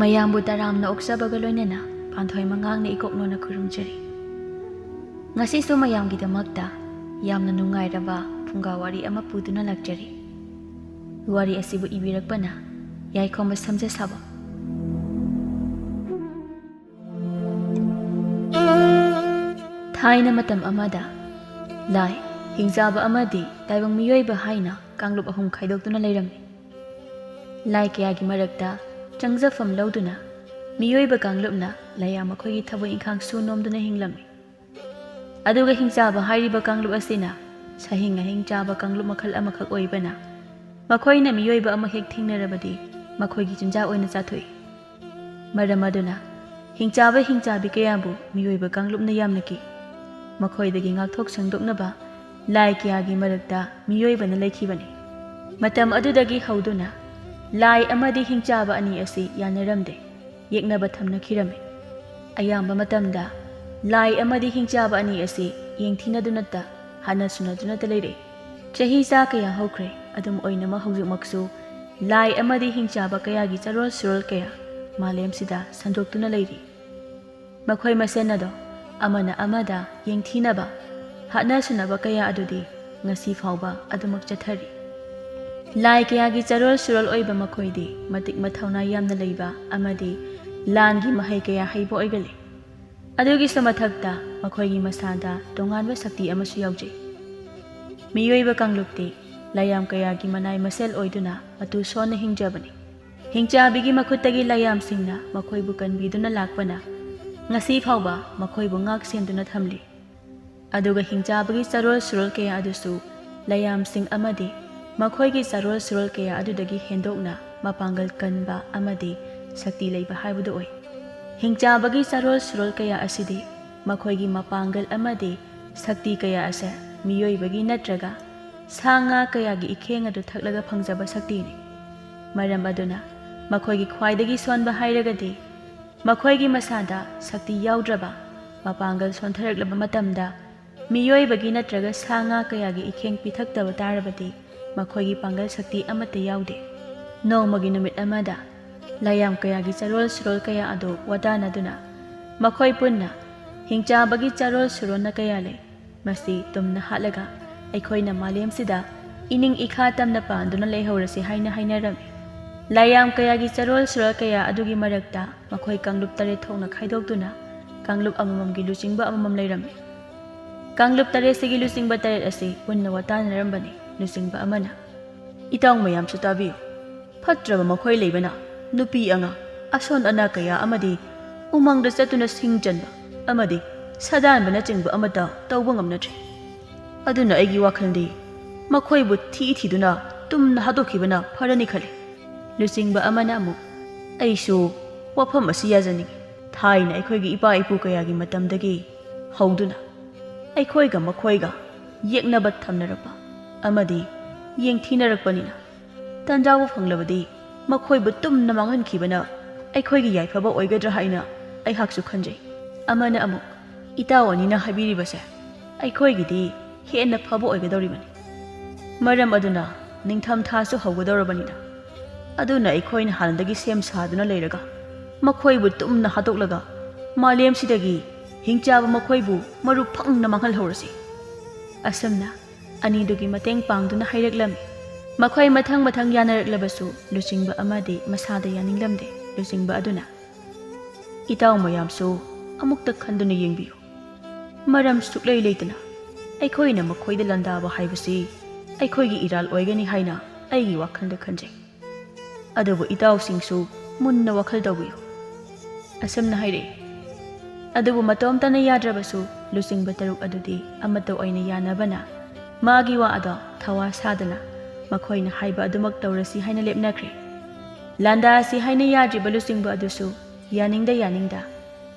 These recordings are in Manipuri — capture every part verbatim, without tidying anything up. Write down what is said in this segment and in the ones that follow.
ꯃꯌꯥꯝꯕꯨ ꯇꯔꯥꯝꯅ ꯑꯣꯛꯆꯕꯒ ꯂꯣꯏꯅꯅ ꯄꯥꯟꯊꯣꯏ ꯃꯉꯥꯡꯅ ꯏꯀꯣꯛ ꯅꯣꯟꯅ ꯈꯨꯔꯨꯝꯖꯔꯤ꯫ ꯉꯁꯤꯁꯨ ꯃꯌꯥꯝꯒꯤꯗꯃꯛꯇ ꯌꯥꯝꯅ ꯅꯨꯡꯉꯥꯏꯔꯕ ꯐꯨꯡꯒꯥ ꯋꯥꯔꯤ ꯑꯃ ꯄꯨꯗꯨꯅ ꯂꯥꯛꯆꯔꯤ꯫ ꯋꯥꯔꯤ ꯑꯁꯤꯕꯨ ꯏꯕꯤꯔꯛꯄꯅ ꯌꯥꯏꯈꯣꯝꯕ ꯁꯝꯖꯁꯥꯕꯝ꯫ ꯊꯥꯏꯅ ꯃꯇꯝ ꯑꯃꯗ ꯂꯥꯏ, ꯍꯤꯡꯆꯥꯕ ꯑꯃꯗꯤ ꯇꯥꯏꯕꯪ ꯃꯤꯑꯣꯏꯕ ꯍꯥꯏꯅ ꯀꯥꯡꯂꯨꯞ ꯑꯍꯨꯝ ꯈꯥꯏꯗꯣꯛꯇꯨꯅ ꯂꯩꯔꯝꯃꯤ꯫ ꯂꯥꯏ ꯀꯌꯥꯒꯤ ꯃꯔꯛꯇ ꯆꯪꯖꯐꯝ ꯂꯧꯗꯨꯅ ꯃꯤꯑꯣꯏꯕ ꯀꯥꯡꯂꯨꯞꯅ ꯂꯥꯏꯌꯥꯝ ꯃꯈꯣꯏꯒꯤ ꯊꯕꯛ ꯏꯪꯈꯥꯡ ꯁꯨ ꯅꯣꯝꯗꯨꯅ ꯍꯤꯡꯂꯝꯃꯤ꯫ ꯑꯗꯨꯒ ꯍꯤꯡꯆꯥꯕ ꯍꯥꯏꯔꯤꯕ ꯀꯥꯡꯂꯨꯞ ꯑꯁꯤꯅ ꯁꯥꯍꯤꯡ ꯅꯥꯍꯤꯡ ꯆꯥꯕ ꯀꯥꯡꯂꯨꯞ ꯃꯈꯜ ꯑꯃꯈꯛ ꯑꯣꯏꯕꯅ, ꯃꯈꯣꯏꯅ ꯃꯤꯑꯣꯏꯕ ꯑꯃ ꯍꯦꯛ ꯊꯦꯡꯅꯔꯕꯗꯤ ꯃꯈꯣꯏꯒꯤ ꯆꯤꯟꯖꯥꯛ ꯑꯣꯏꯅ ꯆꯥꯊꯣꯛꯏ꯫ ꯃꯔꯝ ꯑꯗꯨꯅ ꯍꯤꯡꯆꯥꯕ ꯍꯤꯡꯆꯥꯕꯤ ꯀꯌꯥꯕꯨ ꯃꯤꯑꯣꯏꯕ ꯀꯥꯡꯂꯨꯞꯅ ꯌꯥꯝꯅ ꯀꯤ꯫ ꯃꯈꯣꯏꯗꯒꯤ ꯉꯥꯛꯊꯣꯛ ꯁꯦꯡꯗꯣꯛꯅꯕ ꯂꯥꯏ ꯀꯌꯥꯒꯤ ꯃꯔꯛꯇ ꯃꯤꯑꯣꯏꯕꯅ ꯂꯩꯈꯤꯕꯅꯤ꯫ ꯃꯇꯝ ꯑꯗꯨꯗꯒꯤ ꯍꯧꯗꯨꯅ ꯂꯥꯏ ꯑꯃꯗꯤ ꯍꯤꯡꯆꯥꯕ ꯑꯅꯤ ꯑꯁꯤ ꯌꯥꯅꯔꯝꯗꯦ, ꯌꯦꯛꯅꯕ ꯊꯝꯅꯈꯤꯔꯝꯃꯤ꯫ ꯑꯌꯥꯝꯕ ꯃꯇꯝꯗ ꯂꯥꯏ ꯑꯃꯗꯤ ꯍꯤꯡꯆꯥꯕ ꯑꯅꯤ ꯑꯁꯤ ꯌꯦꯡꯊꯤꯅꯗꯨꯅꯇ, ꯍꯥꯠꯅ ꯁꯨꯅꯗꯨꯅꯇ ꯂꯩꯔꯛꯏ꯫ ꯆꯍꯤ ꯆꯥ ꯀꯌꯥ ꯍꯧꯈ꯭ꯔꯦ, ꯑꯗꯨꯝ ꯑꯣꯏꯅꯃꯛ ꯍꯧꯖꯤꯛꯃꯛꯁꯨ ꯂꯥꯏ ꯑꯃꯗꯤ ꯍꯤꯡꯆꯥꯕ ꯀꯌꯥꯒꯤ ꯆꯔꯣꯜ ꯁꯨꯔꯣꯜ ꯀꯌꯥ ꯃꯥꯂꯦꯝꯁꯤꯗ ꯁꯟꯗꯣꯛꯇꯨꯅ ꯂꯩꯔꯤ꯫ ꯃꯈꯣꯏ ꯃꯁꯦꯟ ꯑꯗꯣ ꯑꯃꯅ ꯑꯃꯗ ꯌꯦꯡꯊꯤꯅꯕ, ꯍꯥꯠꯅ ꯁꯨꯅꯕ ꯀꯌꯥ ꯑꯗꯨꯗꯤ ꯉꯁꯤ ꯐꯥꯎꯕ ꯑꯗꯨꯃꯛ ꯆꯠꯊꯔꯤ꯫ ꯂꯥꯏ ꯀꯌꯥꯒꯤ ꯆꯔꯣꯜ ꯁꯨꯔꯣꯜ ꯑꯣꯏꯕ ꯃꯈꯣꯏꯗꯤ ꯃꯇꯤꯛ ꯃꯊꯧꯅꯥ ꯌꯥꯝꯅ ꯂꯩꯕ ꯑꯃꯗꯤ ꯂꯥꯟꯒꯤ ꯃꯍꯩ ꯀꯌꯥ ꯍꯩꯕ ꯑꯣꯏꯒꯜꯂꯤ꯫ ꯑꯗꯨꯒꯤꯁꯨ ꯃꯊꯛꯇ ꯃꯈꯣꯏꯒꯤ ꯃꯁꯥꯗ ꯇꯣꯉꯥꯟꯕ ꯁꯛꯇꯤ ꯑꯃꯁꯨ ꯌꯥꯎꯖꯩ꯫ ꯃꯤꯑꯣꯏꯕ ꯀꯥꯡꯂꯨꯞꯇꯤ ꯂꯥꯏꯌꯥꯝ ꯀꯌꯥꯒꯤ ꯃꯅꯥꯏ ꯃꯁꯦꯜ ꯑꯣꯏꯗꯨꯅ ꯃꯇꯨ ꯁꯣꯟꯅ ꯍꯤꯡꯖꯕꯅꯤ꯫ ꯍꯤꯡꯆꯥꯕꯤꯒꯤ ꯃꯈꯨꯠꯇꯒꯤ ꯂꯥꯏꯌꯥꯝꯁꯤꯡꯅ ꯃꯈꯣꯏꯕꯨ ꯀꯟꯕꯤꯗꯨꯅ ꯂꯥꯛꯄꯅ ꯉꯁꯤ ꯐꯥꯎꯕ ꯃꯈꯣꯏꯕꯨ ꯉꯥꯛ ꯁꯦꯟꯗꯨꯅ ꯊꯝꯂꯤ꯫ ꯑꯗꯨꯒ ꯍꯤꯡꯆꯥꯕꯒꯤ ꯆꯔꯣꯜ ꯁꯨꯔꯣꯜ ꯀꯌꯥ ꯑꯗꯨꯁꯨ ꯂꯥꯏꯌꯥꯝꯁꯤꯡ ꯑꯃꯗꯤ ꯃꯈꯣꯏꯒꯤ ꯆꯔꯣꯜ ꯁꯨꯔꯣꯜ ꯀꯌꯥ ꯑꯗꯨꯗꯒꯤ ꯍꯦꯟꯗꯣꯛꯅ ꯃꯄꯥꯡꯒꯜ ꯀꯟꯕ ꯑꯃꯗꯤ ꯁꯛꯇꯤ ꯂꯩꯕ ꯍꯥꯏꯕꯗꯨ ꯑꯣꯏ꯫ ꯍꯤꯡꯆꯥꯕꯒꯤ ꯆꯔꯣꯜ ꯁꯨꯔꯣꯜ ꯀꯌꯥ ꯑꯁꯤꯗꯤ ꯃꯈꯣꯏꯒꯤ ꯃꯄꯥꯡꯒꯜ ꯑꯃꯗꯤ ꯁꯛꯇꯤ ꯀꯌꯥ ꯑꯁꯦ ꯃꯤꯑꯣꯏꯕꯒꯤ ꯅꯠꯇ꯭ꯔꯒ ꯁꯥ ꯉꯥ ꯀꯌꯥꯒꯤ ꯏꯈꯦꯡ ꯑꯗꯨ ꯊꯛꯂꯒ ꯐꯪꯖꯕ ꯁꯛꯇꯤꯅꯤ꯫ ꯃꯔꯝ ꯑꯗꯨꯅ ꯃꯈꯣꯏꯒꯤ ꯈ꯭ꯋꯥꯏꯗꯒꯤ ꯁꯣꯟꯕ ꯍꯥꯏꯔꯒꯗꯤ ꯃꯈꯣꯏꯒꯤ ꯃꯁꯥꯗ ꯁꯛꯇꯤ ꯌꯥꯎꯗ꯭ꯔꯕ, ꯃꯄꯥꯡꯒꯜ ꯁꯣꯟꯊꯔꯛꯂꯕ ꯃꯇꯝꯗ ꯃꯤꯑꯣꯏꯕꯒꯤ ꯅꯠꯇ꯭ꯔꯒ ꯁꯥ ꯉꯥ ꯀꯌꯥꯒꯤ ꯏꯈꯦꯡ ꯄꯤꯊꯛꯇꯕ ꯇꯥꯔꯕꯗꯤ ꯃꯈꯣꯏꯒꯤ ꯄꯥꯡꯒꯜ ꯁꯛꯇꯤ ꯑꯃꯠꯇ ꯌꯥꯎꯗꯦ꯫ ꯅꯣꯡꯃꯒꯤ ꯅꯨꯃꯤꯠ ꯑꯃꯗ ꯂꯥꯏꯌꯥꯝ ꯀꯌꯥꯒꯤ ꯆꯔꯣꯜ ꯁꯨꯔꯣꯜ ꯀꯌꯥ ꯑꯗꯨ ꯋꯥꯇꯥꯅꯗꯨꯅ ꯃꯈꯣꯏ ꯄꯨꯟꯅ ꯍꯤꯡꯆꯥꯕꯒꯤ ꯆꯔꯣꯜ ꯁꯨꯔꯣꯟꯅ ꯀꯌꯥ ꯂꯩ, ꯃꯁꯤ ꯇꯨꯝꯅ ꯍꯥꯠꯂꯒ ꯑꯩꯈꯣꯏꯅ ꯃꯥꯂꯦꯝꯁꯤꯗ ꯏꯅꯤꯡ ꯏꯈꯥ ꯇꯝꯅ ꯄꯥꯟꯗꯨꯅ ꯂꯩꯍꯧꯔꯁꯤ ꯍꯥꯏꯅ ꯍꯥꯏꯅꯔꯝꯃꯤ꯫ ꯂꯥꯏꯌꯥꯝ ꯀꯌꯥꯒꯤ ꯆꯔꯣꯜ ꯁꯨꯔꯣꯜ ꯀꯌꯥ ꯑꯗꯨꯒꯤ ꯃꯔꯛꯇ ꯃꯈꯣꯏ ꯀꯥꯡꯂꯨꯞ ꯇꯔꯦꯠ ꯊꯣꯛꯅ ꯈꯥꯏꯗꯣꯛꯇꯨꯅ ꯀꯥꯡꯂꯨꯞ ꯑꯃꯃꯝꯒꯤ ꯂꯨꯆꯤꯡꯕ ꯑꯃꯃꯝ ꯂꯩꯔꯝꯃꯤ꯫ ꯀꯥꯡꯂꯨꯞ ꯇꯔꯦꯠꯁꯤꯒꯤ ꯂꯨꯆꯤꯡꯕ ꯇꯔꯦꯠ ꯑꯁꯤ ꯄꯨꯟꯅ ꯋꯥꯇꯥꯅꯔꯝꯕꯅꯤ꯫ ꯂꯨꯆꯤꯡꯕ ꯑꯃꯅ, "ꯏꯇꯥꯎ ꯃꯌꯥꯝꯁꯨ ꯇꯥꯕꯤꯌꯨ꯫ ꯐꯠꯇ꯭ꯔꯕ ꯃꯈꯣꯏ ꯂꯩꯕꯅ ꯅꯨꯄꯤ ꯑꯉꯥꯡ, ꯑꯁꯣꯟ ꯑꯅꯥ ꯀꯌꯥ ꯑꯃꯗꯤ ꯎꯃꯪꯗ ꯆꯠꯇꯨꯅ ꯁꯤꯡ ꯆꯟꯕ ꯑꯃꯗꯤ ꯁꯥꯗꯥꯟꯕꯅꯆꯤꯡꯕ ꯑꯃꯠꯇ ꯇꯧꯕ ꯉꯝꯅꯗ꯭ꯔꯦ꯫ ꯑꯗꯨꯅ ꯑꯩꯒꯤ ꯋꯥꯈꯜꯗꯤ ꯃꯈꯣꯏꯕꯨ ꯊꯤ ꯊꯤꯗꯨꯅ ꯇꯨꯝꯅ ꯍꯥꯠꯇꯣꯛꯈꯤꯕꯅ ꯐꯔꯅꯤ ꯈꯜꯂꯤ꯫" ꯂꯨꯆꯤꯡꯕ ꯑꯃꯅ ꯑꯃꯨꯛ, "ꯑꯩꯁꯨ ꯋꯥꯐꯝ ꯑꯁꯤ ꯌꯥꯖꯅꯤꯡꯏ꯫ ꯊꯥꯏꯅ ꯑꯩꯈꯣꯏꯒꯤ ꯏꯄꯥ ꯏꯄꯨ ꯀꯌꯥꯒꯤ ꯃꯇꯝꯗꯒꯤ ꯍꯧꯗꯨꯅ ꯑꯩꯈꯣꯏꯒ ꯃꯈꯣꯏꯒ ꯌꯦꯛꯅꯕ ꯊꯝꯅꯔꯛꯄ ꯑꯃꯗꯤ ꯌꯦꯡꯊꯤꯅꯔꯛꯄꯅꯤꯅ, ꯇꯥꯟꯖꯥꯕꯨ ꯐꯪꯂꯕꯗꯤ ꯃꯈꯣꯏꯕꯨ ꯇꯨꯝꯅ ꯃꯥꯡꯍꯟꯈꯤꯕꯅ ꯑꯩꯈꯣꯏꯒꯤ ꯌꯥꯏꯐꯕ ꯑꯣꯏꯒꯗ꯭ꯔꯥ ꯍꯥꯏꯅ ꯑꯩꯍꯥꯛꯁꯨ ꯈꯟꯖꯩ꯫" ꯑꯃꯅ ꯑꯃꯨꯛ, "ꯏꯇꯥꯎ ꯑꯅꯤꯅ ꯍꯥꯏꯕꯤꯔꯤꯕꯁꯦ ꯑꯩꯈꯣꯏꯒꯤꯗꯤ ꯍꯦꯟꯅ ꯐꯕ ꯑꯣꯏꯒꯗꯧꯔꯤꯕꯅꯤ꯫ ꯃꯔꯝ ꯑꯗꯨꯅ ꯅꯤꯡꯊꯝꯊꯥꯁꯨ ꯍꯧꯒꯗꯧꯔꯕꯅꯤꯅ, ꯑꯗꯨꯅ ꯑꯩꯈꯣꯏꯅ ꯍꯥꯟꯅꯗꯒꯤ ꯁꯦꯝ ꯁꯥꯗꯨꯅ ꯂꯩꯔꯒ ꯃꯈꯣꯏꯕꯨ ꯇꯨꯝꯅ ꯍꯥꯠꯇꯣꯛꯂꯒ ꯃꯥꯂꯦꯝꯁꯤꯗꯒꯤ ꯍꯤꯡꯆꯥꯕ ꯃꯈꯣꯏꯕꯨ ꯃꯔꯨ ꯐꯪꯅ ꯃꯥꯡꯍꯜꯍꯧꯔꯁꯤ꯫" ꯑꯁꯨꯝꯅ ꯑꯅꯤꯗꯨꯒꯤ ꯃꯇꯦꯡ ꯄꯥꯡꯗꯨꯅ ꯍꯥꯏꯔꯛꯂꯝꯃꯤ꯫ ꯃꯈꯣꯏ ꯃꯊꯪ ꯃꯊꯪ ꯌꯥꯅꯔꯛꯂꯕꯁꯨ ꯂꯨꯆꯤꯡꯕ ꯑꯃꯗꯤ ꯃꯁꯥꯗ ꯌꯥꯅꯤꯡꯂꯝꯗꯦ꯫ ꯂꯨꯆꯤꯡꯕ ꯑꯗꯨꯅ, "ꯏꯇꯥꯎ ꯃꯌꯥꯝꯁꯨ ꯑꯃꯨꯛꯇ ꯈꯟꯗꯨꯅ ꯌꯦꯡꯕꯤꯌꯨ꯫ ꯃꯔꯝ ꯁꯨꯛꯂꯩ ꯂꯩꯇꯅ ꯑꯩꯈꯣꯏꯅ ꯃꯈꯣꯏꯗ ꯂꯥꯟꯗꯥꯕ ꯍꯥꯏꯕꯁꯤ ꯑꯩꯈꯣꯏꯒꯤ ꯏꯔꯥꯜ ꯑꯣꯏꯒꯅꯤ ꯍꯥꯏꯅ ꯑꯩꯒꯤ ꯋꯥꯈꯜꯗ ꯈꯟꯖꯩ꯫ ꯑꯗꯨꯕꯨ ꯏꯇꯥꯎꯁꯤꯡꯁꯨ ꯃꯨꯟꯅ ꯋꯥꯈꯜ ꯇꯧꯕꯤꯌꯨ꯫" ꯑꯁꯨꯝꯅ ꯍꯥꯏꯔꯛꯏ꯫ ꯑꯗꯨꯕꯨ ꯃꯇꯣꯝꯇꯅ ꯌꯥꯗ꯭ꯔꯕꯁꯨ ꯂꯨꯆꯤꯡꯕ ꯇꯔꯨꯛ ꯑꯗꯨꯗꯤ ꯑꯃꯠꯇ ꯑꯣꯏꯅ ꯌꯥꯅꯕꯅ ꯃꯥꯒꯤ ꯋꯥ ꯑꯗꯣ ꯊꯋꯥ ꯁꯥꯗꯅ ꯃꯈꯣꯏꯅ ꯍꯥꯏꯕ ꯑꯗꯨꯃꯛ ꯇꯧꯔꯁꯤ ꯍꯥꯏꯅ ꯂꯦꯞꯅꯈ꯭ꯔꯦ꯫ ꯂꯥꯟꯗꯥꯁꯤ ꯍꯥꯏꯅ ꯌꯥꯗ꯭ꯔꯤꯕ ꯂꯨꯆꯤꯡꯕ ꯑꯗꯨꯁꯨ ꯌꯥꯅꯤꯡꯗ ꯌꯥꯅꯤꯡꯗ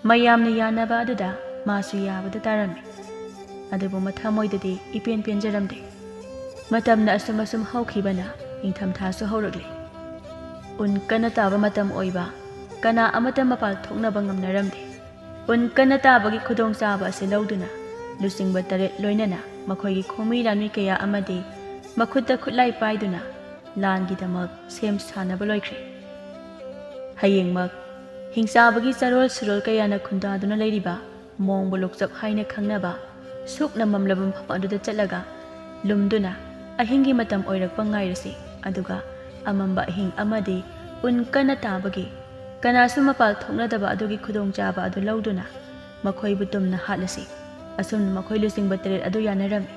ꯃꯌꯥꯝꯅ ꯌꯥꯅꯕ ꯑꯗꯨꯗ ꯃꯥꯁꯨ ꯌꯥꯕꯗ ꯇꯥꯔꯝꯃꯤ꯫ ꯑꯗꯨꯕꯨ ꯃꯊꯃꯣꯏꯗꯗꯤ ꯏꯄꯦꯟ ꯄꯦꯟꯖꯔꯝꯗꯦ꯫ ꯃꯇꯝꯅ ꯑꯁꯨꯝ ꯑꯁꯨꯝ ꯍꯧꯈꯤꯕꯅ ꯅꯤꯡꯊꯝꯊꯥꯁꯨ ꯍꯧꯔꯛꯂꯦ꯫ ꯎꯟ ꯀꯟꯅ ꯇꯥꯕ ꯃꯇꯝ ꯑꯣꯏꯕ, ꯀꯅꯥ ꯑꯃꯠꯇ ꯃꯄꯥꯜ ꯊꯣꯛꯅꯕ ꯉꯝꯅꯔꯝꯗꯦ꯫ ꯎꯟ ꯀꯟꯅ ꯇꯥꯕꯒꯤ ꯈꯨꯗꯣꯡꯆꯥꯕ ꯑꯁꯤ ꯂꯧꯗꯨꯅ ꯂꯨꯆꯤꯡꯕ ꯇꯔꯦꯠ ꯂꯣꯏꯅꯅ ꯃꯈꯣꯏꯒꯤ ꯈꯣꯡꯃꯤ ꯂꯥꯟꯃꯤ ꯀꯌꯥ ꯑꯃꯗꯤ ꯃꯈꯨꯠꯇ ꯈꯨꯠꯂꯥꯏ ꯄꯥꯏꯗꯨꯅ ꯂꯥꯟꯒꯤꯗꯃꯛ ꯁꯦꯝ ꯁꯥꯅꯕ ꯂꯣꯏꯈ꯭ꯔꯦ꯫ ꯍꯌꯦꯡꯃꯛ ꯍꯤꯡꯆꯥꯕꯒꯤ ꯆꯔꯣꯜ ꯁꯨꯔꯣꯜ ꯀꯌꯥꯅ ꯈꯨꯟꯗꯥꯗꯨꯅ ꯂꯩꯔꯤꯕ ꯃꯣꯡꯕ ꯂꯣꯛꯆꯞ ꯍꯥꯏꯅ ꯈꯪꯅꯕ ꯁꯨꯛꯅ ꯃꯝꯂꯕ ꯃꯐꯝ ꯑꯗꯨꯗ ꯆꯠꯂꯒ ꯂꯨꯝꯗꯨꯅ ꯑꯍꯤꯡꯒꯤ ꯃꯇꯝ ꯑꯣꯏꯔꯛꯄ ꯉꯥꯏꯔꯁꯤ꯫ ꯑꯗꯨꯒ ꯑꯃꯝꯕ ꯑꯍꯤꯡ ꯑꯃꯗꯤ ꯎꯟ ꯀꯟꯅ ꯇꯥꯕꯒꯤ ꯀꯅꯥꯁꯨ ꯃꯄꯥꯜ ꯊꯣꯛꯅꯗꯕ ꯑꯗꯨꯒꯤ ꯈꯨꯗꯣꯡꯆꯥꯕ ꯑꯗꯨ ꯂꯧꯗꯨꯅ ꯃꯈꯣꯏꯕꯨ ꯇꯨꯝꯅ ꯍꯥꯠꯂꯁꯤ꯫ ꯑꯁꯨꯝꯅ ꯃꯈꯣꯏ ꯂꯨꯆꯤꯡꯕ ꯇꯔꯦꯠ ꯑꯗꯨ ꯌꯥꯅꯔꯝꯃꯤ꯫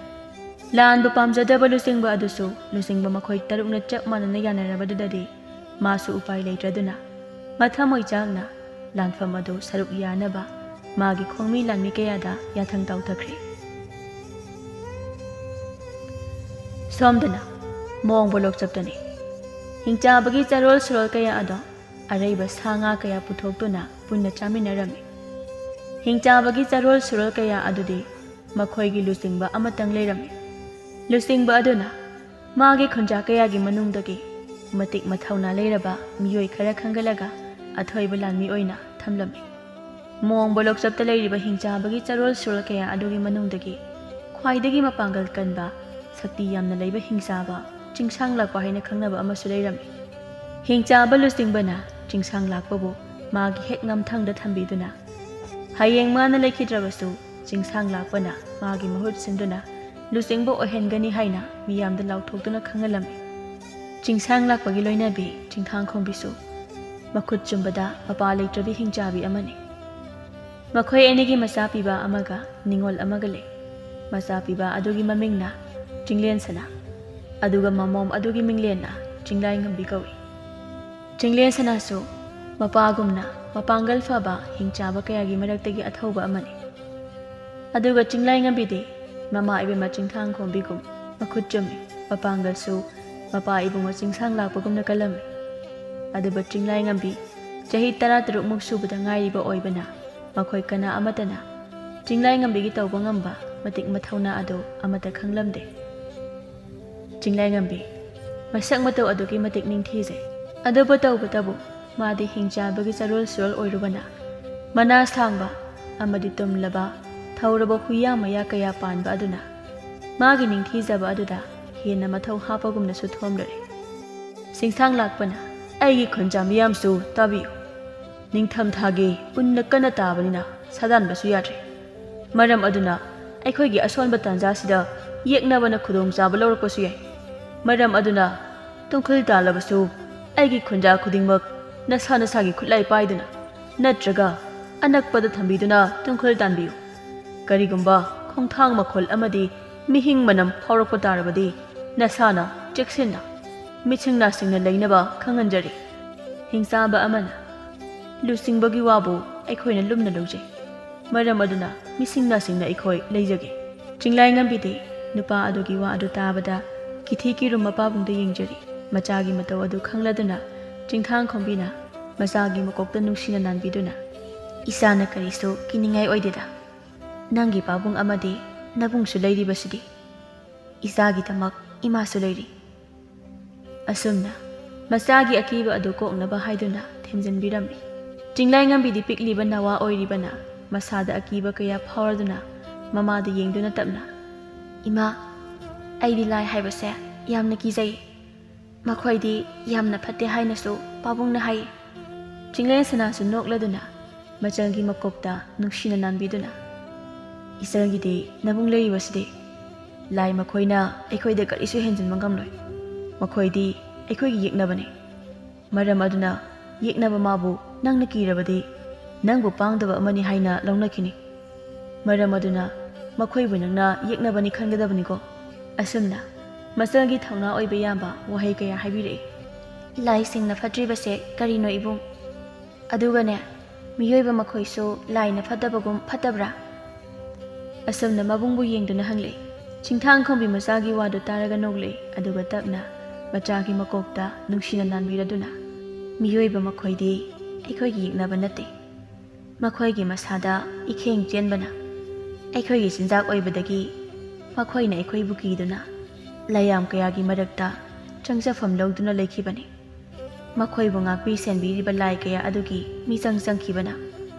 ꯂꯥꯟꯕꯨ ꯄꯥꯝꯖꯗꯕ ꯂꯨꯆꯤꯡꯕ ꯑꯗꯨꯁꯨ ꯂꯨꯆꯤꯡꯕ ꯃꯈꯣꯏ ꯇꯔꯨꯛꯅ ꯆꯞ ꯃꯥꯟꯅꯅ ꯌꯥꯅꯔꯕꯗꯨꯗꯗꯤ ꯃꯥꯁꯨ ꯎꯄꯥꯏ ꯂꯩꯇ꯭ꯔꯗꯨꯅ ꯃꯊꯃꯣꯏ ꯆꯥꯛꯅ ꯂꯥꯟꯐꯝ ꯑꯗꯨ ꯁꯔꯨꯛ ꯌꯥꯅꯕ ꯃꯥꯒꯤ ꯈꯣꯡꯃꯤ ꯂꯥꯟꯃꯤ ꯀꯌꯥꯗ ꯌꯥꯊꯪ ꯇꯧꯊꯈ꯭ꯔꯦ꯫ ꯁꯣꯝꯗꯅ ꯃꯣꯡꯕ ꯂꯣꯛꯆꯞꯇꯅꯤ꯫ ꯍꯤꯡꯆꯥꯕꯒꯤ ꯆꯔꯣꯜ ꯁꯨꯔꯣꯜ ꯀꯌꯥ ꯑꯗꯣ ꯑꯔꯩꯕ ꯁꯥ ꯉꯥ ꯀꯌꯥ ꯄꯨꯊꯣꯛꯇꯨꯅ ꯄꯨꯟꯅ ꯆꯥꯃꯤꯟꯅꯔꯝꯃꯤ꯫ ꯍꯤꯡꯆꯥꯕꯒꯤ ꯆꯔꯣꯜ ꯁꯨꯔꯣꯜ ꯀꯌꯥ ꯑꯗꯨꯗꯤ ꯃꯈꯣꯏꯒꯤ ꯂꯨꯆꯤꯡꯕ ꯑꯃꯇꯪ ꯂꯩꯔꯝꯃꯤ꯫ ꯂꯨꯆꯤꯡꯕ ꯑꯗꯨꯅ ꯃꯥꯒꯤ ꯈꯨꯟꯖꯥ ꯀꯌꯥꯒꯤ ꯃꯅꯨꯡꯗꯒꯤ ꯃꯇꯤꯛ ꯃꯊꯧꯅꯥ ꯂꯩꯔꯕ ꯃꯤꯑꯣꯏ ꯈꯔ ꯈꯟꯒꯠꯂꯒ ꯑꯊꯣꯏꯕ ꯂꯥꯟꯃꯤ ꯑꯣꯏꯅ ꯊꯝꯂꯝꯃꯤ꯫ ꯃꯣꯡꯕ ꯂꯣꯛꯆꯞꯇ ꯂꯩꯔꯤꯕ ꯍꯤꯡꯆꯥꯕꯒꯤ ꯆꯔꯣꯜ ꯁꯨꯔꯣꯜ ꯀꯌꯥ ꯑꯗꯨꯒꯤ ꯃꯅꯨꯡꯗꯒꯤ ꯈ꯭ꯋꯥꯏꯗꯒꯤ ꯃꯄꯥꯡꯒꯜ ꯀꯟꯕ, ꯁꯛꯇꯤ ꯌꯥꯝꯅ ꯂꯩꯕ ꯍꯤꯡꯆꯥꯕ ꯆꯤꯡꯁꯥꯡ ꯂꯥꯛꯄ ꯍꯥꯏꯅ ꯈꯪꯅꯕ ꯑꯃꯁꯨ ꯂꯩꯔꯝꯃꯤ꯫ ꯍꯤꯡꯆꯥꯕ ꯂꯨꯆꯤꯡꯕꯅ ꯆꯤꯡꯁꯥꯡ ꯂꯥꯛꯄꯕꯨ ꯃꯥꯒꯤ ꯍꯦꯛ ꯉꯝꯊꯪꯗ ꯊꯝꯕꯤꯗꯨꯅ ꯍꯌꯦꯡ ꯃꯥꯅ ꯂꯩꯈꯤꯗ꯭ꯔꯕꯁꯨ ꯆꯤꯡꯁꯥꯡ ꯂꯥꯛꯄꯅ ꯃꯥꯒꯤ ꯃꯍꯨꯠ ꯁꯤꯟꯗꯨꯅ ꯂꯨꯆꯤꯡꯕ ꯑꯣꯏꯍꯟꯒꯅꯤ ꯍꯥꯏꯅ ꯃꯤꯌꯥꯝꯗ ꯂꯥꯎꯊꯣꯛꯇꯨꯅ ꯈꯪꯍꯜꯂꯝꯃꯤ꯫ ꯆꯤꯡꯁꯥꯡ ꯂꯥꯛꯄꯒꯤ ꯂꯣꯏꯅꯕꯤ ꯆꯤꯡꯊꯥꯡꯈꯣꯝꯕꯤꯁꯨ ꯃꯈꯨꯠ ꯆꯨꯝꯕꯗ ꯃꯄꯥ ꯂꯩꯇ꯭ꯔꯕꯤ ꯍꯤꯡꯆꯥꯕꯤ ꯑꯃꯅꯤ꯫ ꯃꯈꯣꯏ ꯑꯅꯤꯒꯤ ꯃꯆꯥ ꯄꯤꯕ ꯑꯃꯒ ꯅꯤꯉꯣꯜ ꯑꯃꯒ ꯂꯩ꯫ ꯃꯆꯥ ꯄꯤꯕ ꯑꯗꯨꯒꯤ ꯃꯃꯤꯡꯅ ꯆꯤꯡꯂꯦꯟ ꯁꯅꯥ, ꯑꯗꯨꯒ ꯃꯃꯣꯝ ꯑꯗꯨꯒꯤ ꯃꯤꯡꯂꯦꯟꯅ ꯆꯤꯡꯂꯥꯏꯉꯝꯕꯤ ꯀꯧꯏ꯫ ꯆꯤꯡꯂꯦꯟ ꯁꯅꯥꯁꯨ ꯃꯄꯥꯒꯨꯝꯅ ꯃꯄꯥꯡꯒꯜ ꯐꯕ ꯍꯤꯡꯆꯥꯕ ꯀꯌꯥꯒꯤ ꯃꯔꯛꯇꯒꯤ ꯑꯊꯧꯕ ꯑꯃꯅꯤ꯫ ꯑꯗꯨꯒ ꯆꯤꯡꯂꯥꯏꯉꯝꯕꯤꯗꯤ ꯃꯃꯥ ꯏꯕꯦꯝꯃ ꯆꯤꯡꯊꯥꯡꯈꯣꯝꯕꯤꯒꯨꯝ ꯃꯈꯨꯠ ꯆꯨꯝꯃꯤ, ꯃꯄꯥꯡꯒꯜꯁꯨ ꯃꯄꯥ ꯏꯕꯨꯡꯉꯣ ꯆꯤꯡꯁꯥꯡ ꯂꯥꯛꯄꯒꯨꯝꯅ ꯀꯜꯂꯝꯃꯤ꯫ ꯑꯗꯨꯕꯨ ꯆꯤꯡꯂꯥꯏꯉꯝꯕꯤ ꯆꯍꯤ ꯇꯔꯥꯇꯔꯨꯛꯃꯨꯛ ꯁꯨꯕꯗ ꯉꯥꯏꯔꯤꯕ ꯑꯣꯏꯕꯅ ꯃꯈꯣꯏ ꯀꯅꯥ ꯑꯃꯠꯇꯅ ꯆꯤꯡꯂꯥꯏꯉꯝꯕꯤꯒꯤ ꯇꯧꯕ ꯉꯝꯕ ꯃꯇꯤꯛ ꯃꯊꯧꯅꯥ ꯑꯗꯨ ꯑꯃꯠꯇ ꯈꯪꯂꯝꯗꯦ꯫ ꯆꯤꯡꯂꯥꯏꯉꯝꯕꯤ ꯃꯁꯛ ꯃꯇꯧ ꯑꯗꯨꯛꯀꯤ ꯃꯇꯤꯛ ꯅꯤꯡꯊꯤꯖꯩ꯫ ꯑꯗꯨꯕꯨ ꯇꯧꯕꯇꯕꯨ ꯃꯥꯗꯤ ꯍꯤꯡꯆꯥꯕꯒꯤ ꯆꯔꯣꯜ ꯁꯨꯔꯣꯜ ꯑꯣꯏꯔꯨꯕꯅ ꯃꯅꯥ ꯁꯥꯡꯕ ꯑꯃꯗꯤ ꯇꯨꯝꯂꯕ ꯊꯧꯔꯕ ꯍꯨꯏꯌꯥ ꯃꯌꯥ ꯀꯌꯥ ꯄꯥꯟꯕ ꯑꯗꯨꯅ ꯃꯥꯒꯤ ꯅꯤꯡꯊꯤꯖꯕ ꯑꯗꯨꯗ ꯍꯦꯟꯅ ꯃꯊꯧ ꯍꯥꯞꯄꯒꯨꯝꯅꯁꯨ ꯊꯣꯝꯂꯨꯔꯦ꯫ ꯆꯤꯡꯁꯥꯡ ꯂꯥꯛꯄꯅ ꯑꯩꯒꯤ ꯈꯨꯟꯖꯥ ꯃꯤꯌꯥꯝꯁꯨ ꯇꯥꯕꯤꯌꯨ꯫ ꯅꯤꯡꯊꯝꯊꯥꯒꯤ ꯎꯟꯅ ꯀꯟꯅ ꯇꯥꯕꯅꯤꯅ ꯁꯥꯗꯥꯟꯕꯁꯨ ꯌꯥꯗ꯭ꯔꯦ꯫ ꯃꯔꯝ ꯑꯗꯨꯅ ꯑꯩꯈꯣꯏꯒꯤ ꯑꯁꯣꯟꯕ ꯇꯥꯟꯖꯥꯁꯤꯗ ꯌꯦꯛꯅꯕꯅ ꯈꯨꯗꯣꯡꯆꯥꯕ ꯂꯧꯔꯛꯄꯁꯨ ꯌꯥꯏ꯫ ꯃꯔꯝ ꯑꯗꯨꯅ ꯇꯨꯡꯈꯨꯜ ꯇꯥꯜꯂꯕꯁꯨ ꯑꯩꯒꯤ ꯈꯨꯟꯖꯥ ꯈꯨꯗꯤꯡꯃꯛ ꯅꯁꯥ ꯅꯁꯥꯒꯤ ꯈꯨꯠꯂꯥꯏ ꯄꯥꯏꯗꯨꯅ ꯅꯠꯇ꯭ꯔꯒ ꯑꯅꯛꯄꯗ ꯊꯝꯕꯤꯗꯨꯅ ꯇꯨꯡꯈꯨꯜ ꯇꯥꯟꯕꯤꯌꯨ꯫ ꯀꯔꯤꯒꯨꯝꯕ ꯈꯣꯡꯊꯥꯡ ꯃꯈꯣꯜ ꯑꯃꯗꯤ ꯃꯤꯍꯤꯡ ꯃꯅꯝ ꯐꯥꯎꯔꯛꯄ ꯇꯥꯔꯕꯗꯤ ꯅꯁꯥꯅ ꯆꯦꯛꯁꯤꯟꯅ ꯃꯤꯠꯁꯤꯡ ꯅꯥꯁꯤꯡꯅ ꯂꯩꯅꯕ ꯈꯪꯍꯟꯖꯔꯤ꯫ ꯍꯤꯡꯆꯥꯕ ꯑꯃꯅ ꯂꯨꯆꯤꯡꯕꯒꯤ ꯋꯥꯕꯨ ꯑꯩꯈꯣꯏꯅ ꯂꯨꯝꯅ ꯂꯧꯖꯩ꯫ ꯃꯔꯝ ꯑꯗꯨꯅ ꯃꯤꯁꯤꯡ ꯅꯥꯁꯤꯡꯅ ꯑꯩꯈꯣꯏ ꯂꯩꯖꯒꯦ꯫ ꯆꯤꯡꯂꯥꯏꯉꯝꯕꯤꯗꯤ ꯅꯨꯄꯥ ꯑꯗꯨꯒꯤ ꯋꯥ ꯑꯗꯨ ꯇꯥꯕꯗ ꯀꯤꯊꯤ ꯀꯤꯔꯨꯝ ꯃꯄꯥꯕꯨꯡꯗ ꯌꯦꯡꯖꯔꯤ꯫ ꯃꯆꯥꯒꯤ ꯃꯇꯧ ꯑꯗꯨ ꯈꯪꯂꯗꯨꯅ ꯆꯤꯡꯊꯥꯡ ꯈꯣꯝꯕꯤꯅ ꯃꯆꯥꯒꯤ ꯃꯀꯣꯛꯇ ꯅꯨꯡꯁꯤꯅ ꯅꯥꯟꯕꯤꯗꯨꯅ, "ꯏꯆꯥꯅ ꯀꯔꯤꯁꯨ ꯀꯤꯅꯤꯡꯉꯥꯏ ꯑꯣꯏꯗꯦꯗ꯫ ꯅꯪꯒꯤ ꯄꯥꯕꯨꯡ ꯑꯃꯗꯤ ꯅꯕꯨꯡꯁꯨ ꯂꯩꯔꯤꯕꯁꯤꯗꯤ꯫ ꯏꯆꯥꯒꯤꯗꯃꯛ ꯏꯃꯥꯁꯨ ꯂꯩꯔꯤ꯫" ꯑꯁꯨꯝꯅ ꯃꯆꯥꯒꯤ ꯑꯀꯤꯕ ꯑꯗꯨ ꯀꯣꯛꯅꯕ ꯍꯥꯏꯗꯨꯅ ꯊꯦꯝꯖꯤꯟꯕꯤꯔꯝꯃꯤ꯫ ꯆꯤꯡꯂꯥꯏꯉꯝꯕꯤꯗꯤ ꯄꯤꯛꯂꯤꯕ ꯅꯋꯥ ꯑꯣꯏꯔꯤꯕꯅ ꯃꯁꯥꯗ ꯑꯀꯤꯕ ꯀꯌꯥ ꯐꯥꯎꯔꯗꯨꯅ ꯃꯃꯥꯗ ꯌꯦꯡꯗꯨꯅ ꯇꯞꯅ, "ꯏꯃꯥ, ꯑꯩꯗꯤ ꯂꯥꯏ ꯍꯥꯏꯕꯁꯦ ꯌꯥꯝꯅ ꯀꯤꯖꯩ꯫ ꯃꯈꯣꯏꯗꯤ ꯌꯥꯝꯅ ꯐꯠꯇꯦ ꯍꯥꯏꯅꯁꯨ ꯄꯥꯕꯨꯡꯅ ꯍꯥꯏ꯫" ꯆꯤꯡꯂꯦꯟ ꯁꯅꯥꯁꯨ ꯅꯣꯛꯂꯗꯨꯅ ꯃꯆꯜꯒꯤ ꯃꯀꯣꯛꯇ ꯅꯨꯡꯁꯤꯅ ꯅꯥꯟꯕꯤꯗꯨꯅ, "ꯏꯆꯜꯒꯤꯗꯤ ꯅꯕꯨꯡ ꯂꯩꯔꯤꯕꯁꯤꯗꯤ꯫ ꯂꯥꯏ ꯃꯈꯣꯏꯅ ꯑꯩꯈꯣꯏꯗ ꯀꯔꯤꯁꯨ ꯍꯦꯟꯖꯤꯟꯕ ꯉꯝꯂꯣꯏ꯫ ꯃꯈꯣꯏꯗꯤ ꯑꯩꯈꯣꯏꯒꯤ ꯌꯦꯛꯅꯕꯅꯤ꯫ ꯃꯔꯝ ꯑꯗꯨꯅ ꯌꯦꯛꯅꯕ ꯃꯥꯕꯨ ꯅꯪꯅ ꯀꯤꯔꯕꯗꯤ ꯅꯪꯕꯨ ꯄꯥꯡꯗꯕ ꯑꯃꯅꯤ ꯍꯥꯏꯅ ꯂꯧꯅꯈꯤꯅꯤ꯫ ꯃꯔꯝ ꯑꯗꯨꯅ ꯃꯈꯣꯏꯕꯨ ꯅꯪꯅ ꯌꯦꯛꯅꯕꯅꯤ ꯈꯟꯒꯗꯕꯅꯤꯀꯣ꯫" ꯑꯁꯨꯝꯅ ꯃꯆꯜꯒꯤ ꯊꯧꯅꯥ ꯑꯣꯏꯕ ꯌꯥꯕ ꯋꯥꯍꯩ ꯀꯌꯥ ꯍꯥꯏꯕꯤꯔꯛꯏ꯫ "ꯂꯥꯏꯁꯤꯡꯅ ꯐꯠꯇ꯭ꯔꯤꯕꯁꯦ ꯀꯔꯤꯅꯣ ꯏꯕꯨꯡ? ꯑꯗꯨꯒꯅꯦ, ꯃꯤꯑꯣꯏꯕ ꯃꯈꯣꯏꯁꯨ ꯂꯥꯏꯅ ꯐꯠꯇꯕꯒꯨꯝ ꯐꯠꯇꯕ꯭ꯔꯥ?" ꯑꯁꯨꯝꯅ ꯃꯕꯨꯡꯕꯨ ꯌꯦꯡꯗꯨꯅ ꯍꯪꯂꯛꯏ꯫ ꯆꯤꯡꯊꯥꯡ ꯈꯣꯝꯕꯤ ꯃꯆꯥꯒꯤ ꯋꯥꯗꯨ ꯇꯥꯔꯒ ꯅꯣꯛꯂꯛꯏ, ꯑꯗꯨꯒ ꯇꯞꯅ ꯃꯆꯥꯒꯤ ꯃꯀꯣꯛꯇ ꯅꯨꯡꯁꯤꯅ ꯅꯥꯟꯕꯤꯔꯗꯨꯅ, "ꯃꯤꯑꯣꯏꯕ ꯃꯈꯣꯏꯗꯤ ꯑꯩꯈꯣꯏꯒꯤ ꯌꯦꯛꯅꯕ ꯅꯠꯇꯦ꯫ ꯃꯈꯣꯏꯒꯤ ꯃꯁꯥꯗ ꯏꯈꯦꯡ ꯆꯦꯟꯕꯅ ꯑꯩꯈꯣꯏꯒꯤ ꯆꯤꯟꯖꯥꯛ ꯑꯣꯏꯕꯗꯒꯤ ꯃꯈꯣꯏꯅ ꯑꯩꯈꯣꯏꯕꯨ ꯀꯤꯗꯨꯅ ꯂꯥꯏꯌꯥꯝ ꯀꯌꯥꯒꯤ ꯃꯔꯛꯇ ꯆꯪꯖꯐꯝ ꯂꯧꯗꯨꯅ ꯂꯩꯈꯤꯕꯅꯤ꯫ ꯃꯈꯣꯏꯕꯨ ꯉꯥꯛꯄꯤ ꯁꯦꯟꯕꯤꯔꯤꯕ ꯂꯥꯏ ꯀꯌꯥ ꯑꯗꯨꯒꯤ ꯃꯤꯆꯪ ꯆꯪꯈꯤꯕꯅ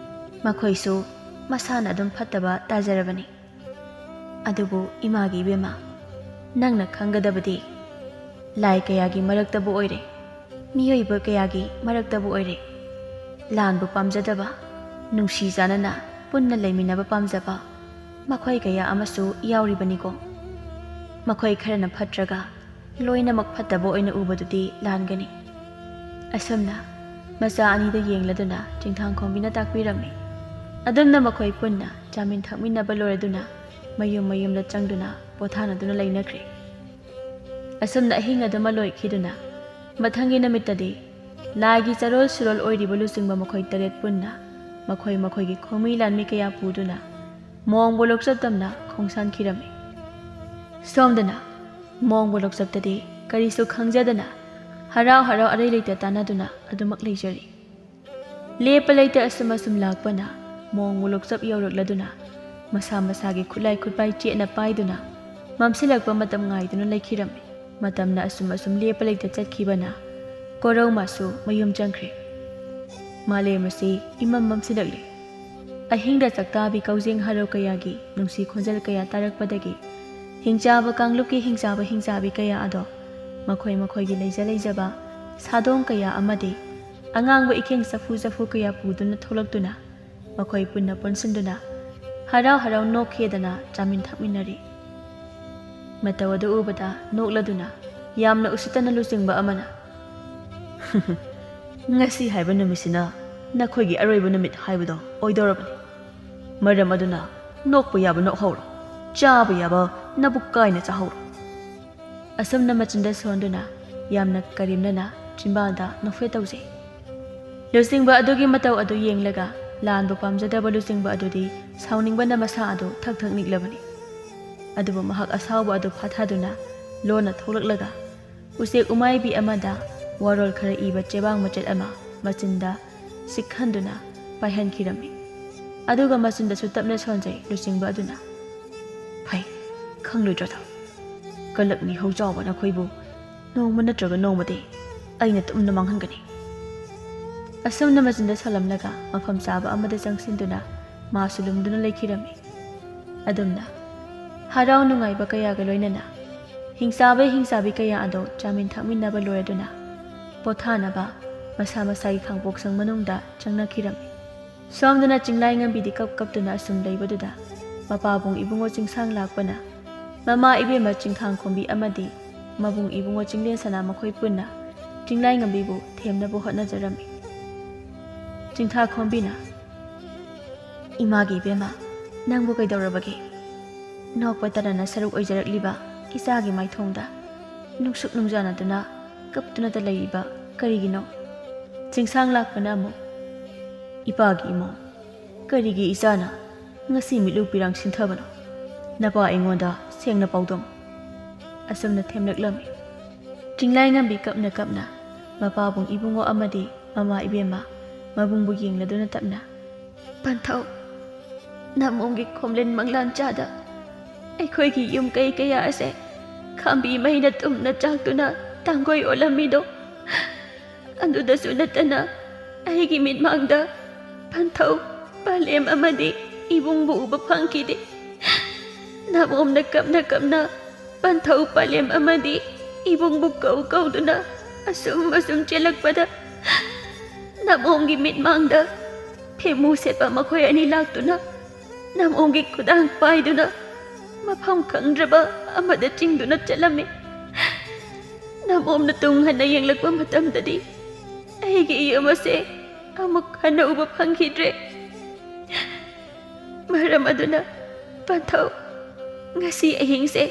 ꯃꯈꯣꯏꯁꯨ ꯃꯁꯥꯅ ꯑꯗꯨꯝ ꯐꯠꯇꯕ ꯇꯥꯖꯔꯕꯅꯤ꯫ ꯑꯗꯨꯕꯨ ꯏꯃꯥꯒꯤ ꯏꯕꯦꯝꯃ, ꯅꯪꯅ ꯈꯪꯒꯗꯕꯗꯤ ꯂꯥꯏ ꯀꯌꯥꯒꯤ ꯃꯔꯛꯇꯕꯨ ꯑꯣꯏꯔꯦ꯫ ꯃꯤꯑꯣꯏꯕ ꯀꯌꯥꯒꯤ ꯃꯔꯛꯇꯕꯨ ꯑꯣꯏꯔꯦ, ꯂꯥꯟꯕꯨ ꯄꯥꯝꯖꯗꯕ, ꯅꯨꯡꯁꯤ ꯆꯥꯟꯅꯅ ꯄꯨꯟꯅ ꯂꯩꯃꯤꯟꯅꯕ ꯄꯥꯝꯖꯕ ꯃꯈꯣꯏ ꯀꯌꯥ ꯑꯃꯁꯨ ꯌꯥꯎꯔꯤꯕꯅꯤꯀꯣ꯫ ꯃꯈꯣꯏ ꯈꯔꯅ ꯐꯠꯇ꯭ꯔꯒ ꯂꯣꯏꯅꯃꯛ ꯐꯠꯇꯕ ꯑꯣꯏꯅ ꯎꯕꯗꯨꯗꯤ ꯂꯥꯟꯒꯅꯤ꯫ ꯑꯁꯨꯝꯅ ꯃꯆꯥ ꯑꯅꯤꯗ ꯌꯦꯡꯂꯗꯨꯅ ꯆꯤꯡꯊꯥꯡꯈꯣꯝꯕꯤꯅ ꯇꯥꯛꯄꯤꯔꯝꯃꯤ꯫ ꯑꯗꯨꯝꯅ ꯃꯈꯣꯏ ꯄꯨꯟꯅ ꯆꯥꯃꯤꯟ ꯊꯛꯃꯤꯟꯅꯕ ꯂꯣꯏꯔꯗꯨꯅ ꯃꯌꯨꯝ ꯃꯌꯨꯝꯗ ꯆꯪꯗꯨꯅ ꯄꯣꯊꯥꯅꯗꯨꯅ ꯂꯩꯅꯈ꯭ꯔꯦ꯫ ꯑꯁꯨꯝꯅ ꯑꯍꯤꯡ ꯑꯗꯨꯃ ꯂꯣꯏꯈꯤꯗꯨꯅ ꯃꯊꯪꯒꯤ ꯅꯨꯃꯤꯠꯇꯗꯤ ꯂꯥꯏꯒꯤ ꯆꯔꯣꯜ ꯁꯨꯔꯣꯜ ꯑꯣꯏꯔꯤꯕ ꯂꯨꯆꯤꯡꯕ ꯃꯈꯣꯏ ꯇꯔꯦꯠ ꯄꯨꯟꯅ ꯃꯈꯣꯏ ꯃꯈꯣꯏꯒꯤ ꯈꯣꯡꯃꯤ ꯂꯥꯟꯃꯤ ꯀꯌꯥ ꯄꯨꯗꯨꯅ ꯃꯣꯡꯕ ꯂꯣꯛꯆꯠ ꯇꯝꯅ ꯈꯣꯡꯁꯥꯟꯈꯤꯔꯝꯃꯤ꯫ ꯁꯣꯝꯗꯅ ꯃꯣꯡꯕ ꯂꯣꯛꯆꯠꯇꯗꯤ ꯀꯔꯤꯁꯨ ꯈꯪꯖꯗꯅ ꯍꯔꯥꯎ ꯍꯔꯥꯎ ꯑꯔꯩ ꯂꯩꯇ ꯇꯥꯟꯅꯗꯨꯅ ꯑꯗꯨꯃꯛ ꯂꯩꯖꯔꯤ꯫ ꯂꯦꯞꯄ ꯂꯩꯇ ꯑꯁꯨꯝ ꯑꯁꯨꯝ ꯂꯥꯛꯄꯅ ꯃꯣꯡꯕ ꯂꯣꯛꯆꯞ ꯌꯧꯔꯛꯂꯗꯨꯅ ꯃꯁꯥ ꯃꯁꯥꯒꯤ ꯈꯨꯠꯂꯥꯏ ꯈꯨꯠꯄꯥꯏ ꯆꯦꯠꯅ ꯄꯥꯏꯗꯨꯅ ꯃꯝꯁꯤꯜꯂꯛꯄ ꯃꯇꯝ ꯉꯥꯏꯗꯨꯅ ꯂꯩꯈꯤꯔꯝꯃꯤ꯫ ꯃꯇꯝꯅ ꯑꯁꯨꯝ ꯑꯁꯨꯝ ꯂꯦꯞꯄ ꯂꯩꯇ ꯆꯠꯈꯤꯕꯅ ꯀꯣꯔꯧꯃꯁꯨ ꯃꯌꯨꯝ ꯆꯪꯈ꯭ꯔꯦ꯫ ꯃꯥꯂꯦꯝ ꯑꯁꯤ ꯏꯃꯝ ꯃꯝꯁꯤꯜꯂꯛꯂꯦ꯫ ꯑꯍꯤꯡꯗ ꯆꯥꯛꯇꯥꯕꯤ ꯀꯧꯖꯦꯡ ꯍꯔꯥꯎ ꯀꯌꯥꯒꯤ ꯅꯨꯡꯁꯤ ꯈꯣꯟꯖꯦꯜ ꯀꯌꯥ ꯇꯥꯔꯛꯄꯗꯒꯤ ꯍꯤꯡꯆꯥꯕ ꯀꯥꯡꯂꯨꯞꯀꯤ ꯍꯤꯡꯆꯥꯕ ꯍꯤꯡꯆꯥꯕꯤ ꯀꯌꯥ ꯑꯗꯣ ꯃꯈꯣꯏ ꯃꯈꯣꯏꯒꯤ ꯂꯩꯖ ꯂꯩꯖꯕ ꯁꯥꯗꯣꯡ ꯀꯌꯥ ꯑꯃꯗꯤ ꯑꯉꯥꯡꯕ ꯏꯈꯦꯡ ꯆꯐꯨ ꯆꯐꯨ ꯀꯌꯥ ꯄꯨꯗꯨꯅ ꯊꯣꯛꯂꯛꯇꯨꯅ ꯃꯈꯣꯏ ꯄꯨꯟꯅ ꯄꯨꯟꯁꯤꯟꯗꯨꯅ ꯍꯔꯥꯎ ꯍꯔꯥꯎ ꯅꯣꯛꯈꯤꯗꯅ ꯆꯥꯃꯤꯟ ꯊꯛꯃꯤꯟꯅꯔꯤ꯫ ꯃꯇꯧ ꯑꯗꯨ ꯎꯕꯗ ꯅꯣꯛꯂꯗꯨꯅ ꯌꯥꯝꯅ ꯎꯁꯤꯠꯇꯅ ꯂꯨꯆꯤꯡꯕ ꯑꯃꯅ, "ꯉꯁꯤ ꯍꯥꯏꯕ ꯅꯨꯃꯤꯠꯁꯤꯅ ꯅꯈꯣꯏꯒꯤ ꯑꯔꯣꯏꯕ ꯅꯨꯃꯤꯠ ꯍꯥꯏꯕꯗꯣ ꯑꯣꯏꯗꯧꯔꯕꯅꯤ꯫ ꯃꯔꯝ ꯑꯗꯨꯅ ꯅꯣꯛꯄ ꯌꯥꯕ ꯅꯣꯛꯍꯧꯔꯣ, ꯆꯥꯕ ꯌꯥꯕ ꯅꯕꯨꯛ ꯀꯥꯏꯅ ꯆꯥꯍꯧꯔꯣ"꯫ ꯑꯁꯨꯝꯅ ꯃꯆꯤꯟꯗ ꯁꯣꯟꯗꯨꯅ ꯌꯥꯝꯅ ꯀꯔꯦꯝꯅꯅ ꯆꯤꯝꯕꯥꯜꯗ ꯅꯣꯛꯐꯦꯠ ꯇꯧꯖꯩ꯫ ꯂꯨꯆꯤꯡꯕ ꯑꯗꯨꯒꯤ ꯃꯇꯧ ꯑꯗꯨ ꯌꯦꯡꯂꯒ ꯂꯥꯟꯕꯨ ꯄꯥꯝꯖꯗꯕ ꯂꯨꯆꯤꯡꯕ ꯑꯗꯨꯗꯤ ꯁꯥꯎꯅꯤꯡꯕꯅ ꯃꯁꯥ ꯑꯗꯨ ꯊꯛ ꯊꯛ ꯅꯤꯛꯂꯕꯅꯤ꯫ ꯑꯗꯨꯕꯨ ꯃꯍꯥꯛ ꯑꯁꯥꯎꯕ ꯑꯗꯨ ꯐꯥꯊꯗꯨꯅ ꯂꯣꯟꯅ ꯊꯣꯛꯂꯛꯂꯒ ꯎꯆꯦꯛ ꯎꯃꯥꯏꯕꯤ ꯑꯃꯗ ꯋꯥꯔꯣꯜ ꯈꯔ ꯏꯕ ꯆꯦꯕꯥꯡ ꯃꯆꯦꯠ ꯑꯃ ꯃꯆꯤꯟꯗ ꯆꯤꯛꯍꯟꯗꯨꯅ ꯄꯥꯏꯍꯟꯈꯤꯔꯝꯃꯤ꯫ ꯑꯗꯨꯒ ꯃꯆꯤꯟꯗꯁꯨ ꯇꯞꯅ ꯁꯣꯟꯖꯩ ꯂꯨꯆꯤꯡꯕ ꯑꯗꯨꯅ, "ꯐꯩ, ꯈꯪꯂꯣꯏꯗ꯭ꯔꯣ ꯊꯥꯎ? ꯀꯂꯛ ꯃꯤꯍꯧ ꯆꯥꯎꯕ ꯅꯈꯣꯏꯕꯨ ꯅꯣꯡꯃ ꯅꯠꯇ꯭ꯔꯒ ꯅꯣꯡꯃꯗꯤ ꯑꯩꯅ ꯇꯨꯝꯅ ꯃꯥꯡꯍꯟꯒꯅꯤ"꯫ ꯑꯁꯨꯝꯅ ꯃꯆꯤꯟꯗ ꯁꯣꯜꯂꯝꯂꯒ ꯃꯐꯝ ꯆꯥꯕ ꯑꯃꯗ ꯆꯪꯁꯤꯟꯗꯨꯅ ꯃꯥꯁꯨ ꯂꯨꯝꯗꯨꯅ ꯂꯩꯈꯤꯔꯝꯃꯤ꯫ ꯑꯗꯨꯝꯅ ꯍꯔꯥꯎ ꯅꯨꯡꯉꯥꯏꯕ ꯀꯌꯥꯒ ꯂꯣꯏꯅꯅ ꯍꯤꯡꯆꯥꯕ ꯍꯤꯡꯆꯥꯕꯤ ꯀꯌꯥ ꯑꯗꯣ ꯆꯥꯃꯤꯟ ꯊꯛꯃꯤꯟꯅꯕ ꯂꯣꯏꯔꯗꯨꯅ ꯄꯣꯊꯥꯅꯕ ꯃꯁꯥ ꯃꯁꯥꯒꯤ ꯈꯥꯡꯄꯣꯛꯁꯪ ꯃꯅꯨꯡꯗ ꯆꯪꯅꯈꯤꯔꯝꯃꯤ꯫ ꯁꯣꯝꯗꯅ ꯆꯤꯡꯂꯥꯏꯉꯝꯕꯤꯗꯤ ꯀꯞ ꯀꯞꯇꯨꯅ ꯑꯁꯨꯝ ꯂꯩꯕꯗꯨꯗ, ꯃꯄꯥꯕꯨꯡ ꯏꯕꯨꯡꯉꯣ ꯆꯤꯡꯁꯥꯡ ꯂꯥꯛꯄꯅ ꯃꯃꯥ ꯏꯕꯦꯝꯃ ꯆꯤꯡꯈꯥꯡ ꯈꯣꯝꯕꯤ ꯑꯃꯗꯤ ꯃꯕꯨꯡ ꯏꯕꯨꯡꯉꯣ ꯆꯤꯡꯂꯦꯟ ꯁꯅꯥ ꯃꯈꯣꯏ ꯄꯨꯟꯅ ꯆꯤꯡꯂꯥꯏꯉꯝꯕꯤꯕꯨ ꯊꯦꯝꯅꯕ ꯍꯣꯠꯅꯖꯔꯝꯃꯤ꯫ ꯆꯤꯡꯊꯥ ꯈꯣꯝꯕꯤꯅ, "ꯏꯃꯥꯒꯤ ꯏꯕꯦꯝꯃ, ꯅꯪꯕꯨ ꯀꯩꯗꯧꯔꯕꯒꯦ? ꯅꯣꯛꯄ ꯇꯔꯥꯅ ꯁꯔꯨꯛ ꯑꯣꯏꯖꯔꯛꯂꯤꯕ ꯏꯆꯥꯒꯤ ꯃꯥꯏꯊꯣꯡꯗ ꯅꯨꯡꯁꯨꯛ ꯅꯨꯡꯖꯥꯅꯗꯨꯅ ꯀꯞꯇꯨꯅꯇ ꯂꯩꯔꯤꯕ ꯀꯔꯤꯒꯤꯅꯣ?" ꯆꯤꯡꯁꯥꯡ ꯂꯥꯛꯄꯅ ꯑꯃꯨꯛ, "ꯏꯄꯥꯒꯤ ꯏꯃꯧ, ꯀꯔꯤꯒꯤ ꯏꯆꯥꯅ ꯉꯁꯤ ꯃꯤꯠꯂꯨ ꯄꯤꯔꯥꯡ ꯁꯤꯟꯊꯕꯅꯣ? ꯅꯄꯥ ꯑꯩꯉꯣꯟꯗ ꯁꯦꯡꯅ ꯄꯥꯎꯗꯝꯃꯨ꯫" ꯑꯁꯨꯝꯅ ꯊꯦꯝꯂꯛꯂꯝꯃꯤ꯫ ꯆꯤꯡꯂꯥꯏꯉꯝꯕꯤ ꯀꯞꯅ ꯀꯞꯅ ꯃꯄꯥꯕꯨꯡ ꯏꯕꯨꯡꯉꯣ ꯑꯃꯗꯤ ꯃꯃꯥ ꯏꯕꯦꯝꯃ ꯃꯕꯨꯡꯕꯨ ꯌꯦꯡꯂꯗꯨꯅ ꯇꯞꯅ, "ꯄꯟꯊꯧ, ꯅꯃꯣꯝꯒꯤ ꯈꯣꯝꯂꯦꯟ ꯃꯪꯂꯥꯟ ꯆꯥꯗ ꯑꯩꯈꯣꯏꯒꯤ ꯌꯨꯝ ꯀꯩ ꯀꯌꯥ ꯑꯁꯦ ꯈꯥꯝꯕꯤ ꯃꯩꯅ ꯇꯨꯝꯅ ꯆꯥꯛꯇꯨꯅ ꯇꯥꯡꯒꯣꯏ ꯑꯣꯜꯂꯝꯃꯤꯗꯣ, ꯑꯗꯨꯗꯁꯨ ꯅꯠꯇꯅ ꯑꯩꯒꯤ ꯃꯤꯠꯃꯥꯡꯗ ꯄꯟꯊꯧ, ꯄꯂꯦꯝ ꯑꯃꯗꯤ ꯏꯕꯨꯡꯕꯨ ꯎꯕ ꯐꯪꯈꯤꯗꯦ꯫ ꯅꯃꯣꯝꯅ ꯀꯞꯅ ꯀꯞꯅ ꯄꯟꯊꯧ, ꯄꯂꯦꯝ ꯑꯃꯗꯤ ꯏꯕꯨꯡꯕꯨ ꯀꯧ ꯀꯧꯗꯨꯅ ꯑꯁꯨꯝ ꯑꯁꯨꯝ ꯆꯦꯜꯂꯛꯄꯗ, ꯅꯃꯣꯝꯒꯤ ꯃꯤꯠꯃꯥꯡꯗ ꯐꯦꯃꯨ ꯁꯦꯠꯄ ꯃꯈꯣꯏ ꯑꯅꯤ ꯂꯥꯛꯇꯨꯅ ꯅꯃꯣꯝꯒꯤ ꯈꯨꯗꯥꯡ ꯄꯥꯏꯗꯨꯅ ꯃꯐꯝ ꯈꯪꯗ꯭ꯔꯕ ꯑꯃꯗ ꯆꯤꯡꯗꯨꯅ ꯆꯠꯂꯝꯃꯤ꯫ ꯅꯃꯣꯝꯅ ꯇꯨꯡ ꯍꯟꯅ ꯌꯦꯡꯂꯛꯄ ꯃꯇꯝꯗꯗꯤ ꯑꯩꯒꯤ ꯌꯨꯝ ꯑꯁꯦ ꯑꯃꯨꯛ ꯍꯟꯅ ꯎꯕ ꯐꯪꯈꯤꯗ꯭ꯔꯦ꯫ ꯃꯔꯝ ꯑꯗꯨꯅ ꯄꯟꯊꯧ, ꯉꯁꯤ ꯑꯍꯤꯡꯁꯦ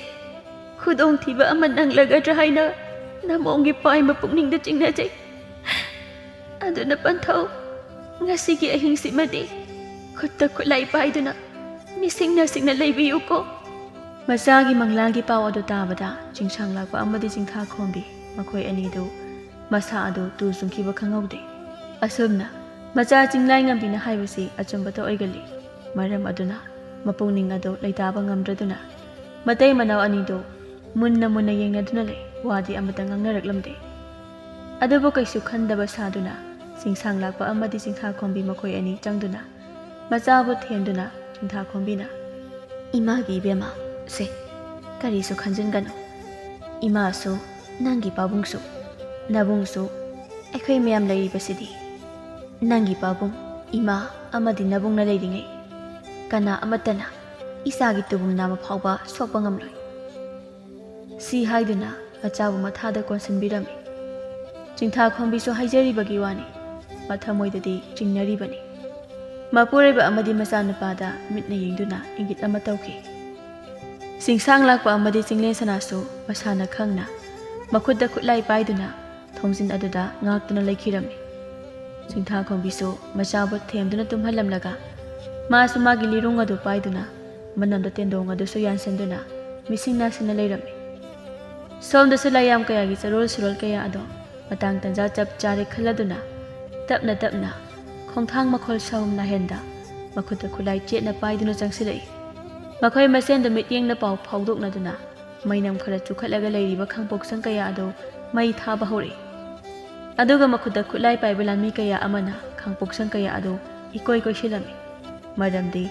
ꯈꯨꯗꯣꯡꯊꯤꯕ ꯑꯃ ꯅꯪꯂꯒꯗ꯭ꯔꯥ ꯍꯥꯏꯅ ꯅꯃꯣꯝꯒꯤ ꯄꯥꯏꯃ ꯄꯨꯛꯅꯤꯡꯗ ꯆꯤꯡꯅꯖꯩ꯫ ꯑꯗꯨꯅ ꯄꯟꯊꯧ, ꯉꯁꯤꯒꯤ ꯑꯍꯤꯡꯁꯤꯃꯗꯤ ꯈꯨꯠꯇ ꯈꯨꯠꯂꯥꯏ ꯄꯥꯏꯗꯨꯅ ꯃꯤꯁꯤꯡꯅ ꯁꯤꯡꯅ ꯂꯩꯕꯤꯌꯨꯀꯣ꯫" ꯃꯆꯥꯒꯤ ꯃꯪꯂꯥꯒꯤ ꯄꯥꯎ ꯑꯗꯨ ꯇꯥꯕꯗ ꯆꯤꯡꯁꯥꯡ ꯂꯥꯛꯄ ꯑꯃꯗꯤ ꯆꯤꯡꯊꯥ ꯈꯣꯝꯕꯤ ꯃꯈꯣꯏ ꯑꯅꯤꯗꯨ ꯃꯁꯥ ꯑꯗꯨ ꯇꯨ ꯆꯨꯡꯈꯤꯕ ꯈꯪꯍꯧꯗꯦ꯫ ꯑꯁꯨꯝꯅ ꯃꯆꯥ ꯆꯤꯡꯂꯥꯏꯉꯝꯕꯤꯅ ꯍꯥꯏꯕꯁꯤ ꯑꯆꯨꯝꯕꯇ ꯑꯣꯏꯒꯜꯂꯤ꯫ ꯃꯔꯝ ꯑꯗꯨꯅ ꯃꯄꯨꯛꯅꯤꯡ ꯑꯗꯨ ꯂꯩꯇꯥꯕ ꯉꯝꯗ꯭ꯔꯗꯨꯅ ꯃꯇꯩ ꯃꯅꯥꯎ ꯑꯅꯤꯗꯨ ꯃꯨꯟꯅ ꯃꯨꯟꯅ ꯌꯦꯡꯅꯗꯨꯅ ꯂꯩ꯫ ꯋꯥꯗꯤ ꯑꯃꯠꯇ ꯉꯥꯡꯅꯔꯛꯂꯝꯗꯦ꯫ ꯑꯗꯨꯕꯨ ꯀꯩꯁꯨ ꯈꯟꯗꯕ ꯁꯥꯗꯨꯅ ꯆꯤꯡꯁꯥꯡ ꯂꯥꯛꯄ ꯑꯃꯗꯤ ꯆꯤꯡꯊꯥ ꯈꯣꯝꯕꯤ ꯃꯈꯣꯏ ꯑꯅꯤ ꯆꯪꯗꯨꯅ ꯃꯆꯥꯕꯨ ꯊꯦꯝꯗꯨꯅ ꯆꯤꯡꯊꯥ ꯈꯣꯝꯕꯤꯅ, "ꯏꯃꯥꯒꯤ ꯏꯕꯦꯝꯃ, ꯁꯦ, ꯀꯔꯤꯁꯨ ꯈꯟꯖꯤꯟꯒꯅꯨ꯫ ꯏꯃꯥꯁꯨ ꯅꯪꯒꯤ ꯄꯥꯕꯨꯡꯁꯨ ꯅꯕꯨꯡꯁꯨ ꯑꯩꯈꯣꯏ ꯃꯌꯥꯝ ꯂꯩꯔꯤꯕꯁꯤꯗꯤ ꯅꯪꯒꯤ ꯄꯥꯕꯨꯡ, ꯏꯃꯥ ꯑꯃꯗꯤ ꯅꯕꯨꯡꯅ ꯂꯩꯔꯤꯉꯩ ꯀꯅꯥ ꯑꯃꯠꯇꯅ ꯏꯆꯥꯒꯤ ꯇꯨꯕꯨꯝ ꯅꯥꯕ ꯐꯥꯎꯕ ꯁꯣꯛꯄ ꯉꯝꯂꯣꯏ꯫ ꯁꯤ ꯍꯥꯏꯗꯨꯅ ꯃꯆꯥꯕꯨ ꯃꯊꯥꯗ ꯀꯣꯟꯁꯤꯟꯕꯤꯔꯝꯃꯤ꯫ ꯆꯤꯡꯊꯥꯈꯣꯝꯕꯤꯁꯨ ꯍꯥꯏꯖꯔꯤꯕꯒꯤ ꯋꯥꯅꯤ, ꯃꯊꯃꯣꯏꯗꯗꯤ ꯆꯤꯡꯅꯔꯤꯕꯅꯤ꯫ ꯃꯄꯨꯔꯣꯏꯕ ꯑꯃꯗꯤ ꯃꯆꯥꯅꯨꯄꯥꯗ ꯃꯤꯠꯅ ꯌꯦꯡꯗꯨꯅ ꯏꯪꯒꯤꯠ ꯑꯃ ꯇꯧꯈꯤ꯫ ꯆꯤꯡꯁꯥꯡ ꯂꯥꯛꯄ ꯑꯃꯗꯤ ꯆꯤꯡꯂꯦꯟ ꯁꯅꯥꯁꯨ ꯃꯁꯥꯅ ꯈꯪꯅ ꯃꯈꯨꯠꯇ ꯈꯨꯠꯂꯥꯏ ꯄꯥꯏꯗꯨꯅ ꯊꯣꯡꯖꯤꯟ ꯑꯗꯨꯗ ꯉꯥꯛꯇꯨꯅ ꯂꯩꯈꯤꯔꯝꯃꯤ꯫ ꯆꯤꯡꯊꯥꯈꯣꯝꯕꯤꯁꯨ ꯃꯆꯥꯕꯨ ꯊꯦꯝꯗꯨꯅ ꯇꯨꯝꯍꯜꯂꯝꯂꯒ ꯃꯥꯁꯨ ꯃꯥꯒꯤ ꯂꯤꯔꯨꯡ ꯑꯗꯨ ꯄꯥꯏꯗꯨꯅ ꯃꯅꯝꯗ ꯇꯦꯟꯗꯣꯡ ꯑꯗꯨꯁꯨ ꯌꯥꯟꯁꯤꯟꯗꯨꯅ ꯃꯤꯁꯤꯡ ꯅꯥꯁꯤꯡꯅ ꯂꯩꯔꯝꯃꯤ꯫ ꯁꯣꯝꯗꯁꯨ ꯂꯥꯏꯌꯥꯝ ꯀꯌꯥꯒꯤ ꯆꯔꯣꯜ ꯁꯨꯔꯣꯜ ꯀꯌꯥ ꯑꯗꯣ ꯃꯇꯥꯡ ꯇꯟꯖꯥ ꯆꯞ ꯆꯥꯔꯦ ꯈꯜꯂꯗꯨꯅ ꯇꯞꯅ ꯇꯞꯅ ꯈꯣꯡꯊꯥꯡ ꯃꯈꯣꯜ ꯁꯍꯨꯝ ꯅꯥꯍꯦꯟꯗ ꯃꯈꯨꯠꯇ ꯈꯨꯠꯂꯥꯏ ꯆꯦꯠꯅ ꯄꯥꯏꯗꯨꯅ ꯆꯪꯁꯤꯜꯂꯛꯏ꯫ ꯃꯈꯣꯏ ꯃꯁꯦꯟꯗ ꯃꯤꯠꯌꯦꯡꯅ ꯄꯥꯎ ꯐꯥꯎꯗꯣꯛꯅꯗꯨꯅ ꯃꯩꯅꯝ ꯈꯔ ꯆꯨꯈꯠꯂꯒ ꯂꯩꯔꯤꯕ ꯈꯥꯡꯄꯣꯛꯁꯪ ꯀꯌꯥ ꯑꯗꯨ ꯃꯩ ꯊꯥꯕ ꯍꯧꯔꯛꯏ꯫ ꯑꯗꯨꯒ ꯃꯈꯨꯠꯇ ꯈꯨꯠꯂꯥꯏ ꯄꯥꯏꯕ ꯂꯥꯟꯃꯤ ꯀꯌꯥ ꯑꯃꯅ ꯈꯥꯡꯄꯣꯛꯁꯪ ꯀꯌꯥ ꯑꯗꯨ ꯏꯀꯣꯏ ꯀꯣꯏꯁꯤꯜꯂꯝꯃꯤ꯫ ꯃꯔꯝꯗꯤ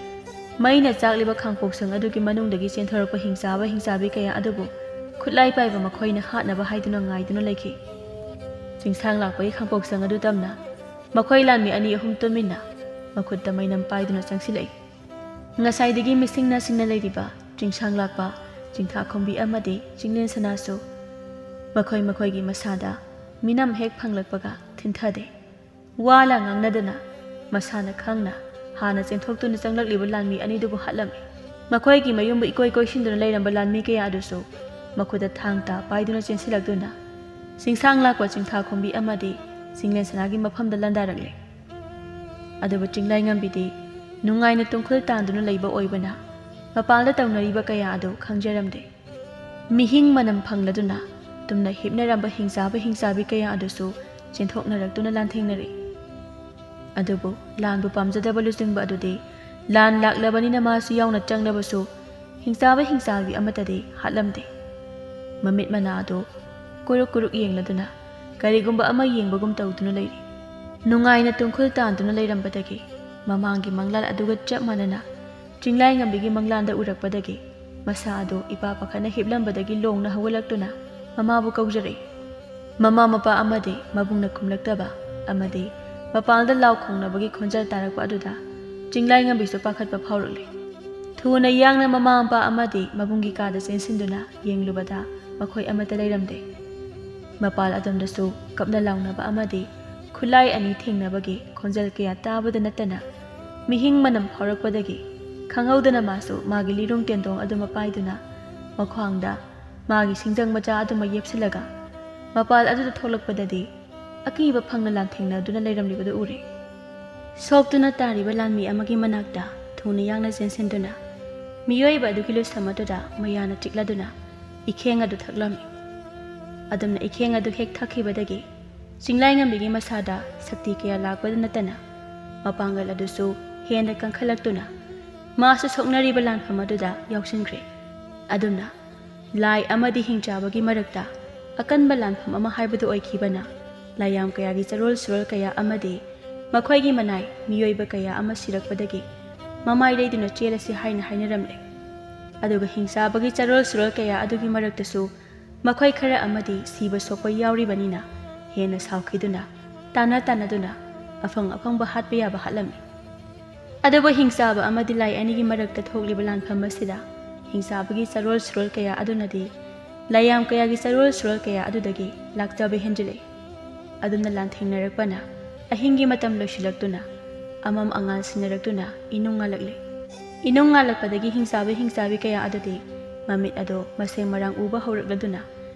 ꯃꯩꯅ ꯆꯥꯛꯂꯤꯕ ꯈꯥꯡꯄꯣꯛꯁꯪ ꯑꯗꯨꯒꯤ ꯃꯅꯨꯡꯗꯒꯤ ꯆꯦꯟꯊꯣꯔꯛꯄ ꯍꯤꯡꯆꯥꯕ ꯍꯤꯡꯆꯥꯕꯤ ꯀꯌꯥ ꯑꯗꯨꯕꯨ ꯈꯨꯠꯂꯥꯏ ꯄꯥꯏꯕ ꯃꯈꯣꯏꯅ ꯍꯥꯠꯅꯕ ꯍꯥꯏꯗꯨꯅ ꯉꯥꯏꯗꯨꯅ ꯂꯩꯈꯤ꯫ ꯆꯤꯡꯁꯥꯡ ꯂꯥꯛꯄꯒꯤ ꯈꯥꯡꯄꯣꯛꯁꯪ ꯑꯗꯨ ꯇꯝꯅ ꯃꯈꯣꯏ ꯂꯥꯟꯃꯤ ꯑꯅꯤ ꯑꯍꯨꯝ ꯇꯨꯃꯤꯟꯅ ꯃꯈꯨꯠꯇ ꯃꯩꯅꯝ ꯄꯥꯏꯗꯨꯅ ꯆꯪꯁꯤꯜꯂꯛꯏ꯫ ꯉꯁꯥꯏꯗꯒꯤ ꯃꯤꯁꯤꯡ ꯅꯥꯁꯤꯡꯅ ꯂꯩꯔꯤꯕ ꯆꯤꯡꯁꯥꯡ ꯂꯥꯛꯄ ꯆꯤꯡꯊꯥꯈꯣꯝꯕꯤ ꯑꯃꯗꯤ ꯆꯤꯡꯂꯦꯟ ꯁꯅꯥꯁꯨ ꯃꯈꯣꯏ ꯃꯈꯣꯏꯒꯤ ꯃꯁꯥꯗ ꯃꯤꯅꯝ ꯍꯦꯛ ꯐꯪꯂꯛꯄꯒ ꯊꯤꯟꯊꯗꯦ꯫ ꯋꯥ ꯂꯥ ꯉꯥꯡꯅꯗꯅ ꯃꯁꯥꯅ ꯈꯪꯅ ꯍꯥꯟꯅ ꯆꯦꯟꯊꯣꯛꯇꯨꯅ ꯆꯪꯂꯛꯂꯤꯕ ꯂꯥꯟꯃꯤ ꯑꯅꯤꯗꯨꯕꯨ ꯍꯥꯠꯂꯝꯃꯤ꯫ ꯃꯈꯣꯏꯒꯤ ꯃꯌꯨꯝꯕꯨ ꯏꯀꯣꯏ ꯀꯣꯏꯁꯤꯟꯗꯨꯅ ꯂꯩꯔꯝꯕ ꯂꯥꯟꯃꯤ ꯀꯌꯥ ꯑꯗꯨꯁꯨ ꯃꯈꯨꯠꯇ ꯊꯥꯡ ꯇꯥ ꯄꯥꯏꯗꯨꯅ ꯆꯦꯟꯁꯤꯜꯂꯛꯇꯨꯅ ꯆꯤꯡꯁꯥꯡ ꯂꯥꯛꯄ ꯆꯤꯡꯊꯥꯈꯣꯝꯕꯤ ꯑꯃꯗꯤ ꯆꯤꯡꯂꯦꯟ ꯁꯅꯥꯒꯤ ꯃꯐꯝꯗ ꯂꯥꯟꯗꯥꯔꯛꯂꯦ꯫ ꯑꯗꯨꯕꯨ ꯆꯤꯡꯂꯥꯏꯉꯝꯕꯤꯗꯤ ꯅꯨꯡꯉꯥꯏꯅ ꯇꯨꯡꯈꯨꯜ ꯇꯥꯟꯗꯨꯅ ꯂꯩꯕ ꯑꯣꯏꯕꯅ ꯃꯄꯥꯟꯗ ꯇꯧꯅꯔꯤꯕ ꯀꯌꯥ ꯑꯗꯨ ꯈꯪꯖꯔꯝꯗꯦ꯫ ꯃꯤꯍꯤꯡ ꯃꯅꯝ ꯐꯪꯂꯗꯨꯅ ꯇꯨꯝꯅ ꯍꯤꯞꯅꯔꯝꯕ ꯍꯤꯡꯆꯥꯕ ꯍꯤꯡꯆꯥꯕꯤ ꯀꯌꯥ ꯑꯗꯨꯁꯨ ꯆꯦꯟꯊꯣꯛꯅꯔꯛꯇꯨꯅ ꯂꯥꯟꯊꯦꯡꯅꯔꯛꯏ꯫ ꯑꯗꯨꯕꯨ ꯂꯥꯟꯕꯨ ꯄꯥꯝꯖꯗꯕ ꯂꯨꯆꯤꯡꯕ ꯑꯗꯨꯗꯤ ꯂꯥꯟ ꯂꯥꯛꯂꯕꯅꯤꯅ ꯃꯥꯁꯨ ꯌꯥꯎꯅ ꯆꯪꯂꯕꯁꯨ ꯍꯤꯡꯆꯥꯕ ꯍꯤꯡꯆꯥꯕꯤ ꯑꯃꯠꯇꯗꯤ ꯍꯥꯠꯂꯝꯗꯦ꯫ ꯃꯃꯤꯠ ꯃꯅꯥ ꯑꯗꯨ ꯀꯨꯔꯨꯛ ꯀꯨꯔꯨꯛ ꯌꯦꯡꯂꯗꯨꯅ ꯀꯔꯤꯒꯨꯝꯕ ꯑꯃ ꯌꯦꯡꯕꯒꯨꯝ ꯇꯧꯗꯨꯅ ꯂꯩꯔꯤ꯫ ꯅꯨꯡꯉꯥꯏꯅ ꯇꯨꯡꯈꯨꯜ ꯇꯥꯟꯗꯨꯅ ꯂꯩꯔꯝꯕꯗꯒꯤ ꯃꯃꯥꯡꯒꯤ ꯃꯪꯂꯥꯟ ꯑꯗꯨꯒ ꯆꯞ ꯃꯥꯟꯅꯅ ꯆꯤꯡꯂꯥꯏꯉꯝꯕꯤꯒꯤ ꯃꯪꯂꯥꯟꯗ ꯎꯔꯛꯄꯗꯒꯤ ꯃꯁꯥ ꯑꯗꯨ ꯏꯄꯥ ꯄꯥꯈꯠꯅ ꯍꯤꯞꯂꯝꯕꯗꯒꯤ ꯂꯣꯡꯅ ꯍꯧꯒꯠꯂꯛꯇꯨꯅ ꯃꯃꯥꯕꯨ ꯀꯧꯖꯔꯛꯏ꯫ ꯃꯃꯥ ꯃꯄꯥ ꯑꯃꯗꯤ ꯃꯕꯨꯡꯅ ꯈꯨꯝꯂꯛꯇꯕ ꯑꯃꯗꯤ ꯃꯄꯥꯟꯗ ꯂꯥꯎ ꯈꯣꯡꯅꯕꯒꯤ ꯈꯣꯟꯖꯦꯜ ꯇꯥꯔꯛꯄ ꯑꯗꯨꯗ ꯆꯤꯡꯂꯥꯏꯉꯝꯕꯤꯁꯨ ꯄꯥꯈꯠꯄ ꯐꯥꯎꯔꯛꯂꯦ꯫ ꯊꯨꯅ ꯌꯥꯡꯅ ꯃꯃꯥ ꯃꯄꯥ ꯑꯃꯗꯤ ꯃꯕꯨꯡꯒꯤ ꯀꯥꯗ ꯆꯦꯟꯁꯤꯟꯗꯨꯅ ꯌꯦꯡꯂꯨꯕꯗ ꯃꯈꯣꯏ ꯑꯃꯠꯇ ꯂꯩꯔꯝꯗꯦ꯫ ꯃꯄꯥꯜ ꯑꯗꯣꯝꯗꯁꯨ ꯀꯞꯅ ꯂꯥꯎꯅꯕ ꯑꯃꯗꯤ ꯈꯨꯠꯂꯥꯏ ꯑꯅꯤ ꯊꯦꯡꯅꯕꯒꯤ ꯈꯣꯟꯖꯦꯜ ꯀꯌꯥ ꯇꯥꯕꯗ ꯅꯠꯇꯅ ꯃꯤꯍꯤꯡ ꯃꯅꯝ ꯐꯥꯎꯔꯛꯄꯗꯒꯤ ꯈꯪꯍꯧꯗꯅ ꯃꯥꯁꯨ ꯃꯥꯒꯤ ꯂꯤꯔꯨꯡ ꯇꯦꯟꯗꯣꯡ ꯑꯗꯨꯃ ꯄꯥꯏꯗꯨꯅ ꯃꯈ꯭ꯋꯥꯡꯗ ꯃꯥꯒꯤ ꯁꯤꯡꯖꯪ ꯃꯆꯥ ꯑꯗꯨꯃ ꯌꯦꯞꯁꯤꯜꯂꯒ ꯃꯄꯥꯜ ꯑꯗꯨꯗ ꯊꯣꯛꯂꯛꯄꯗꯗꯤ ꯑꯀꯤꯕ ꯐꯪꯅ ꯂꯥꯟꯊꯦꯡꯅꯗꯨꯅ ꯂꯩꯔꯝꯂꯤꯕꯗꯨ ꯎꯔꯦ꯫ ꯁꯣꯛꯇꯨꯅ ꯇꯥꯔꯤꯕ ꯂꯥꯟꯃꯤ ꯑꯃꯒꯤ ꯃꯅꯥꯛꯇ ꯊꯨꯅ ꯌꯥꯡꯅ ꯆꯦꯟꯁꯤꯟꯗꯨꯅ ꯃꯤꯑꯣꯏꯕ ꯑꯗꯨꯒꯤ ꯂꯨꯁꯝ ꯑꯗꯨꯗ ꯃꯌꯥꯅ ꯆꯤꯛꯂꯗꯨꯅ ꯏꯈꯦꯡ ꯑꯗꯨ ꯊꯛꯂꯝꯃꯤ꯫ ꯑꯗꯨꯝꯅ ꯏꯈꯦꯡ ꯑꯗꯨ ꯍꯦꯛ ꯊꯛꯈꯤꯕꯗꯒꯤ ꯆꯤꯡꯂꯥꯏꯉꯝꯕꯤꯒꯤ ꯃꯁꯥꯗ ꯁꯛꯇꯤ ꯀꯌꯥ ꯂꯥꯛꯄꯗ ꯅꯠꯇꯅ ꯃꯄꯥꯡꯒꯜ ꯑꯗꯨꯁꯨ ꯍꯦꯟꯅ ꯀꯟꯈꯠꯂꯛꯇꯨꯅ ꯃꯥꯁꯨ ꯁꯣꯛꯅꯔꯤꯕ ꯂꯥꯟꯐꯝ ꯑꯗꯨꯗ ꯌꯥꯎꯁꯤꯟꯈ꯭ꯔꯦ꯫ ꯑꯗꯨꯝꯅ ꯂꯥꯏ ꯑꯃꯗꯤ ꯍꯤꯡꯆꯥꯕꯒꯤ ꯃꯔꯛꯇ ꯑꯀꯟꯕ ꯂꯥꯟꯐꯝ ꯑꯃ ꯍꯥꯏꯕꯗꯨ ꯑꯣꯏꯈꯤꯕꯅ ꯂꯥꯏꯌꯥꯝ ꯀꯌꯥꯒꯤ ꯆꯔꯣꯜ ꯁꯨꯔꯣꯜ ꯀꯌꯥ ꯑꯃꯗꯤ ꯃꯈꯣꯏꯒꯤ ꯃꯅꯥꯏ ꯃꯤꯑꯣꯏꯕ ꯀꯌꯥ ꯑꯃ ꯁꯤꯔꯛꯄꯗꯒꯤ ꯃꯃꯥꯏ ꯂꯩꯗꯨꯅ ꯆꯦꯜꯂꯁꯤ ꯍꯥꯏꯅ ꯍꯥꯏꯅꯔꯝꯂꯦ꯫ ꯑꯗꯨꯒ ꯍꯤꯡꯆꯥꯕꯒꯤ ꯆꯔꯣꯜ ꯁꯨꯔꯣꯜ ꯀꯌꯥ ꯑꯗꯨꯒꯤ ꯃꯔꯛꯇꯁꯨ ꯃꯈꯣꯏ ꯈꯔ ꯑꯃꯗꯤ ꯁꯤꯕ ꯁꯣꯛꯄ ꯌꯥꯎꯔꯤꯕꯅꯤꯅ ꯍꯦꯟꯅ ꯁꯥꯎꯈꯤꯗꯨꯅ ꯇꯥꯟꯅ ꯇꯥꯟꯅꯗꯨꯅ ꯑꯐꯪ ꯑꯐꯪꯕ ꯍꯥꯠꯄ ꯌꯥꯕ ꯍꯥꯠꯂꯝꯃꯤ꯫ ꯑꯗꯨꯕꯨ ꯍꯤꯡꯆꯥꯕ ꯑꯃꯗꯤ ꯂꯥꯏ ꯑꯅꯤꯒꯤ ꯃꯔꯛꯇ ꯊꯣꯛꯂꯤꯕ ꯂꯥꯟꯐꯝ ꯑꯁꯤꯗ ꯍꯤꯡꯆꯥꯕꯒꯤ ꯆꯔꯣꯜ ꯁꯨꯔꯣꯜ ꯀꯌꯥ ꯑꯗꯨꯅꯗꯤ ꯂꯥꯏꯌꯥꯝ ꯀꯌꯥꯒꯤ ꯆꯔꯣꯜ ꯁꯨꯔꯣꯜ ꯀꯌꯥ ꯑꯗꯨꯗꯒꯤ ꯂꯥꯛꯆꯕ ꯍꯦꯟꯖꯤꯜꯂꯛꯏ꯫ ꯑꯗꯨꯝꯅ ꯂꯥꯟꯊꯦꯡꯅꯔꯛꯄꯅ ꯑꯍꯤꯡꯒꯤ ꯃꯇꯝ ꯂꯣꯏꯁꯤꯜꯂꯛꯇꯨꯅ ꯑꯃꯝ ꯑꯉꯥꯟ ꯁꯤꯟꯅꯔꯛꯇꯨꯅ ꯏꯅꯨꯡ ꯉꯥꯜꯂꯛꯂꯦ꯫ ꯏꯅꯨꯡ ꯉꯥꯜꯂꯛꯄꯗꯒꯤ ꯍꯤꯡꯆꯥꯕꯤ ꯍꯤꯡꯆꯥꯕꯤ ꯀꯌꯥ ꯑꯗꯨꯗꯤ ꯃꯃꯤꯠ ꯑꯗꯣ ꯃꯁꯦꯡ ꯃꯔꯥꯡ ꯎꯕ ꯍꯧꯔꯛꯂꯗꯨꯅ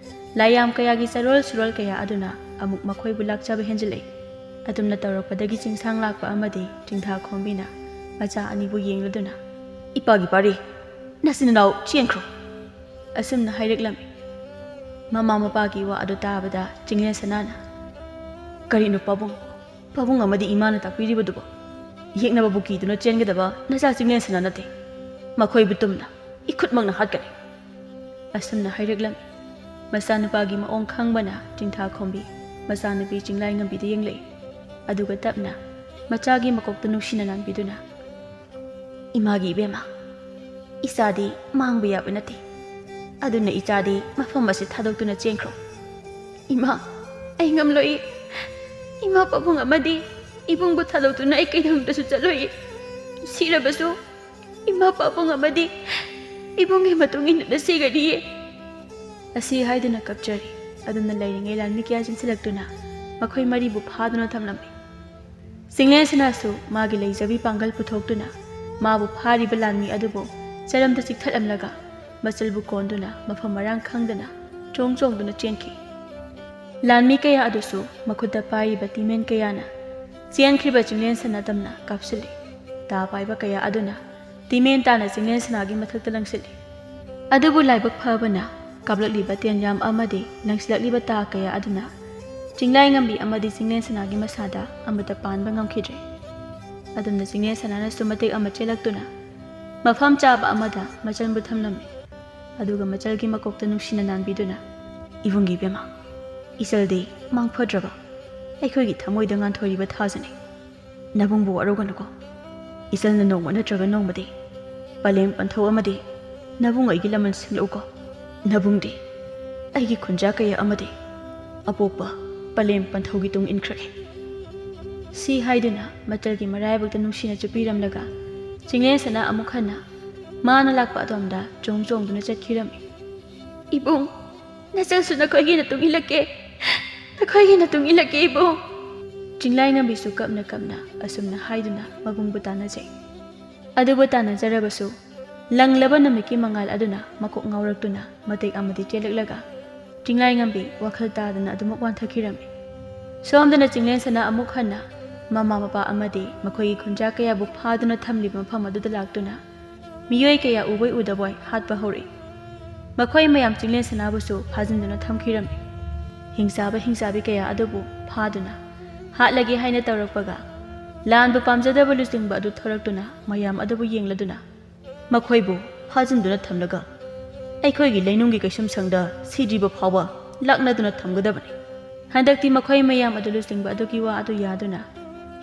ꯂꯥꯏꯌꯥꯝ ꯀꯌꯥꯒꯤ ꯆꯔꯣꯜ ꯁꯨꯔꯣꯜ ꯀꯌꯥ ꯑꯗꯨꯅ ꯑꯃꯨꯛ ꯃꯈꯣꯏꯕꯨ ꯂꯥꯛꯆꯕ ꯍꯦꯟꯖꯤꯜꯂꯛꯏ꯫ ꯑꯗꯨꯝꯅ ꯇꯧꯔꯛꯄꯗꯒꯤ ꯆꯤꯡꯁꯥꯡ ꯂꯥꯛꯄ ꯑꯃꯗꯤ ꯆꯤꯡꯊꯥ ꯈꯣꯝꯕꯤꯅ ꯃꯆꯥ ꯑꯅꯤꯕꯨ ꯌꯦꯡꯂꯗꯨꯅ, "ꯏꯄꯥꯒꯤ ꯄꯥꯔꯤ, ꯅꯆꯤꯟ ꯅꯅꯥꯎ ꯆꯦꯟꯈ꯭ꯔꯣ," ꯑꯁꯨꯝꯅ ꯍꯥꯏꯔꯛꯂꯝꯃꯤ꯫ ꯃꯃꯥ ꯃꯄꯥꯒꯤ ꯋꯥ ꯑꯗꯨ ꯇꯥꯕꯗ ꯆꯤꯡꯂꯦꯟ ꯁꯅꯥꯅ, "ꯀꯔꯤꯅꯣ ꯄꯥꯕꯨꯡ? ꯄꯥꯕꯨꯡ ꯑꯃꯗꯤ ꯏꯃꯥꯅ ꯇꯥꯛꯄꯤꯔꯤꯕꯗꯨꯕꯣ? ꯌꯦꯛꯅꯕꯕꯨ ꯀꯤꯗꯨꯅ ꯆꯦꯟꯒꯗꯕ ꯅꯆꯥ ꯆꯤꯡꯂꯦꯟ ꯁꯅꯥ ꯅꯠꯇꯦ꯫ ꯃꯈꯣꯏꯕꯨ ꯇꯨꯝꯅ ꯏꯈꯨꯠꯃꯛꯅ ꯍꯥꯠꯀꯅꯤ," ꯑꯁꯨꯝꯅ ꯍꯥꯏꯔꯛꯂꯝꯃꯤ꯫ ꯃꯆꯥꯅꯨꯄꯥꯒꯤ ꯃꯑꯣꯡ ꯈꯪꯕꯅ ꯆꯤꯡꯊꯥ ꯈꯣꯝꯕꯤ ꯃꯆꯥꯅꯨꯄꯤ ꯆꯤꯡꯂꯥꯏꯉꯝꯕꯤꯗ ꯌꯦꯡꯂꯛꯏ꯫ ꯑꯗꯨꯒ ꯇꯞꯅ ꯃꯆꯥꯒꯤ ꯃꯀꯣꯛꯇ ꯅꯨꯡꯁꯤꯅ ꯅꯥꯟꯕꯤꯗꯨꯅ, "ꯏꯃꯥꯒꯤ ꯏꯕꯦꯝꯃ, ꯏꯆꯥꯗꯤ ꯃꯥꯡꯕ ꯌꯥꯕ ꯅꯠꯇꯦ꯫ ꯑꯗꯨꯅ ꯏꯆꯥꯗꯤ ꯃꯐꯝ ꯑꯁꯤ ꯊꯥꯗꯣꯛꯇꯨꯅ ꯆꯦꯟꯈ꯭ꯔꯣ꯫ ꯏꯃꯥ, ꯑꯩ ꯉꯝꯂꯣꯏ꯫ ꯏꯃꯥ ꯄꯥꯕꯨꯡ ꯑꯃꯗꯤ ꯏꯕꯨꯡꯕꯨ ꯊꯥꯗꯣꯛꯇꯨꯅ ꯑꯩ ꯀꯩꯗꯧꯅꯨꯡꯗꯁꯨ ꯆꯠꯂꯣꯏ꯫ ꯁꯤꯔꯕꯁꯨ ꯏꯃꯥ ꯄꯥꯕꯨꯡ ꯑꯃꯗꯤ ꯏꯕꯨꯡꯒꯤ ꯃꯇꯨꯡ ꯏꯟꯗꯨꯅ ꯁꯤꯒꯅꯤꯌꯦ꯫ ꯑꯁꯤ ꯍꯥꯏꯗꯨꯅ ꯀꯞꯆꯔꯤ꯫ ꯑꯗꯨꯝꯅ ꯂꯩꯔꯤꯉꯩ ꯂꯥꯟꯃꯤ ꯀꯌꯥ ꯆꯦꯟꯁꯤꯜꯂꯛꯇꯨꯅ ꯃꯈꯣꯏ ꯃꯔꯤꯕꯨ ꯐꯥꯗꯨꯅ ꯊꯝꯂꯝꯃꯤ꯫ ꯆꯤꯡꯂꯦꯟ ꯁꯅꯥꯁꯨ ꯃꯥꯒꯤ ꯂꯩꯖꯕꯤ ꯄꯥꯡꯒꯜ ꯄꯨꯊꯣꯛꯇꯨꯅ ꯃꯥꯕꯨ ꯐꯥꯔꯤꯕ ꯂꯥꯟꯃꯤ ꯑꯗꯨꯕꯨ ꯆꯔꯝꯗ ꯆꯤꯛꯊꯠꯂꯝꯂꯒ ꯃꯆꯜꯕꯨ ꯀꯣꯟꯗꯨꯅ ꯃꯐꯝ ꯃꯔꯥꯡ ꯈꯪꯗꯅ ꯆꯣꯡ ꯆꯣꯡꯗꯨꯅ ꯆꯦꯟꯈꯤ꯫ ꯂꯥꯟꯃꯤ ꯀꯌꯥ ꯑꯗꯨꯁꯨ ꯃꯈꯨꯠꯇ ꯄꯥꯏꯔꯤꯕ ꯇꯤꯃꯦꯟ ꯀꯌꯥꯅ ꯆꯦꯟꯈ꯭ꯔꯤꯕ ꯆꯤꯡꯂꯦꯟ ꯁꯅꯥ ꯇꯝꯅ ꯀꯥꯞꯁꯤꯜꯂꯤ꯫ ꯇꯥ ꯄꯥꯏꯕ ꯀꯌꯥ ꯑꯗꯨꯅ ꯇꯤꯃꯦꯟ ꯇꯥꯅ ꯆꯤꯡꯂꯦꯟ ꯁꯅꯥꯒꯤ ꯃꯊꯛꯇ ꯂꯪꯁꯤꯜꯂꯤ꯫ ꯑꯗꯨꯕꯨ ꯂꯥꯏꯕꯛ ꯐꯕꯅ ꯀꯥꯞꯂꯛꯂꯤꯕ ꯇꯦꯟꯌꯥꯝ ꯑꯃꯗꯤ ꯂꯪꯁꯤꯜꯂꯛꯂꯤꯕ ꯇꯥ ꯀꯌꯥ ꯑꯗꯨꯅ ꯆꯤꯡꯂꯥꯏ ꯉꯝꯕꯤ ꯑꯃꯗꯤ ꯆꯤꯡꯂꯦꯟ ꯁꯅꯥꯒꯤ ꯃꯁꯥꯗ ꯑꯃꯠꯇ ꯄꯥꯟꯕ ꯉꯝꯈꯤꯗ꯭ꯔꯦ꯫ ꯑꯗꯨꯝꯅ ꯆꯤꯡꯂꯦꯟ ꯁꯅꯥꯅꯁꯨ ꯃꯇꯦꯛ ꯑꯃ ꯆꯦꯜꯂꯛꯇꯨꯅ ꯃꯐꯝ ꯆꯥꯕ ꯑꯃꯗ ꯃꯆꯜꯕꯨ ꯊꯝꯂꯝꯃꯤ꯫ ꯑꯗꯨꯒ ꯃꯆꯜꯒꯤ ꯃꯀꯣꯛꯇ ꯅꯨꯡꯁꯤꯅ ꯅꯥꯟꯕꯤꯗꯨꯅ, "ꯏꯕꯨꯡꯒꯤ ꯏꯕꯦꯝꯃ, ꯏꯆꯜꯗꯤ ꯃꯥꯡ ꯐꯗ꯭ꯔꯕ ꯑꯩꯈꯣꯏꯒꯤ ꯊꯃꯣꯏꯗ ꯉꯥꯟꯊꯣꯏꯔꯤꯕ ꯊꯥꯖꯅꯤ꯫ ꯅꯕꯨꯡꯕꯨ ꯋꯥꯔꯧꯒꯅꯨꯀꯣ꯫ ꯏꯆꯜꯅ ꯅꯣꯡꯃ ꯅꯠꯇ꯭ꯔꯒ ꯅꯣꯡꯃꯗꯤ ꯄꯂꯦꯝ ꯄꯟꯊꯧ ꯑꯃꯗꯤ ꯅꯕꯨꯡ ꯑꯩꯒꯤ ꯂꯃꯟ ꯁꯤꯡꯂꯛꯎꯀꯣ꯫ ꯅꯕꯨꯡꯗꯤ ꯑꯩꯒꯤ ꯈꯨꯟꯖꯥ ꯀꯌꯥ ꯑꯃꯗꯤ ꯑꯄꯣꯛꯄ ꯄꯂꯦꯝ ꯄꯟꯊꯧꯒꯤ ꯇꯨꯡ ꯏꯟꯈ꯭ꯔꯒꯦ꯫" ꯁꯤ ꯍꯥꯏꯗꯨꯅ ꯃꯆꯜꯒꯤ ꯃꯔꯥꯏꯕꯛꯇ ꯅꯨꯡꯁꯤꯅ ꯆꯨꯞꯄꯤꯔꯝꯂꯒ ꯆꯤꯡꯂꯦꯟ ꯁꯅꯥ ꯑꯃꯨꯛ ꯍꯟꯅ ꯃꯥꯅ ꯂꯥꯛꯄ ꯑꯗꯣꯝꯗ ꯆꯣꯡ ꯆꯣꯡꯗꯨꯅ ꯆꯠꯈꯤꯔꯝꯃꯤ꯫ "ꯏꯕꯨꯡ, ꯅꯆꯜꯁꯨ ꯅꯈꯣꯏꯒꯤ ꯅꯇꯨꯡ ꯏꯜꯂꯛꯀꯦ, ꯅꯈꯣꯏꯒꯤ ꯅꯇꯨꯡ ꯏꯜꯂꯛꯀꯦ ꯏꯕꯨꯡ꯫" ꯆꯤꯡꯂꯥꯏ ꯉꯝꯕꯤꯁꯨ ꯀꯞꯅ ꯀꯞꯅ ꯑꯁꯨꯝꯅ ꯍꯥꯏꯗꯨꯅ ꯃꯕꯨꯡꯕꯨ ꯇꯥꯟꯅꯖꯩ꯫ ꯑꯗꯨꯕꯨ ꯇꯥꯟꯅꯖꯔꯕꯁꯨ ꯂꯪꯂꯕ ꯅꯨꯃꯤꯠꯀꯤ ꯃꯉꯥꯜ ꯑꯗꯨꯅ ꯃꯀꯣꯛ ꯉꯥꯎꯔꯛꯇꯨꯅ ꯃꯇꯦꯛ ꯑꯃꯗꯤ ꯆꯦꯜꯂꯛꯂꯒ ꯆꯤꯡꯂꯥꯏ ꯉꯝꯕꯤ ꯋꯥꯈꯜ ꯇꯥꯗꯅ ꯑꯗꯨꯃꯛ ꯋꯥꯟꯊꯈꯤꯔꯝꯃꯤ꯫ ꯁꯣꯝꯗꯅ ꯆꯤꯡꯂꯦꯟ ꯁꯅꯥ ꯑꯃꯨꯛ ꯍꯟꯅ ꯃꯃꯥ ꯃꯄꯥ ꯑꯃꯗꯤ ꯃꯈꯣꯏꯒꯤ ꯈꯨꯟꯖꯥ ꯀꯌꯥꯕꯨ ꯐꯥꯗꯨꯅ ꯊꯝꯂꯤꯕ ꯃꯐꯝ ꯑꯗꯨꯗ ꯂꯥꯛꯇꯨꯅ ꯃꯤꯑꯣꯏ ꯀꯌꯥ ꯎꯕꯣꯏ ꯎꯗꯕꯣꯏ ꯍꯥꯠꯄ ꯍꯧꯔꯛꯏ꯫ ꯃꯈꯣꯏ ꯃꯌꯥꯝ ꯆꯤꯡꯂꯦꯟ ꯁꯅꯥꯕꯨꯁꯨ ꯐꯥꯖꯤꯟꯗꯨꯅ ꯊꯝꯈꯤꯔꯝꯃꯤ꯫ ꯍꯤꯡꯆꯥꯕ ꯍꯤꯡꯆꯥꯕꯤ ꯀꯌꯥ ꯑꯗꯨꯕꯨ ꯐꯥꯗꯨꯅ ꯍꯥꯠꯂꯒꯦ ꯍꯥꯏꯅ ꯇꯧꯔꯛꯄꯒ ꯂꯥꯟꯕꯨ ꯄꯥꯝꯖꯗꯕ ꯂꯨꯆꯤꯡꯕ ꯑꯗꯨ ꯊꯣꯔꯛꯇꯨꯅ ꯃꯌꯥꯝ ꯑꯗꯨꯕꯨ ꯌꯦꯡꯂꯗꯨꯅ ꯃꯈꯣꯏꯕꯨ ꯐꯥꯖꯤꯟꯗꯨꯅ ꯊꯝꯂꯒ ꯑꯩꯈꯣꯏꯒꯤ ꯂꯩꯅꯨꯡꯒꯤ ꯀꯩꯁꯨꯝꯁꯪꯗ ꯁꯤꯗ꯭ꯔꯤꯕ ꯐꯥꯎꯕ ꯂꯥꯛꯅꯗꯨꯅ ꯊꯝꯒꯗꯕꯅꯤ꯫ ꯍꯟꯗꯛꯇꯤ ꯃꯈꯣꯏ ꯃꯌꯥꯝ ꯑꯗꯨ ꯂꯨꯆꯤꯡꯕ ꯑꯗꯨꯒꯤ ꯋꯥ ꯑꯗꯨ ꯌꯥꯗꯨꯅ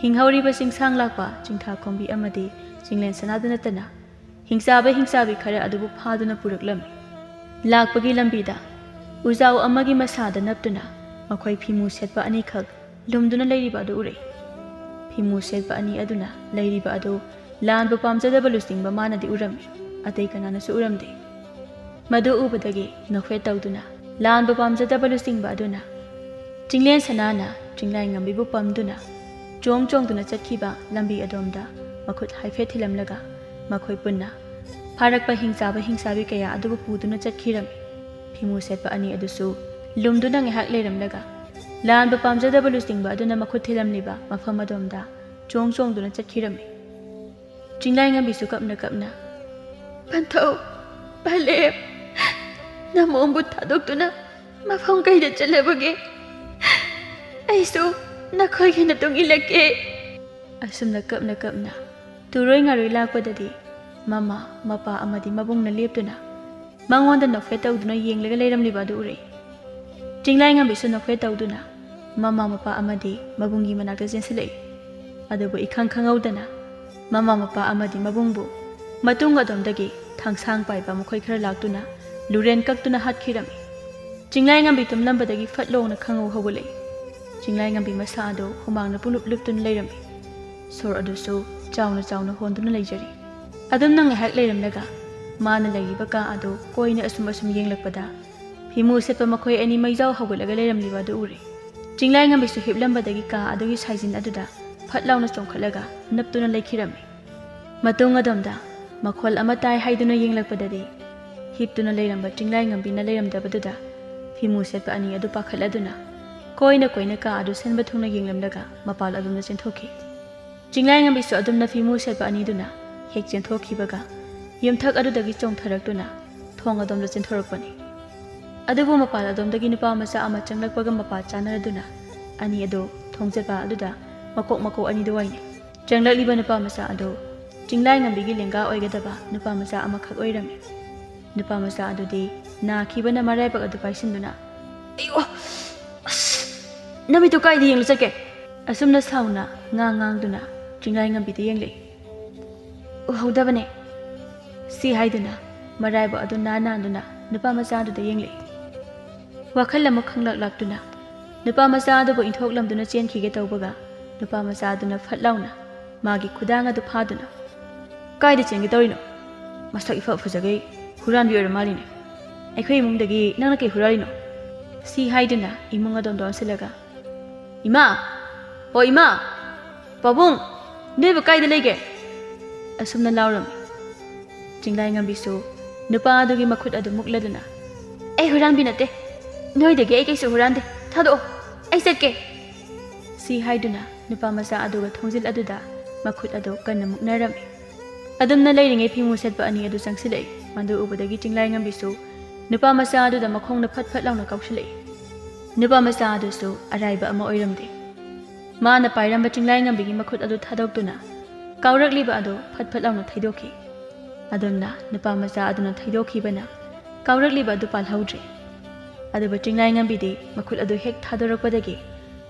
ꯍꯤꯡꯍꯧꯔꯤꯕ ꯆꯤꯡꯁꯥꯡ ꯂꯥꯛꯄ ꯆꯤꯡꯊꯥ ꯈꯣꯝꯕꯤ ꯑꯃꯗꯤ ꯆꯤꯡꯂꯦꯟ ꯁꯅꯥꯗ ꯅꯠꯇꯅ ꯍꯤꯡꯆꯥꯕ ꯍꯤꯡꯆꯥꯕꯤ ꯈꯔ ꯑꯗꯨꯕꯨ ꯐꯥꯗꯨꯅ ꯄꯨꯔꯛꯂꯝꯃꯤ꯫ ꯂꯥꯛꯄꯒꯤ ꯂꯝꯕꯤꯗ ꯎꯖꯥꯎ ꯑꯃꯒꯤ ꯃꯁꯥꯗ ꯅꯞꯇꯨꯅ ꯃꯈꯣꯏ ꯐꯤꯃꯨ ꯁꯦꯠꯄ ꯑꯅꯤꯈꯛ ꯂꯨꯝꯗꯨꯅ ꯂꯩꯔꯤꯕ ꯑꯗꯨ ꯎꯔꯛꯏ꯫ ꯐꯤꯃꯨ ꯁꯦꯠꯄ ꯑꯅꯤ ꯑꯗꯨꯅ ꯂꯩꯔꯤꯕ ꯑꯗꯨ ꯂꯥꯟꯕ ꯄꯥꯝꯖꯗꯕ ꯂꯨꯆꯤꯡꯕ ꯃꯥꯅꯗꯤ ꯎꯔꯝꯃꯤ, ꯑꯇꯩ ꯀꯅꯥꯅꯁꯨ ꯎꯔꯝꯗꯦ꯫ ꯃꯗꯨ ꯎꯕꯗꯒꯤ ꯅꯣꯛꯐꯦꯠ ꯇꯧꯗꯨꯅ ꯂꯥꯟꯕ ꯄꯥꯝꯖꯗꯕ ꯂꯨꯆꯤꯡꯕ ꯑꯗꯨꯅ ꯆꯤꯡꯂꯦꯟ ꯁꯅꯥꯅ ꯆꯤꯡꯂꯥꯏꯉꯝꯕꯤꯕꯨ ꯄꯝꯗꯨꯅ ꯆꯣꯡ ꯆꯣꯡꯗꯨꯅ ꯆꯠꯈꯤꯕ ꯂꯝꯕꯤ ꯑꯗꯣꯝꯗ ꯃꯈꯨꯠ ꯍꯥꯏꯐꯦꯠ ꯊꯤꯜꯂꯝꯂꯒ ꯃꯈꯣꯏ ꯄꯨꯟꯅ ꯐꯥꯔꯛꯄ ꯍꯤꯡꯆꯥꯕ ꯍꯤꯡꯆꯥꯕꯤ ꯀꯌꯥ ꯑꯗꯨꯕꯨ ꯄꯨꯗꯨꯅ ꯆꯠꯈꯤꯔꯝꯃꯤ꯫ ꯐꯤꯃꯨ ꯁꯦꯠꯄ ꯑꯅꯤ ꯑꯗꯨꯁꯨ ꯂꯨꯝꯗꯨꯅ ꯉꯥꯏꯍꯥꯛ ꯂꯩꯔꯝꯂꯒ ꯂꯥꯟꯕ ꯄꯥꯝꯖꯗꯕ ꯂꯨꯆꯤꯡꯕ ꯑꯗꯨꯅ ꯃꯈꯨꯠ ꯊꯤꯜꯂꯝꯂꯤꯕ ꯃꯐꯝ ꯑꯗꯣꯝꯗ ꯆꯣꯡ ꯆꯣꯡꯗꯨꯅ ꯆꯠꯈꯤꯔꯝꯃꯤ꯫ ꯆꯤꯡꯂꯥꯏꯉꯝꯕꯤꯁꯨ ꯀꯞꯅ ꯀꯞꯅ, "ꯄꯟꯊꯧ, ꯄꯂꯦꯝ, ꯅꯃꯣꯝꯕꯨ ꯊꯥꯗꯣꯛꯇꯨꯅ ꯃꯐꯝ ꯀꯩꯗ ꯆꯠꯂꯕꯒꯦ? ꯑꯩꯁꯨ ꯅꯈꯣꯏꯒꯤ ꯃꯇꯨꯡ ꯏꯜꯂꯛꯀꯦ"꯫ ꯑꯁꯨꯝꯅ ꯀꯞꯅ ꯀꯞꯅ ꯇꯨꯔꯣꯏ ꯉꯥꯔꯣꯏ ꯂꯥꯛꯄꯗꯗꯤ ꯃꯃꯥ, ꯃꯄꯥ ꯑꯃꯗꯤ ꯃꯕꯨꯡꯅ ꯂꯦꯞꯇꯨꯅ ꯃꯉꯣꯟꯗ ꯅꯣꯛꯐꯦꯠ ꯇꯧꯗꯨꯅ ꯌꯦꯡꯂꯒ ꯂꯩꯔꯝꯂꯤꯕ ꯑꯗꯨ ꯎꯔꯛꯏ꯫ ꯆꯤꯡꯂꯥꯏꯉꯝꯕꯤꯁꯨ ꯅꯣꯛꯐꯦꯠ ꯇꯧꯗꯨꯅ ꯃꯃꯥ ꯃꯄꯥ ꯑꯃꯗꯤ ꯃꯕꯨꯡꯒꯤ ꯃꯅꯥꯛꯇ ꯆꯦꯟꯁꯤꯜꯂꯛꯏ꯫ ꯑꯗꯨꯕꯨ ꯏꯈꯪ ꯈꯪꯍꯧꯗꯅ ꯃꯃꯥ ꯃꯄꯥ ꯑꯃꯗꯤ ꯃꯕꯨꯡꯕꯨ ꯃꯇꯨꯡ ꯑꯗꯣꯝꯗꯒꯤ ꯊꯥꯡꯁꯥꯡ ꯄꯥꯏꯕ ꯃꯈꯣꯏ ꯈꯔ ꯂꯥꯛꯇꯨꯅ ꯂꯨꯔꯦꯟ ꯀꯛꯇꯨꯅ ꯍꯥꯠꯈꯤꯔꯝꯃꯤ꯫ ꯆꯤꯡꯂꯥꯏꯉꯝꯕꯤ ꯇꯨꯝꯂꯝꯕꯗꯒꯤ ꯐꯠ ꯂꯥꯎꯅ ꯈꯪꯍꯧ ꯍꯧꯒꯠꯂꯛꯏ꯫ ꯆꯤꯡꯂꯥꯏꯉꯝꯕꯤ ꯃꯁꯥ ꯑꯗꯨ ꯍꯨꯃꯥꯡꯅ ꯄꯨꯡꯂꯨꯞ ꯂꯨꯞꯇꯨꯅ ꯂꯩꯔꯝꯃꯤ꯫ ꯁꯣꯔ ꯑꯗꯨꯁꯨ ꯆꯥꯎꯅ ꯆꯥꯎꯅ ꯍꯣꯟꯗꯨꯅ ꯂꯩꯖꯔꯤ꯫ ꯑꯗꯨꯝꯅ ꯉꯥꯏꯍꯥꯛ ꯂꯩꯔꯝꯂꯒ ꯃꯥꯅ ꯂꯩꯔꯤꯕ ꯀꯥ ꯑꯗꯨ ꯀꯣꯏꯅ ꯑꯁꯨꯝ ꯑꯁꯨꯝ ꯌꯦꯡꯂꯛꯄꯗ ꯐꯤꯃꯨ ꯁꯦꯠꯄ ꯃꯈꯣꯏ ꯑꯅꯤ ꯃꯩꯖꯥꯎ ꯍꯧꯒꯠꯂꯒ ꯂꯩꯔꯝꯂꯤꯕ ꯑꯗꯨ ꯎꯔꯦ꯫ ꯆꯤꯡꯂꯥꯏꯉꯝꯕꯤꯁꯨ ꯍꯤꯞꯂꯝꯕꯗꯒꯤ ꯀꯥ ꯑꯗꯨꯒꯤ ꯁꯥꯏꯖꯤꯟ ꯑꯗꯨꯗ ꯐꯠ ꯂꯥꯎꯅ ꯆꯣꯡꯈꯠꯂꯒ ꯅꯞꯇꯨꯅ ꯂꯩꯈꯤꯔꯝꯃꯤ꯫ ꯃꯇꯨꯡ ꯑꯗꯣꯝꯗ ꯃꯈꯣꯜ ꯑꯃ ꯇꯥꯏ ꯍꯥꯏꯗꯨꯅ ꯌꯦꯡꯂꯛꯄꯗꯗꯤ ꯍꯤꯞꯇꯨꯅ ꯂꯩꯔꯝꯕ ꯆꯤꯡꯂꯥꯏꯉꯝꯕꯤꯅ ꯂꯩꯔꯝꯗꯕꯗꯨꯗ ꯐꯤꯃꯨ ꯁꯦꯠꯄ ꯑꯅꯤ ꯑꯗꯨ ꯄꯥꯈꯠꯂꯗꯨꯅ ꯀꯣꯏꯅ ꯀꯣꯏꯅ ꯀꯥ ꯑꯗꯨ ꯁꯤꯟꯕ ꯊꯨꯡꯅ ꯌꯦꯡꯂꯝꯂꯒ ꯃꯄꯥꯜ ꯑꯗꯣꯝꯗ ꯆꯦꯟꯊꯣꯛꯈꯤ꯫ ꯆꯤꯡꯂꯥꯏꯉꯝꯕꯤꯁꯨ ꯑꯗꯨꯝꯅ ꯐꯤꯃꯨ ꯁꯦꯠꯄ ꯑꯅꯤꯗꯨꯅ ꯍꯦꯛ ꯆꯦꯟꯊꯣꯛꯈꯤꯕꯒ ꯌꯨꯝꯊꯛ ꯑꯗꯨꯗꯒꯤ ꯆꯣꯡꯊꯔꯛꯇꯨꯅ ꯊꯣꯡ ꯑꯗꯣꯝꯗ ꯆꯦꯟꯊꯣꯔꯛꯄꯅꯤ꯫ ꯑꯗꯨꯕꯨ ꯃꯄꯥꯜ ꯑꯗꯣꯝꯗꯒꯤ ꯅꯨꯄꯥ ꯃꯆꯥ ꯑꯃ ꯆꯪꯂꯛꯄꯒ ꯃꯄꯥ ꯆꯥꯅꯔꯗꯨꯅ ꯑꯅꯤ ꯑꯗꯨ ꯊꯣꯡꯖꯕ ꯑꯗꯨꯗ ꯃꯀꯣꯛ ꯃꯀꯣꯛ ꯑꯅꯤꯗꯨ ꯋꯥꯏꯅꯩ꯫ ꯆꯪꯂꯛꯂꯤꯕ ꯅꯨꯄꯥ ꯃꯆꯥ ꯑꯗꯨ ꯆꯤꯡꯂꯥꯏꯉꯝꯕꯤꯒꯤ ꯂꯦꯡꯒꯥ ꯑꯣꯏꯒꯗꯕ ꯅꯨꯄꯥ ꯃꯆꯥ ꯑꯃꯈꯛ ꯑꯣꯏꯔꯝꯃꯤ꯫ ꯅꯨꯄꯥ ꯃꯆꯥ ꯑꯗꯨꯗꯤ ꯅꯥꯈꯤꯕꯅ ꯃꯔꯥꯏꯕꯛ ꯑꯗꯨ ꯄꯥꯏꯁꯤꯟꯗꯨꯅ, "ꯑꯌꯣ! ꯑꯁ! ꯅꯃꯤꯠꯇꯨ ꯀꯥꯏꯗ ꯌꯦꯡꯂꯨ ꯆꯠꯀꯦ?" ꯑꯁꯨꯝꯅ ꯁꯥꯎꯅ ꯉꯥꯡ ꯉꯥꯡꯗꯨꯅ ꯆꯤꯡꯂꯥꯏꯉꯝꯕꯤꯗ ꯌꯦꯡꯂꯛꯏ꯫ "ꯎꯍꯧꯗꯕꯅꯦ" ꯁꯤ ꯍꯥꯏꯗꯨꯅ ꯃꯔꯥꯏꯕꯛ ꯑꯗꯨ ꯅꯥꯟ ꯅꯥꯟꯗꯨꯅ ꯅꯨꯄꯥ ꯃꯆꯥ ꯑꯗꯨꯗ ꯌꯦꯡꯂꯛꯏ꯫ ꯋꯥꯈꯜ ꯑꯃ ꯈꯪꯂꯥꯛ ꯂꯥꯛꯇꯨꯅ ꯅꯨꯄꯥ ꯃꯆꯥ ꯑꯗꯨꯕꯨ ꯏꯟꯊꯣꯛꯂꯝꯗꯨꯅ ꯆꯦꯟꯈꯤꯒꯦ ꯇꯧꯕꯒ, ꯅꯨꯄꯥ ꯃꯆꯥ ꯑꯗꯨꯅ ꯐꯠ ꯂꯥꯎꯅ ꯃꯥꯒꯤ ꯈꯨꯗꯥꯡ ꯑꯗꯨ ꯐꯥꯗꯨꯅ, "ꯀꯥꯏꯗ ꯆꯦꯟꯒꯦ ꯇꯧꯔꯤꯅꯣ? ꯃꯁꯛ ꯏꯐ ꯐꯖꯒꯩ ꯍꯨꯔꯥꯟꯕꯤ ꯑꯣꯏꯔ ꯃꯥꯜꯂꯤꯅꯦ꯫ ꯑꯩꯈꯣꯏ ꯏꯃꯨꯡꯗꯒꯤ ꯅꯪꯅ ꯀꯩ ꯍꯨꯔꯥꯜꯂꯤꯅꯣ?" ꯁꯤ ꯍꯥꯏꯗꯨꯅ ꯏꯃꯨꯡ ꯑꯗꯣꯝꯗ ꯑꯣꯟꯁꯤꯜꯂꯒ, "ꯏꯃꯥ! ꯑꯣ ꯏꯃꯥ! ꯄꯥꯕꯨꯡ! ꯅꯣꯏꯕꯨ ꯀꯥꯏꯗ ꯂꯩꯒꯦ?" ꯑꯁꯨꯝꯅ ꯂꯥꯎꯔꯝꯃꯤ꯫ ꯆꯤꯡꯂꯥꯏꯉꯝꯕꯤꯁꯨ ꯅꯨꯄꯥ ꯑꯗꯨꯒꯤ ꯃꯈꯨꯠ ꯑꯗꯨ ꯃꯨꯛꯂꯗꯨꯅ, "ꯑꯩ ꯍꯨꯔꯥꯟꯕꯤ ꯅꯠꯇꯦ꯫ ꯅꯣꯏꯗꯒꯤ ꯑꯩ ꯀꯩꯁꯨ ꯍꯨꯔꯥꯟꯗꯦ꯫ ꯊꯥꯗꯣꯛꯑꯣ꯫ ꯑꯩ ꯆꯠꯀꯦ!" ꯁꯤ ꯍꯥꯏꯗꯨꯅ ꯅꯨꯄꯥ ꯃꯆꯥ ꯑꯗꯨꯒ ꯊꯣꯡꯖꯤꯜ ꯑꯗꯨꯗ ꯃꯈꯨꯠ ꯑꯗꯨ ꯀꯟꯅ ꯃꯨꯛꯅꯔꯝꯃꯤ꯫ ꯑꯗꯨꯝꯅ ꯂꯩꯔꯤꯉꯩ ꯐꯤꯃꯨ ꯁꯦꯠꯄ ꯑꯅꯤ ꯑꯗꯨ ꯆꯪꯁꯤꯜꯂꯛꯏ꯫ ꯃꯗꯨ ꯎꯕꯗꯒꯤ ꯆꯤꯡꯂꯥꯏꯉꯝꯕꯤꯁꯨ ꯅꯨꯄꯥ ꯃꯆꯥ ꯑꯗꯨꯗ ꯃꯈꯣꯡꯅ ꯐꯠ ꯐꯠ ꯂꯥꯎꯅ ꯀꯥꯎꯁꯤꯜꯂꯛꯏ꯫ ꯅꯨꯄꯥ ꯃꯆꯥ ꯑꯗꯨꯁꯨ ꯑꯔꯥꯏꯕ ꯑꯃ ꯑꯣꯏꯔꯝꯗꯦ꯫ ꯃꯥꯅ ꯄꯥꯏꯔꯝꯕ ꯆꯤꯡꯂꯥꯏꯉꯝꯕꯤꯒꯤ ꯃꯈꯨꯠ ꯑꯗꯨ ꯊꯥꯗꯣꯛꯇꯨꯅ ꯀꯥꯎꯔꯛꯂꯤꯕ ꯑꯗꯨ ꯐꯠ ꯐꯠ ꯂꯥꯎꯅ ꯊꯩꯗꯣꯛꯈꯤ꯫ ꯑꯗꯨꯝꯅ ꯅꯨꯄꯥ ꯃꯆꯥ ꯑꯗꯨꯅ ꯊꯩꯗꯣꯛꯈꯤꯕꯅ ꯀꯥꯎꯔꯛꯂꯤꯕ ꯑꯗꯨ ꯄꯥꯜꯍꯧꯗ꯭ꯔꯦ꯫ ꯑꯗꯨꯕꯨ ꯆꯤꯡꯂꯥꯏꯉꯝꯕꯤꯗꯤ ꯃꯈꯨꯠ ꯑꯗꯨ ꯍꯦꯛ ꯊꯥꯗꯣꯔꯛꯄꯗꯒꯤ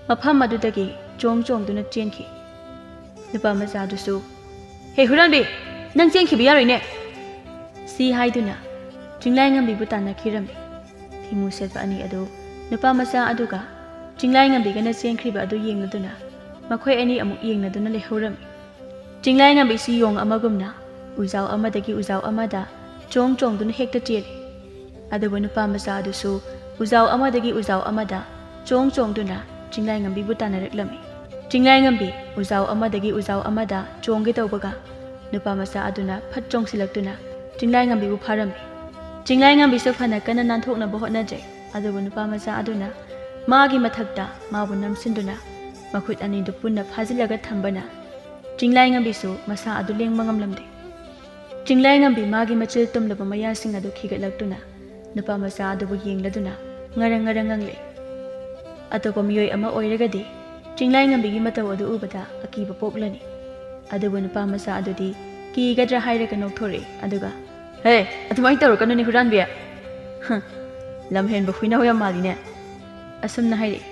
ꯃꯐꯝ ꯑꯗꯨꯗꯒꯤ ꯆꯣꯡ ꯆꯣꯡꯗꯨꯅ ꯆꯦꯟꯈꯤ꯫ ꯅꯨꯄꯥ ꯃꯆꯥꯗꯨꯁꯨ, "ꯍꯦ ꯍꯨꯔꯥꯟꯕꯤ, ꯅꯪ ꯆꯦꯟꯈꯤꯕ ꯌꯥꯔꯣꯏꯅꯦ!" ꯁꯤ ꯍꯥꯏꯗꯨꯅ ꯆꯤꯡꯂꯥꯏꯉꯝꯕꯤꯕꯨ ꯇꯥꯟꯅꯈꯤꯔꯝꯃꯤ꯫ ꯐꯤꯃꯨ ꯁꯦꯠꯄ ꯑꯅꯤ ꯑꯗꯨ ꯅꯨꯄꯥ ꯃꯆꯥ ꯑꯗꯨꯒ ꯆꯤꯡꯂꯥꯏꯉꯝꯕꯤꯒꯅ ꯆꯦꯟꯈ꯭ꯔꯤꯕ ꯑꯗꯨ ꯌꯦꯡꯂꯗꯨꯅ ꯃꯈꯣꯏ ꯑꯅꯤ ꯑꯃꯨꯛ ꯌꯦꯡꯅꯗꯨꯅ ꯂꯩꯍꯧꯔꯝꯃꯤ꯫ ꯆꯤꯡꯂꯥꯏꯉꯝꯕꯤꯁꯤ ꯌꯣꯡ ꯑꯃꯒꯨꯝꯅ ꯎꯖꯥꯎ ꯑꯃꯗꯒꯤ ꯎꯖꯥꯎ ꯑꯃꯗ ꯆꯣꯡ ꯆꯣꯡꯗꯨꯅ ꯍꯦꯛꯇ ꯆꯦꯜꯂꯤ꯫ ꯑꯗꯨꯕꯨ ꯅꯨꯄꯥ ꯃꯆꯥ ꯑꯗꯨꯁꯨ ꯎꯖꯥꯎ ꯑꯃꯗꯒꯤ ꯎꯖꯥꯎ ꯑꯃꯗ ꯆꯣꯡ ꯆꯣꯡꯗꯨꯅ ꯆꯤꯡꯂꯥꯏꯉꯝꯕꯤꯕꯨ ꯇꯥꯟꯅꯔꯛꯂꯝꯃꯤ꯫ ꯆꯤꯡꯂꯥꯏꯉꯝꯕꯤ ꯎꯖꯥꯎ ꯑꯃꯗꯒꯤ ꯎꯖꯥꯎ ꯑꯃꯗ ꯆꯣꯡꯒꯦ ꯇꯧꯕꯒ ꯅꯨꯄꯥ ꯃꯆꯥ ꯑꯗꯨꯅ ꯐꯠ ꯆꯣꯡꯁꯤꯜꯂꯛꯇꯨꯅ ꯆꯤꯡꯂꯥꯏꯉꯝꯕꯤꯕꯨ ꯐꯥꯔꯝꯃꯤ꯫ ꯆꯤꯡꯂꯥꯏꯉꯝꯕꯤꯁꯨ ꯐꯅ ꯀꯟꯅ ꯅꯥꯟꯊꯣꯛꯅꯕ ꯍꯣꯠꯅꯖꯩ, ꯑꯗꯨꯕꯨ ꯅꯨꯄꯥ ꯃꯆꯥ ꯑꯗꯨꯅ ꯃꯥꯒꯤ ꯃꯊꯛꯇ ꯃꯥꯕꯨ ꯅꯝꯁꯤꯟꯗꯨꯅ ꯃꯈꯨꯠ ꯑꯅꯤꯗꯨ ꯄꯨꯟꯅ ꯐꯥꯖꯤꯜꯂꯒ ꯊꯝꯕꯅ ꯆꯤꯡꯂꯥꯏꯉꯝꯕꯤꯁꯨ ꯃꯁꯥ ꯑꯗꯨ ꯂꯦꯡꯕ ꯉꯝꯂꯝꯗꯦ꯫ ꯆꯤꯡꯂꯥꯏꯉꯝꯕꯤ ꯃꯥꯒꯤ ꯃꯆꯤꯜ ꯇꯨꯝꯂꯕ ꯃꯌꯥꯁꯤꯡ ꯑꯗꯨ ꯈꯤꯒꯠꯂꯛꯇꯨꯅ ꯅꯨꯄꯥ ꯃꯆꯥ ꯑꯗꯨꯕꯨ ꯌꯦꯡꯂꯗꯨꯅ ꯉꯔꯪ ꯉꯔꯪ ꯉꯪꯂꯛꯏ꯫ ꯑꯇꯣꯞꯄ ꯃꯤꯑꯣꯏ ꯑꯃ ꯑꯣꯏꯔꯒꯗꯤ ꯆꯤꯡꯂꯥꯏꯉꯝꯕꯤꯒꯤ ꯃꯇꯧ ꯑꯗꯨ ꯎꯕꯗ ꯑꯀꯤꯕ ꯄꯣꯛꯂꯅꯤ꯫ ꯑꯗꯨꯕꯨ ꯅꯨꯄꯥ ꯃꯆꯥ ꯑꯗꯨꯗꯤ ꯀꯤꯒꯗ꯭ꯔꯥ ꯍꯥꯏꯔꯒ ꯅꯣꯛꯊꯣꯔꯛꯏ, ꯑꯗꯨꯒ, "ꯍꯦ, ꯑꯗꯨꯃꯥꯏꯅ ꯇꯧꯔꯛꯀꯅꯨꯅꯦ ꯍꯨꯔꯥꯟꯕꯤ꯫ ꯍꯝ, ꯂꯝꯍꯦꯟꯕ ꯍꯨꯏꯅꯥꯎ ꯌꯥꯝ ꯃꯥꯜꯂꯤꯅꯦ," ꯑꯁꯨꯝꯅ ꯍꯥꯏꯔꯛꯏ꯫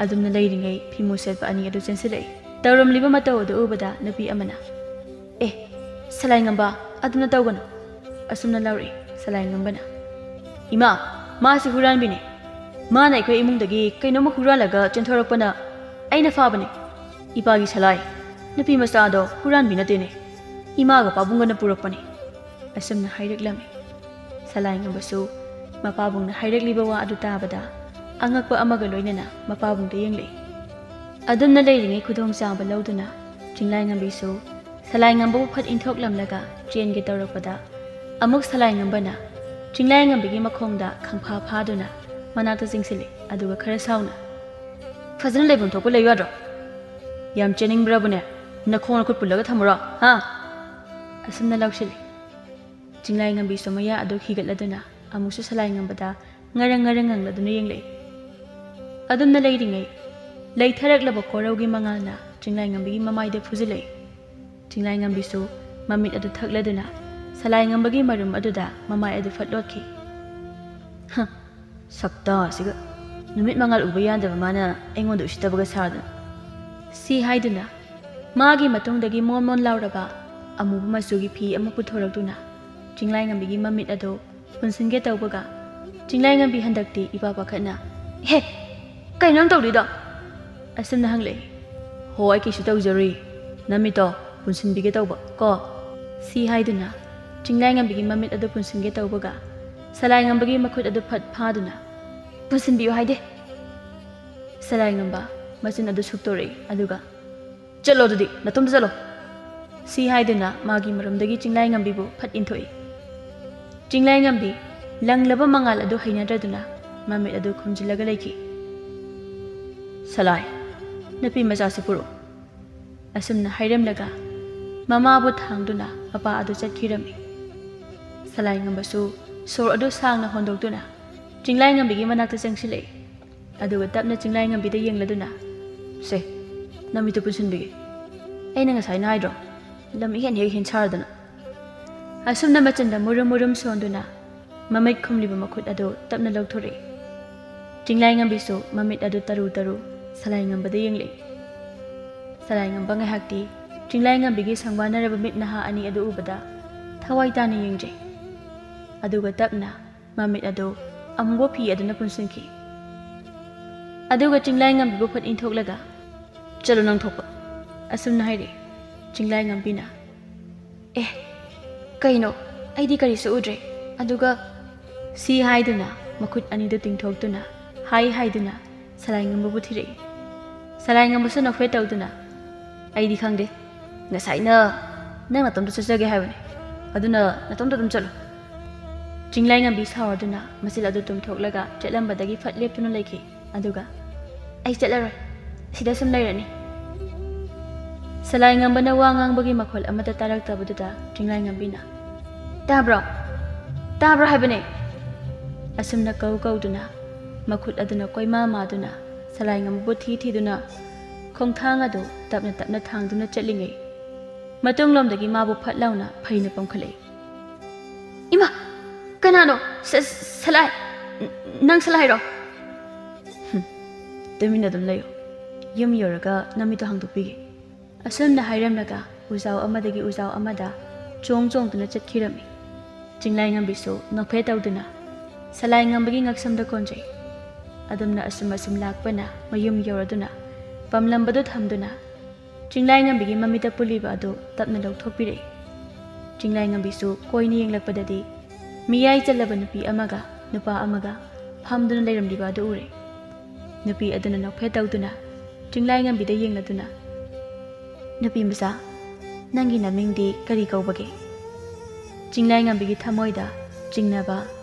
ꯑꯗꯨꯝꯅ ꯂꯩꯔꯤꯉꯩ ꯐꯤꯃꯨ ꯁꯦꯠꯄ ꯑꯅꯤ ꯑꯗꯨ ꯆꯦꯟꯁꯤꯜꯂꯛꯏ꯫ ꯇꯧꯔꯝꯂꯤꯕ ꯃꯇꯧ ꯑꯗꯨ ꯎꯕꯗ ꯅꯨꯄꯤ ꯑꯃꯅ, "ꯑꯦ, ꯁꯂꯥꯏꯉꯝꯕ, ꯑꯗꯨꯝꯅ ꯇꯧꯒꯅꯨ," ꯑꯁꯨꯝꯅ ꯂꯥꯎꯔꯛꯏ ꯁꯂꯥꯏꯉꯝꯕꯅ꯫ "ꯏꯃꯥ, ꯃꯥꯁꯤ ꯍꯨꯔꯥꯟꯕꯤꯅꯤ!" ꯃꯥꯅ ꯑꯩꯈꯣꯏ ꯏꯃꯨꯡꯗꯒꯤ ꯀꯩꯅꯣꯝꯃ ꯍꯨꯔꯥꯜꯂꯒ ꯆꯦꯟꯊꯣꯔꯛꯄꯅ ꯑꯩꯅ ꯐꯥꯕꯅꯤ꯫ ꯏꯄꯥꯒꯤ ꯁꯂꯥꯏ, ꯅꯨꯄꯤ ꯃꯆꯥꯗꯣ ꯍꯨꯔꯥꯟꯕꯤ ꯅꯠꯇꯦꯅꯦ, ꯏꯃꯥꯒ ꯄꯥꯕꯨꯡꯒꯅ ꯄꯨꯔꯛꯄꯅꯤ꯫ ꯑꯁꯨꯝꯅ ꯍꯥꯏꯔꯛꯂꯝꯃꯤ꯫ ꯁꯂꯥꯏꯉꯝꯕꯁꯨ ꯃꯄꯥꯕꯨꯡꯅ ꯍꯥꯏꯔꯛꯂꯤꯕ ꯋꯥ ꯑꯗꯨ ꯇꯥꯕꯗ ꯑꯉꯛꯄ ꯑꯃꯒ ꯂꯣꯏꯅꯅ ꯃꯄꯥꯕꯨꯡꯗ ꯌꯦꯡꯂꯛꯏ꯫ ꯑꯗꯨꯝꯅ ꯂꯩꯔꯤꯉꯩ ꯈꯨꯗꯣꯡꯆꯥꯕ ꯂꯧꯗꯨꯅ ꯆꯤꯡꯂꯥꯏꯉꯝꯕꯤꯁꯨ ꯁꯂꯥꯏꯉꯝꯕꯕꯨ ꯐꯠ ꯏꯟꯊꯣꯛꯂꯝꯂꯒ ꯆꯦꯟꯒꯦ ꯇꯧꯔꯛꯄꯗ, ꯑꯃꯨꯛ ꯁꯂꯥꯏꯉꯝꯕꯅ ꯆꯤꯡꯂꯥꯏꯉꯝꯕꯤꯒꯤ ꯃꯈꯣꯡꯗ ꯈꯪꯐꯥ ꯐꯥꯗꯨꯅ ꯃꯅꯥꯛꯇ ꯆꯤꯡꯁꯤꯜꯂꯤ, ꯑꯗꯨꯒ ꯈꯔ ꯁꯥꯎꯅ, "ꯐꯖꯅ ꯂꯩꯐꯝ ꯊꯣꯛꯄ ꯂꯩꯌꯨ ꯌꯥꯗ꯭ꯔꯣ? ꯌꯥꯝ ꯆꯦꯟꯅꯤꯡꯕ꯭ꯔꯕꯨꯅꯦ? ꯅꯈꯣꯡ ꯅꯈꯨꯠ ꯄꯨꯜꯂꯒ ꯊꯝꯃꯨꯔꯣ, ꯍꯥ?" ꯑꯁꯨꯝꯅ ꯂꯥꯎꯁꯤꯜꯂꯤ꯫ ꯆꯤꯡꯂꯥꯏꯉꯝꯕꯤꯁꯨ ꯃꯌꯥ ꯑꯗꯨ ꯍꯤꯒꯠꯂꯗꯨꯅ ꯑꯃꯨꯛꯁꯨ ꯁꯂꯥꯏꯉꯝꯕꯗ ꯉꯔꯪ ꯉꯔꯪ ꯉꯪꯂꯗꯨꯅ ꯌꯦꯡꯂꯛꯏ꯫ ꯑꯗꯨꯝꯅ ꯂꯩꯔꯤꯉꯩ, ꯂꯩꯊꯔꯛꯂꯕ ꯈꯣꯔꯧꯒꯤ ꯃꯉꯥꯜꯅ ꯆꯤꯡꯂꯥꯏꯉꯝꯕꯤꯒꯤ ꯃꯃꯥꯏꯗ ꯐꯨꯖꯤꯜꯂꯛꯏ꯫ ꯆꯤꯡꯂꯥꯏꯉꯝꯕꯤꯁꯨ ꯃꯃꯤꯠ ꯑꯗꯨ ꯊꯛꯂꯗꯨꯅ ꯁꯂꯥꯏꯉꯝꯕꯒꯤ ꯃꯔꯨꯝ ꯑꯗꯨꯗ ꯃꯃꯥꯏ ꯑꯗꯨ ꯐꯠ ꯂꯣꯠꯈꯤ꯫ "ꯍ, ꯁꯛꯇꯥ ꯑꯁꯤꯒ! ꯅꯨꯃꯤꯠ ꯃꯉꯥꯜ ꯎꯕ ꯌꯥꯗꯕ ꯃꯥꯅ ꯑꯩꯉꯣꯟꯗ ꯎꯁꯤꯠꯇꯕꯒ ꯁꯥꯗꯅ!" ꯁꯤ ꯍꯥꯏꯗꯨꯅ ꯃꯥꯒꯤ ꯃꯇꯨꯡꯗꯒꯤ ꯃꯣꯟ ꯃꯣꯟ ꯂꯥꯎꯔꯕ ꯑꯃꯨꯕ ꯃꯆꯨꯒꯤ ꯐꯤ ꯑꯃ ꯄꯨꯊꯣꯔꯛꯇꯨꯅ ꯆꯤꯡꯂꯥꯏꯉꯝꯕꯤꯒꯤ ꯃꯃꯤꯠ ꯑꯗꯨ ꯄꯨꯟꯁꯤꯟꯒꯦ ꯇꯧꯕꯒ, ꯆꯤꯡꯂꯥꯏꯉꯝꯕꯤ ꯍꯟꯗꯛꯇꯤ ꯏꯄꯥ ꯄꯥꯈꯠꯅ, "ꯍꯦ, ꯀꯩꯅꯣ ꯅꯪ ꯇꯧꯔꯤꯗꯣ?" ꯑꯁꯨꯝꯅ ꯍꯪꯂꯛꯏ꯫ "ꯍꯣ, ꯑꯩ ꯀꯩꯁꯨ ꯇꯧꯖꯔꯨꯏ, ꯅꯃꯤꯠꯇꯣ ꯄꯨꯟꯁꯤꯟꯕꯤꯒꯦ ꯇꯧꯕ ꯀꯣ꯫" ꯁꯤ ꯍꯥꯏꯗꯨꯅ ꯆꯤꯡꯂꯥꯏꯉꯝꯕꯤꯒꯤ ꯃꯃꯤꯠ ꯑꯗꯨ ꯄꯨꯟꯁꯤꯟꯒꯦ ꯇꯧꯕꯒ, ꯁꯂꯥꯏꯉꯝꯕꯒꯤ ꯃꯈꯨꯠ ꯑꯗꯨ ꯐꯠ ꯐꯥꯗꯨꯅ, "ꯄꯨꯟꯁꯤꯟꯕꯤꯌꯨ ꯍꯥꯏꯗꯦ!" ꯁꯂꯥꯏꯉꯝꯕ ꯃꯆꯤꯟ ꯑꯗꯨ ꯁꯨꯛꯇꯣꯔꯛꯏ, ꯑꯗꯨꯒ, "ꯆꯠꯂꯣ ꯑꯗꯨꯗꯤ, ꯅꯇꯣꯝꯇ ꯆꯠꯂꯣ!" ꯁꯤ ꯍꯥꯏꯗꯨꯅ ꯃꯥꯒꯤ ꯃꯔꯨꯝꯗꯒꯤ ꯆꯤꯡꯂꯥꯏꯉꯝꯕꯤꯕꯨ ꯐꯠ ꯏꯟꯊꯣꯛꯏ꯫ ꯆꯤꯡꯂꯥꯏꯉꯝꯕꯤ ꯂꯪꯂꯕ ꯃꯉꯥꯜ ꯑꯗꯨ ꯍꯩꯅꯗ꯭ꯔꯗꯨꯅ ꯃꯃꯤꯠ ꯑꯗꯨ ꯈꯨꯝꯖꯤꯜꯂꯒ ꯂꯩꯈꯤ꯫ "ꯁꯂꯥꯏ, ꯅꯨꯄꯤ ꯃꯆꯥꯁꯤ ꯄꯨꯔꯛꯎ꯫" ꯑꯁꯨꯝꯅ ꯍꯥꯏꯔꯝꯂꯒ ꯃꯃꯥꯕꯨ ꯊꯥꯡꯗꯨꯅ ꯃꯄꯥ ꯑꯗꯨ ꯆꯠꯈꯤꯔꯝꯃꯤ꯫ ꯁꯂꯥꯏꯉꯝꯕꯁꯨ ꯁꯣꯔ ꯑꯗꯨ ꯁꯥꯡꯅ ꯍꯣꯟꯗꯣꯛꯇꯨꯅ ꯆꯤꯡꯂꯥꯏꯉꯝꯕꯤꯒꯤ ꯃꯅꯥꯛꯇ ꯆꯪꯁꯤꯜꯂꯛꯏ꯫ ꯑꯗꯨꯒ ꯇꯞꯅ ꯆꯤꯡꯂꯥꯏꯉꯝꯕꯤꯗ ꯌꯦꯡꯂꯗꯨꯅ, "ꯁꯦ, ꯅꯃꯤꯠꯇꯨ ꯄꯨꯟꯁꯤꯟꯕꯤꯒꯦ꯫ ꯑꯩꯅ ꯉꯁꯥꯏꯅ ꯍꯥꯏꯗ꯭ꯔꯣ, ꯂꯝ ꯏꯍꯦꯟ ꯍꯦꯛ ꯍꯦꯟ ꯁꯥꯔꯗꯅ!" ꯑꯁꯨꯝꯅ ꯃꯆꯤꯟꯗ ꯃꯨꯔꯨꯝ ꯃꯨꯔꯨꯝ ꯁꯣꯟꯗꯨꯅ ꯃꯃꯤꯠ ꯈꯨꯝꯂꯤꯕ ꯃꯈꯨꯠ ꯑꯗꯨ ꯇꯞꯅ ꯂꯧꯊꯣꯔꯛꯏ꯫ ꯆꯤꯡꯂꯥꯏꯉꯝꯕꯤꯁꯨ ꯃꯃꯤꯠ ꯑꯗꯨ ꯇꯔꯨ ꯇꯔꯨ ꯁꯂꯥꯏꯉꯝꯕꯗ ꯌꯦꯡꯂꯛꯏ꯫ ꯁꯂꯥꯏꯉꯝꯕ ꯉꯥꯏꯍꯥꯛꯇꯤ ꯆꯤꯡꯂꯥꯏꯉꯝꯕꯤꯒꯤ ꯁꯪꯕꯥꯟꯅꯔꯕ ꯃꯤꯠ ꯅꯍꯥ ꯑꯅꯤ ꯑꯗꯨ ꯎꯕꯗ ꯊꯋꯥꯏ ꯇꯥꯅ ꯌꯦꯡꯖꯩ꯫ ꯑꯗꯨꯒ ꯇꯞꯅ ꯃꯃꯤꯠ ꯑꯗꯨ ꯑꯃꯨꯕ ꯐꯤ ꯑꯗꯨꯅ ꯄꯨꯟꯁꯤꯟꯈꯤ꯫ ꯑꯗꯨꯒ ꯆꯤꯡꯂꯥꯏꯉꯝꯕꯤꯕꯨ ꯐꯠ ꯏꯟꯊꯣꯛꯂꯒ, "ꯆꯠꯂꯣ ꯅꯪ ꯊꯣꯛꯄ," ꯑꯁꯨꯝꯅ ꯍꯥꯏꯔꯛꯏ꯫ ꯆꯤꯡꯂꯥꯏꯉꯝꯕꯤꯅ, "ꯑꯦ, ꯀꯩꯅꯣ? ꯑꯩꯗꯤ ꯀꯔꯤꯁꯨ ꯎꯗ꯭ꯔꯦ꯫ ꯑꯗꯨꯒ," ꯁꯤ ꯍꯥꯏꯗꯨꯅ ꯃꯈꯨꯠ ꯑꯅꯤꯗꯨ ꯇꯤꯡꯊꯣꯛꯇꯨꯅ, ꯍꯥꯏ ꯍꯥꯏꯗꯨꯅ ꯁꯂꯥꯏꯉꯝꯕꯕꯨ ꯊꯤꯔꯛꯏ꯫ ꯁꯂꯥꯏꯉꯝꯕꯁꯨ ꯅꯣꯛꯐꯦꯠ ꯇꯧꯗꯨꯅ, "ꯑꯩꯗꯤ ꯈꯪꯗꯦ꯫ ꯉꯁꯥꯏꯅ ꯅꯪ ꯅꯇꯣꯝꯇ ꯆꯠꯆꯒꯦ ꯍꯥꯏꯕꯅꯤ꯫ ꯑꯗꯨꯅ ꯅꯇꯣꯝꯇ ꯑꯗꯨꯝ ꯆꯠꯂꯨ꯫" ꯆꯤꯡꯂꯥꯏꯉꯝꯕꯤ ꯁꯥꯎꯔꯗꯨꯅ ꯃꯆꯤꯜ ꯑꯗꯨ ꯇꯨꯝꯊꯣꯛꯂꯒ ꯆꯠꯂꯝꯕꯗꯒꯤ ꯐꯠ ꯂꯦꯞꯇꯨꯅ ꯂꯩꯈꯤ꯫ ꯑꯗꯨꯒ, "ꯑꯩ ꯆꯠꯂꯔꯣꯏ, ꯁꯤꯗ ꯁꯨꯝ ꯂꯩꯔꯅꯤ꯫" ꯁꯂꯥꯏꯉꯝꯕꯅ ꯋꯥ ꯉꯥꯡꯕꯒꯤ ꯃꯈꯣꯜ ꯑꯃꯠꯇ ꯇꯥꯔꯛꯇꯕꯗꯨꯗ ꯆꯤꯡꯂꯥꯏꯉꯝꯕꯤꯅ, "ꯇꯥꯕ꯭ꯔꯣ? ꯇꯥꯕ꯭ꯔꯣ ꯍꯥꯏꯕꯅꯦ?" ꯑꯁꯨꯝꯅ ꯀꯧ ꯀꯧꯗꯨꯅ, ꯃꯈꯨꯠ ꯑꯗꯨꯅ ꯀꯣꯏꯃꯥ ꯃꯥꯗꯨꯅ, ꯁꯂꯥꯏꯉꯝꯕꯕꯨ ꯊꯤ ꯊꯤꯗꯨꯅ, ꯈꯣꯡꯊꯥꯡ ꯑꯗꯨ ꯇꯞꯅ ꯇꯞꯅ ꯊꯥꯡꯗꯨꯅ ꯆꯠꯂꯤꯉꯩ, ꯃꯇꯨꯡꯂꯣꯝꯗꯒꯤ ꯃꯥꯕꯨ ꯐꯠ ꯂꯥꯎꯅ ꯐꯩꯅ ꯄꯣꯝꯈꯠꯂꯛꯏ꯫ "ꯏꯃꯥ! ꯀꯅꯥꯅꯣ? ꯁ-, ꯁꯂꯥꯏ! ꯅ-, ꯅꯪ ꯁꯂꯥꯏꯔꯣ?" "ꯍꯨꯝ, ꯇꯨꯃꯤꯟꯅ ꯑꯗꯨꯝ ꯂꯩꯌꯨ꯫ ꯌꯨꯝ ꯌꯧꯔꯒ ꯅꯃꯤꯠꯇꯣ ꯍꯥꯡꯗꯣꯛꯄꯤꯒꯦ꯫" ꯑꯁꯨꯝꯅ ꯍꯥꯏꯔꯝꯂꯒ ꯎꯖꯥꯎ ꯑꯃꯗꯒꯤ ꯎꯖꯥꯎ ꯑꯃꯗ ꯆꯣꯡ ꯆꯣꯡꯗꯨꯅ ꯆꯠꯈꯤꯔꯝꯃꯤ꯫ ꯆꯤꯡꯂꯥꯏꯉꯝꯕꯤꯁꯨ ꯅꯣꯛꯐꯦꯠ ꯇꯧꯗꯨꯅ ꯁꯂꯥꯏꯉꯝꯕꯒꯤ ꯉꯛꯁꯝꯗ ꯀꯣꯟꯖꯩ꯫ ꯑꯗꯨꯝꯅ ꯑꯁꯨꯝ ꯑꯁꯨꯝ ꯂꯥꯛꯄꯅ ꯃꯌꯨꯝ ꯌꯧꯔꯗꯨꯅ ꯄꯝꯂꯝꯕꯗꯨ ꯊꯝꯗꯨꯅ ꯆꯤꯡꯂꯥꯏꯉꯝꯕꯤꯒꯤ ꯃꯃꯤꯠꯇ ꯄꯨꯜꯂꯤꯕ ꯑꯗꯨ ꯇꯞꯅ ꯂꯧꯊꯣꯛꯄꯤꯔꯛꯏ꯫ ꯆꯤꯡꯂꯥꯏꯉꯝꯕꯤꯁꯨ ꯀꯣꯏꯅ ꯌꯦꯡꯂꯛꯄꯗꯗꯤ ꯃꯤꯌꯥꯏ ꯆꯜꯂꯕ ꯅꯨꯄꯤ ꯑꯃꯒ ꯅꯨꯄꯥ ꯑꯃꯒ ꯐꯝꯗꯨꯅ ꯂꯩꯔꯝꯂꯤꯕ ꯑꯗꯨ ꯎꯔꯦ꯫ ꯅꯨꯄꯤ ꯑꯗꯨꯅ ꯅꯣꯛꯐꯦꯠ ꯇꯧꯗꯨꯅ ꯆꯤꯡꯂꯥꯏꯉꯝꯕꯤꯗ ꯌꯦꯡꯂꯗꯨꯅ, "ꯅꯨꯄꯤ ꯃꯆꯥ, ꯅꯪꯒꯤ ꯅꯃꯤꯡꯗꯤ ꯀꯔꯤ ꯀꯧꯕꯒꯦ?" ꯆꯤꯡꯂꯥꯏꯉꯝꯕꯤꯒꯤ ꯊꯃꯣꯏꯗ ꯆꯤꯡꯅꯕ,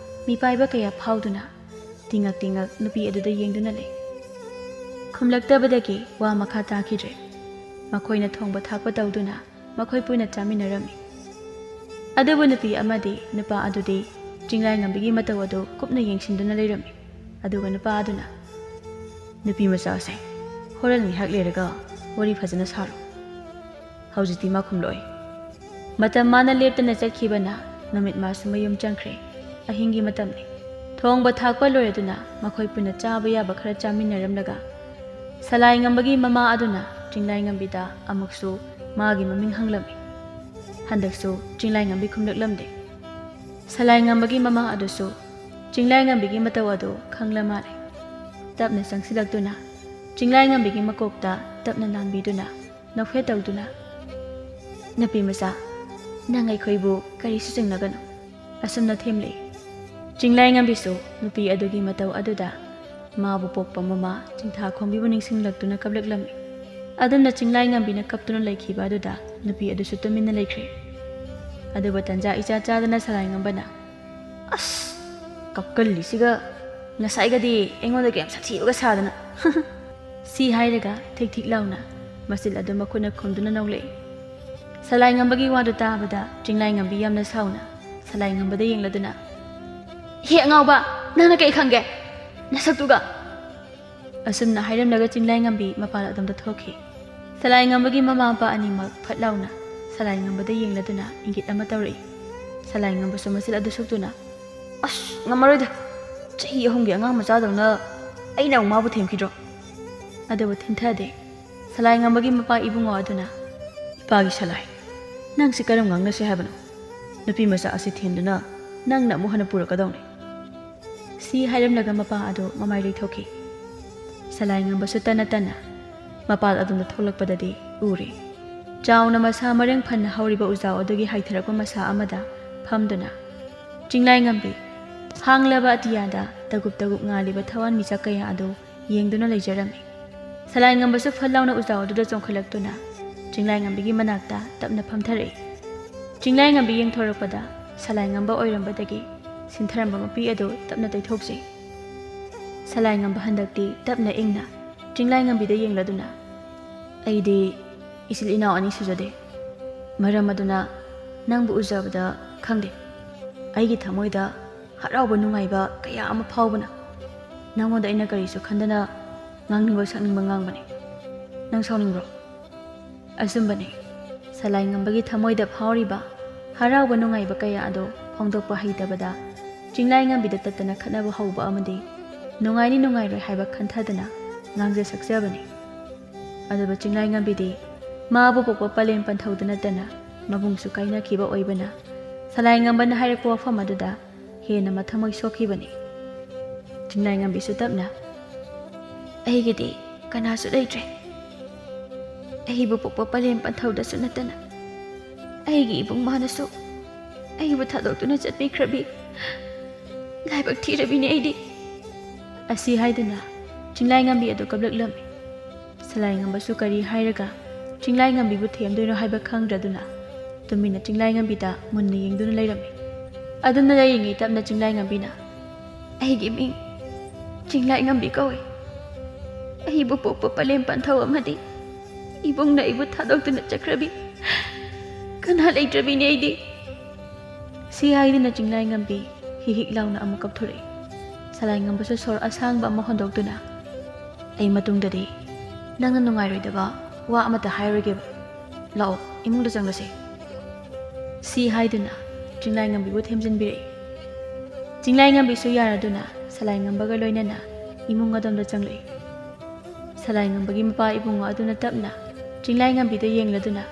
ꯃꯤꯄꯥꯏꯕ ꯀꯌꯥ ꯐꯥꯎꯗꯨꯅ ꯇꯤꯡꯉꯛ ꯇꯤꯡꯉꯛ ꯅꯨꯄꯤ ꯑꯗꯨꯗ ꯌꯦꯡꯗꯨꯅ ꯂꯩ꯫ ꯈꯨꯝꯂꯛꯇꯕꯗꯒꯤ ꯋꯥ ꯃꯈꯥ ꯇꯥꯈꯤꯗ꯭ꯔꯦ꯫ ꯃꯈꯣꯏꯅ ꯊꯣꯡꯕ ꯊꯥꯛꯄ ꯇꯧꯗꯨꯅ ꯃꯈꯣꯏ ꯄꯨꯟꯅ ꯆꯥꯃꯤꯟꯅꯔꯝꯃꯤ꯫ ꯑꯗꯨꯕꯨ ꯅꯨꯄꯤ ꯑꯃꯗꯤ ꯅꯨꯄꯥ ꯑꯗꯨꯗꯤ ꯆꯤꯡꯂꯥꯏꯉꯝꯕꯤꯒꯤ ꯃꯇꯧ ꯑꯗꯨ ꯀꯨꯞꯅ ꯌꯦꯡꯁꯤꯟꯗꯨꯅ ꯂꯩꯔꯝꯃꯤ꯫ ꯑꯗꯨꯒ ꯅꯨꯄꯥ ꯑꯗꯨꯅ, "ꯅꯨꯄꯤ ꯃꯆꯥꯁꯦ, ꯍꯣꯔꯦꯟ ꯉꯥꯏꯍꯥꯛ ꯂꯩꯔꯒ ꯋꯥꯔꯤ ꯐꯖꯅ ꯁꯥꯔꯣ꯫ ꯍꯧꯖꯤꯛꯇꯤ ꯃꯥ ꯈꯨꯝꯂꯣꯏ꯫" ꯃꯇꯝ ꯃꯥꯅ ꯂꯦꯞꯇꯅ ꯆꯠꯈꯤꯕꯅ ꯅꯨꯃꯤꯠ ꯃꯥꯁꯨ ꯃꯌꯨꯝ ꯆꯪꯈ꯭ꯔꯦ꯫ ꯑꯍꯤꯡꯒꯤ ꯃꯇꯝꯅꯤ꯫ ꯊꯣꯡꯕ ꯊꯥꯛꯄ ꯂꯣꯏꯔꯗꯨꯅ ꯃꯈꯣꯏ ꯄꯨꯟꯅ ꯆꯥꯕ ꯌꯥꯕ ꯈꯔ ꯆꯥꯃꯤꯟꯅꯔꯝꯂꯒ ꯁꯂꯥꯏꯉꯝꯕꯒꯤ ꯃꯃꯥ ꯑꯗꯨꯅ ꯆꯤꯡꯂꯥꯏꯉꯝꯕꯤꯗ ꯑꯃꯨꯛꯁꯨ ꯃꯥꯒꯤ ꯃꯃꯤꯡ ꯍꯪꯂꯝꯃꯤ꯫ ꯍꯟꯗꯛꯁꯨ ꯆꯤꯡꯂꯥꯏꯉꯝꯕꯤ ꯈꯨꯝꯂꯛꯂꯝꯗꯦ꯫ ꯁꯂꯥꯏꯉꯝꯕꯒꯤ ꯃꯃꯥ ꯑꯗꯨꯁꯨ ꯆꯤꯡꯂꯥꯏꯉꯝꯕꯤꯒꯤ ꯃꯇꯧ ꯑꯗꯨ ꯈꯪꯂ ꯃꯥꯜꯂꯦ꯫ ꯇꯞꯅ ꯆꯪꯁꯤꯜꯂꯛꯇꯨꯅ ꯆꯤꯡꯂꯥꯏꯉꯝꯕꯤꯒꯤ ꯃꯀꯣꯛꯇ ꯇꯞꯅ ꯅꯥꯟꯕꯤꯗꯨꯅ ꯅꯣꯛꯐꯦꯠ ꯇꯧꯗꯨꯅ, "ꯅꯨꯄꯤ ꯃꯆꯥ, ꯅꯪ ꯑꯩꯈꯣꯏꯕꯨ ꯀꯔꯤꯁꯨ ꯆꯤꯡꯅꯒꯅꯨ꯫ ꯑꯁꯨꯝꯅ ꯊꯦꯝꯂꯛꯏ꯫" ꯆꯤꯡꯂꯥꯏꯉꯝꯕꯤꯁꯨ ꯅꯨꯄꯤ ꯑꯗꯨꯒꯤ ꯃꯇꯧ ꯑꯗꯨꯗ ꯃꯥꯕꯨ ꯄꯣꯛꯄ ꯃꯃꯥ ꯆꯤꯡꯊꯥ ꯈꯣꯝꯕꯤꯕꯨ ꯅꯤꯡꯁꯤꯡꯂꯛꯇꯨꯅ ꯀꯞꯂꯛꯂꯝꯃꯤ꯫ ꯑꯗꯨꯝꯅ ꯆꯤꯡꯂꯥꯏꯉꯝꯕꯤꯅ ꯀꯞꯇꯨꯅ ꯂꯩꯈꯤꯕ ꯑꯗꯨꯗ ꯅꯨꯄꯤ ꯑꯗꯨꯁꯨ ꯇꯨꯃꯤꯟꯅ ꯂꯩꯈ꯭ꯔꯦ꯫ ꯑꯗꯨꯕꯨ ꯇꯟꯖꯥ ꯏꯆꯥ ꯆꯥꯗꯅ ꯁꯂꯥꯏꯉꯝꯕꯅ, "ꯑꯁ! ꯀꯞꯀꯜꯂꯤꯁꯤꯒ! ꯉꯁꯥꯏꯒꯗꯤ ꯑꯩꯉꯣꯟꯗ ꯀꯌꯥꯝ ꯁꯥꯊꯤꯕꯒ ꯁꯥꯗꯅ!" ꯁꯤ ꯍꯥꯏꯔꯒ ꯊꯤꯛ ꯊꯤꯛ ꯂꯥꯎꯅ ꯃꯆꯤꯜ ꯑꯗꯨ ꯃꯈꯨꯠꯅ ꯈꯨꯝꯗꯨꯅ ꯅꯣꯛꯂꯛꯏ꯫ ꯁꯂꯥꯏꯉꯝꯕꯒꯤ ꯋꯥꯗꯨ ꯇꯥꯕꯗ ꯆꯤꯡꯂꯥꯏꯉꯝꯕꯤ ꯌꯥꯝꯅ ꯁꯥꯎꯅ ꯁꯂꯥꯏꯉꯝꯕꯗ ꯌꯦꯡꯂꯗꯨꯅ, "ꯍꯦ ꯑꯉꯥꯎꯕ, ꯅꯪꯅ ꯀꯩ ꯈꯪꯒꯦ? ꯅꯁꯛꯇꯨꯒ!" ꯑꯁꯨꯝꯅ ꯍꯥꯏꯔꯝꯂꯒ ꯆꯤꯡꯂꯥꯏꯉꯝꯕꯤ ꯃꯄꯥꯟ ꯑꯗꯣꯝꯗ ꯊꯣꯛꯈꯤ꯫ ꯁꯂꯥꯏꯉꯝꯕꯒꯤ ꯃꯃꯥ ꯃꯄꯥ ꯑꯅꯤꯃꯛ ꯐꯠ ꯂꯥꯎꯅ ꯁꯂꯥꯏꯉꯝꯕꯗ ꯌꯦꯡꯂꯗꯨꯅ ꯏꯪꯒꯤꯠ ꯑꯃ ꯇꯧꯔꯛꯏ꯫ ꯁꯂꯥꯏꯉꯝꯕꯁꯨ ꯃꯆꯤꯜ ꯑꯗꯨ ꯁꯨꯛꯇꯨꯅ, "ꯑꯁ, ꯉꯝꯃꯔꯣꯏꯗ! ꯆꯍꯤ ꯑꯍꯨꯝꯒꯤ ꯑꯉꯥꯡ ꯃꯆꯥꯗꯧꯅ ꯑꯩꯅ ꯑꯃꯨꯛ ꯃꯥꯕꯨ ꯊꯦꯝꯈꯤꯗ꯭ꯔꯣ?" ꯑꯗꯨꯕꯨ ꯊꯤꯟꯊꯗꯦ꯫ ꯁꯂꯥꯏꯉꯝꯕꯒꯤ ꯃꯄꯥ ꯏꯕꯨꯡꯉꯣ ꯑꯗꯨꯅ, "ꯏꯄꯥꯒꯤ ꯁꯂꯥꯏ, ꯅꯪꯁꯤ ꯀꯔꯝ ꯉꯥꯡꯅꯁꯦ ꯍꯥꯏꯕꯅꯣ? ꯅꯨꯄꯤ ꯃꯆꯥ ꯑꯁꯤ ꯊꯦꯝꯗꯨꯅ ꯅꯪꯅ ꯑꯃꯨꯛ ꯍꯟꯅ ꯄꯨꯔꯛꯀꯗꯧꯅꯤ꯫" ꯁꯤ ꯍꯥꯏꯔꯝꯂꯒ ꯃꯄꯥ ꯑꯗꯨ ꯃꯃꯥꯏ ꯂꯩꯊꯣꯛꯈꯤ꯫ ꯁꯂꯥꯏꯉꯝꯕꯁꯨ ꯇꯟꯅ ꯇꯟꯅ ꯃꯄꯥꯜ ꯑꯗꯣꯝꯗ ꯊꯣꯛꯂꯛꯄꯗꯗꯤ ꯎꯔꯦ꯫ ꯆꯥꯎꯅ ꯃꯁꯥ ꯃꯔꯦꯡ ꯐꯟꯅ ꯍꯧꯔꯤꯕ ꯎꯖꯥꯎ ꯑꯗꯨꯒꯤ ꯍꯥꯏꯊꯔꯛꯄ ꯃꯁꯥ ꯑꯃꯗ ꯐꯝꯗꯨꯅ ꯆꯤꯡꯂꯥꯏꯉꯝꯕꯤ ꯍꯥꯡꯂꯕ ꯑꯇꯤꯌꯥꯗ ꯇꯒꯨꯞ ꯇꯒꯨꯞ ꯉꯥꯜꯂꯤꯕ ꯊꯋꯥꯟꯃꯤꯆꯥꯛ ꯀꯌꯥ ꯑꯗꯨ ꯌꯦꯡꯗꯨꯅ ꯂꯩꯖꯔꯝꯃꯤ꯫ ꯁꯂꯥꯏꯉꯝꯕꯁꯨ ꯐꯠ ꯂꯥꯎꯅ ꯎꯖꯥꯎ ꯑꯗꯨꯗ ꯆꯣꯡꯈꯠꯂꯛꯇꯨꯅ ꯆꯤꯡꯂꯥꯏꯉꯝꯕꯤꯒꯤ ꯃꯅꯥꯛꯇ ꯇꯞꯅ ꯐꯝꯊꯔꯛꯏ꯫ ꯆꯤꯡꯂꯥꯏꯉꯝꯕꯤ ꯌꯦꯡꯊꯣꯔꯛꯄꯗ ꯁꯂꯥꯏꯉꯝꯕ ꯑꯣꯏꯔꯝꯕꯗꯒꯤ ꯁꯤꯟꯊꯔꯝꯕ ꯃꯄꯤ ꯑꯗꯨ ꯇꯞꯅ ꯇꯩꯊꯣꯛꯆꯩ꯫ ꯁꯂꯥꯏꯉꯝꯕ ꯍꯟꯗꯛꯇꯤ ꯇꯞꯅ ꯏꯪꯅ ꯆꯤꯡꯂꯥꯏꯉꯝꯕꯤꯗ ꯌꯦꯡꯂꯗꯨꯅ, "ꯑꯩꯗꯤ ꯏꯆꯤꯜ ꯏꯅꯥꯎ ꯑꯅꯤ ꯁꯨꯖꯗꯦ꯫ ꯃꯔꯝ ꯑꯗꯨꯅ ꯅꯪꯕꯨ ꯎꯖꯕꯗ ꯈꯪꯗꯦ, ꯑꯩꯒꯤ ꯊꯃꯣꯏꯗ ꯍꯔꯥꯎꯕ ꯅꯨꯡꯉꯥꯏꯕ ꯀꯌꯥ ꯑꯃ ꯐꯥꯎꯕꯅ ꯅꯪꯉꯣꯟꯗ ꯑꯩꯅ ꯀꯔꯤꯁꯨ ꯈꯟꯗꯅ ꯉꯥꯡꯅꯤꯡꯕ ꯁꯛꯅꯤꯡꯕ ꯉꯥꯡꯕꯅꯤ꯫ ꯅꯪ ꯁꯥꯎꯅꯤꯡꯕ꯭ꯔꯣ?" ꯑꯆꯨꯝꯕꯅꯤ, ꯁꯂꯥꯏꯉꯝꯕꯒꯤ ꯊꯃꯣꯏꯗ ꯐꯥꯎꯔꯤꯕ ꯍꯔꯥꯎꯕ ꯅꯨꯡꯉꯥꯏꯕ ꯀꯌꯥ ꯑꯗꯨ ꯐꯣꯡꯗꯣꯛꯄ ꯍꯩꯇꯕꯗ ꯆꯤꯡꯂꯥꯏꯉꯝꯕꯤꯗ ꯇꯠꯇꯅ ꯈꯠꯅꯕ ꯍꯧꯕ ꯑꯃꯗꯤ ꯅꯨꯡꯉꯥꯏꯅꯤ ꯅꯨꯡꯉꯥꯏꯔꯣꯏ ꯍꯥꯏꯕ ꯈꯟꯊꯗꯅ ꯉꯥꯡꯖ ꯁꯛꯆꯕꯅꯤ꯫ ꯑꯗꯨꯕꯨ ꯆꯤꯡꯂꯥꯏꯉꯝꯕꯤꯗꯤ ꯃꯥꯕꯨ ꯄꯣꯛꯄ ꯄꯂꯦꯝ ꯄꯟꯊꯧꯗ ꯅꯠꯇꯅ ꯃꯕꯨꯡꯁꯨ ꯀꯥꯏꯅꯈꯤꯕ ꯑꯣꯏꯕꯅ ꯁꯂꯥꯏꯉꯝꯕꯅ ꯍꯥꯏꯔꯛꯄ ꯋꯥꯐꯝ ꯑꯗꯨꯗ ꯍꯦꯟꯅ ꯃꯊꯃꯣꯏ ꯁꯣꯛꯈꯤꯕꯅꯤ꯫ ꯆꯤꯡꯂꯥꯏꯉꯝꯕꯤꯁꯨ ꯇꯞꯅ, ꯑꯩꯒꯤꯗꯤ ꯀꯅꯥꯁꯨ ꯂꯩꯇ꯭ꯔꯦ꯫ ꯑꯩꯕꯨ ꯄꯣꯛꯄ ꯄꯂꯦꯝ ꯄꯟꯊꯧꯗꯁꯨ ꯅꯠꯇꯅ ꯑꯩꯒꯤ ꯏꯕꯨꯡ ꯃꯥꯅꯁꯨ ꯑꯩꯕꯨ ꯊꯥꯗꯣꯛꯇꯨꯅ ꯆꯠꯄꯤꯈ꯭ꯔꯕꯤ ꯂꯥꯏꯕꯛ ꯊꯤꯔꯕꯤꯅꯦ ꯑꯩꯗꯤ꯫ ꯑꯁꯤ ꯍꯥꯏꯗꯨꯅ ꯆꯤꯡꯂꯥꯏꯉꯝꯕꯤ ꯑꯗꯨ ꯀꯞꯂꯛꯂꯝꯃꯤ꯫ ꯁꯂꯥꯏꯉꯝꯕꯁꯨ ꯀꯔꯤ ꯍꯥꯏꯔꯒ ꯆꯤꯡꯂꯥꯏꯉꯝꯕꯤꯕꯨ ꯊꯦꯝꯗꯣꯏꯅꯣ ꯍꯥꯏꯕ ꯈꯪꯗ꯭ꯔꯗꯨꯅ ꯇꯨꯃꯤꯟꯅ ꯆꯤꯡꯂꯥꯏꯉꯝꯕꯤꯗ ꯃꯨꯟꯅ ꯌꯦꯡꯗꯨꯅ ꯂꯩꯔꯝꯃꯤ꯫ ꯑꯗꯨꯝꯅ ꯂꯩꯔꯤꯉꯩ ꯇꯞꯅ ꯆꯤꯡꯂꯥꯏꯉꯝꯕꯤꯅ, "ꯑꯩꯒꯤ ꯃꯤꯡ ꯆꯤꯡꯂꯥꯏꯉꯝꯕꯤ ꯀꯧꯏ꯫ ꯑꯩꯕꯨ ꯄꯣꯛꯄ ꯄꯂꯦꯝ ꯄꯟꯊꯧ ꯑꯃꯗꯤ ꯏꯕꯨꯡꯅ ꯑꯩꯕꯨ ꯊꯥꯗꯣꯛꯇꯨꯅ ꯆꯠꯈ꯭ꯔꯕꯤ ꯀꯅꯥ ꯂꯩꯇ꯭ꯔꯕꯤꯅꯦ ꯑꯩꯗꯤ?" ꯁꯤ ꯍꯥꯏꯗꯨꯅ ꯆꯤꯡꯂꯥꯏꯉꯝꯕꯤ ꯍꯤꯛ ꯍꯤꯛ ꯂꯥꯎꯅ ꯑꯃꯨꯛ ꯀꯞꯊꯣꯔꯛꯏ꯫ ꯁꯂꯥꯏꯉꯝꯕꯁꯨ ꯁꯣꯔ ꯑꯁꯥꯡꯕ ꯑꯃ ꯍꯣꯟꯗꯣꯛꯇꯨꯅ, "ꯑꯩ ꯃꯇꯨꯡꯗꯗꯤ ꯅꯪꯅ ꯅꯨꯡꯉꯥꯏꯔꯣꯏꯗꯕ ꯋꯥ ꯑꯃꯠꯇ ꯍꯥꯏꯔꯣꯏꯒꯦꯕ꯫ ꯂꯥꯛꯑꯣ, ꯏꯃꯨꯡꯗ ꯆꯪꯂꯁꯤ꯫" ꯁꯤ ꯍꯥꯏꯗꯨꯅ ꯆꯤꯡꯂꯥꯏꯉꯝꯕꯤꯕꯨ ꯊꯦꯝꯖꯤꯟꯕꯤꯔꯛꯏ꯫ ꯆꯤꯡꯂꯥꯏꯉꯝꯕꯤꯁꯨ ꯌꯥꯔꯗꯨꯅ ꯁꯂꯥꯏꯉꯝꯕꯒ ꯂꯣꯏꯅꯅ ꯏꯃꯨꯡ ꯑꯗꯣꯝꯗ ꯆꯪꯂꯛꯏ꯫ ꯁꯂꯥꯏꯉꯝꯕꯒꯤ ꯃꯄꯥ ꯏꯕꯨꯡꯉꯣ ꯑꯗꯨꯅ ꯇꯞꯅ ꯆꯤꯡꯂꯥꯏꯉꯝꯕꯤꯗ ꯌꯦꯡꯂꯗꯨꯅ,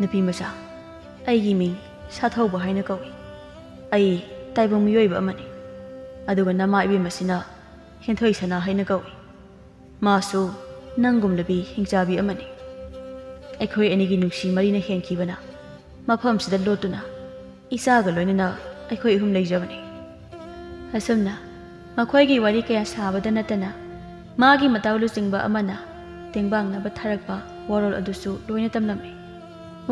"ꯅꯨꯄꯤ ꯃꯆꯥ, ꯑꯩꯒꯤ ꯃꯤꯡ ꯁꯥꯊꯧꯕ ꯍꯥꯏꯅ ꯀꯧꯏ꯫ ꯑꯩ ꯇꯥꯏꯕꯪ ꯃꯤꯑꯣꯏꯕ ꯑꯃꯅꯤ꯫ ꯑꯗꯨꯒ ꯅꯃꯥ ꯏꯕꯦꯝ ꯑꯁꯤꯅ ꯍꯦꯟꯊꯣꯏ ꯁꯅꯥ ꯍꯥꯏꯅ ꯀꯧꯏ꯫ ꯃꯥꯁꯨ ꯅꯪꯒꯨꯝꯂꯕꯤ ꯍꯤꯡꯆꯥꯕꯤ ꯑꯃꯅꯤ꯫ ꯑꯩꯈꯣꯏ ꯑꯅꯤꯒꯤ ꯅꯨꯡꯁꯤ ꯃꯔꯤꯅ ꯍꯦꯟꯈꯤꯕꯅ ꯃꯐꯝꯁꯤꯗ ꯂꯣꯠꯇꯨꯅ ꯏꯆꯥꯒ ꯂꯣꯏꯅꯅ ꯑꯩꯈꯣꯏ ꯑꯍꯨꯝ ꯂꯩꯖꯕꯅꯤ꯫" ꯑꯁꯨꯝꯅ ꯃꯈꯣꯏꯒꯤ ꯋꯥꯔꯤ ꯀꯌꯥ ꯁꯥꯕꯗ ꯅꯠꯇꯅ ꯃꯥꯒꯤ ꯃꯇꯥꯎ ꯂꯨꯆꯤꯡꯕ ꯑꯃꯅ ꯇꯦꯡꯕꯥꯡꯅꯕ ꯊꯥꯔꯛꯄ ꯋꯥꯔꯣꯜ ꯑꯗꯨꯁꯨ ꯂꯣꯏꯅ ꯇꯝꯂꯝꯃꯤ꯫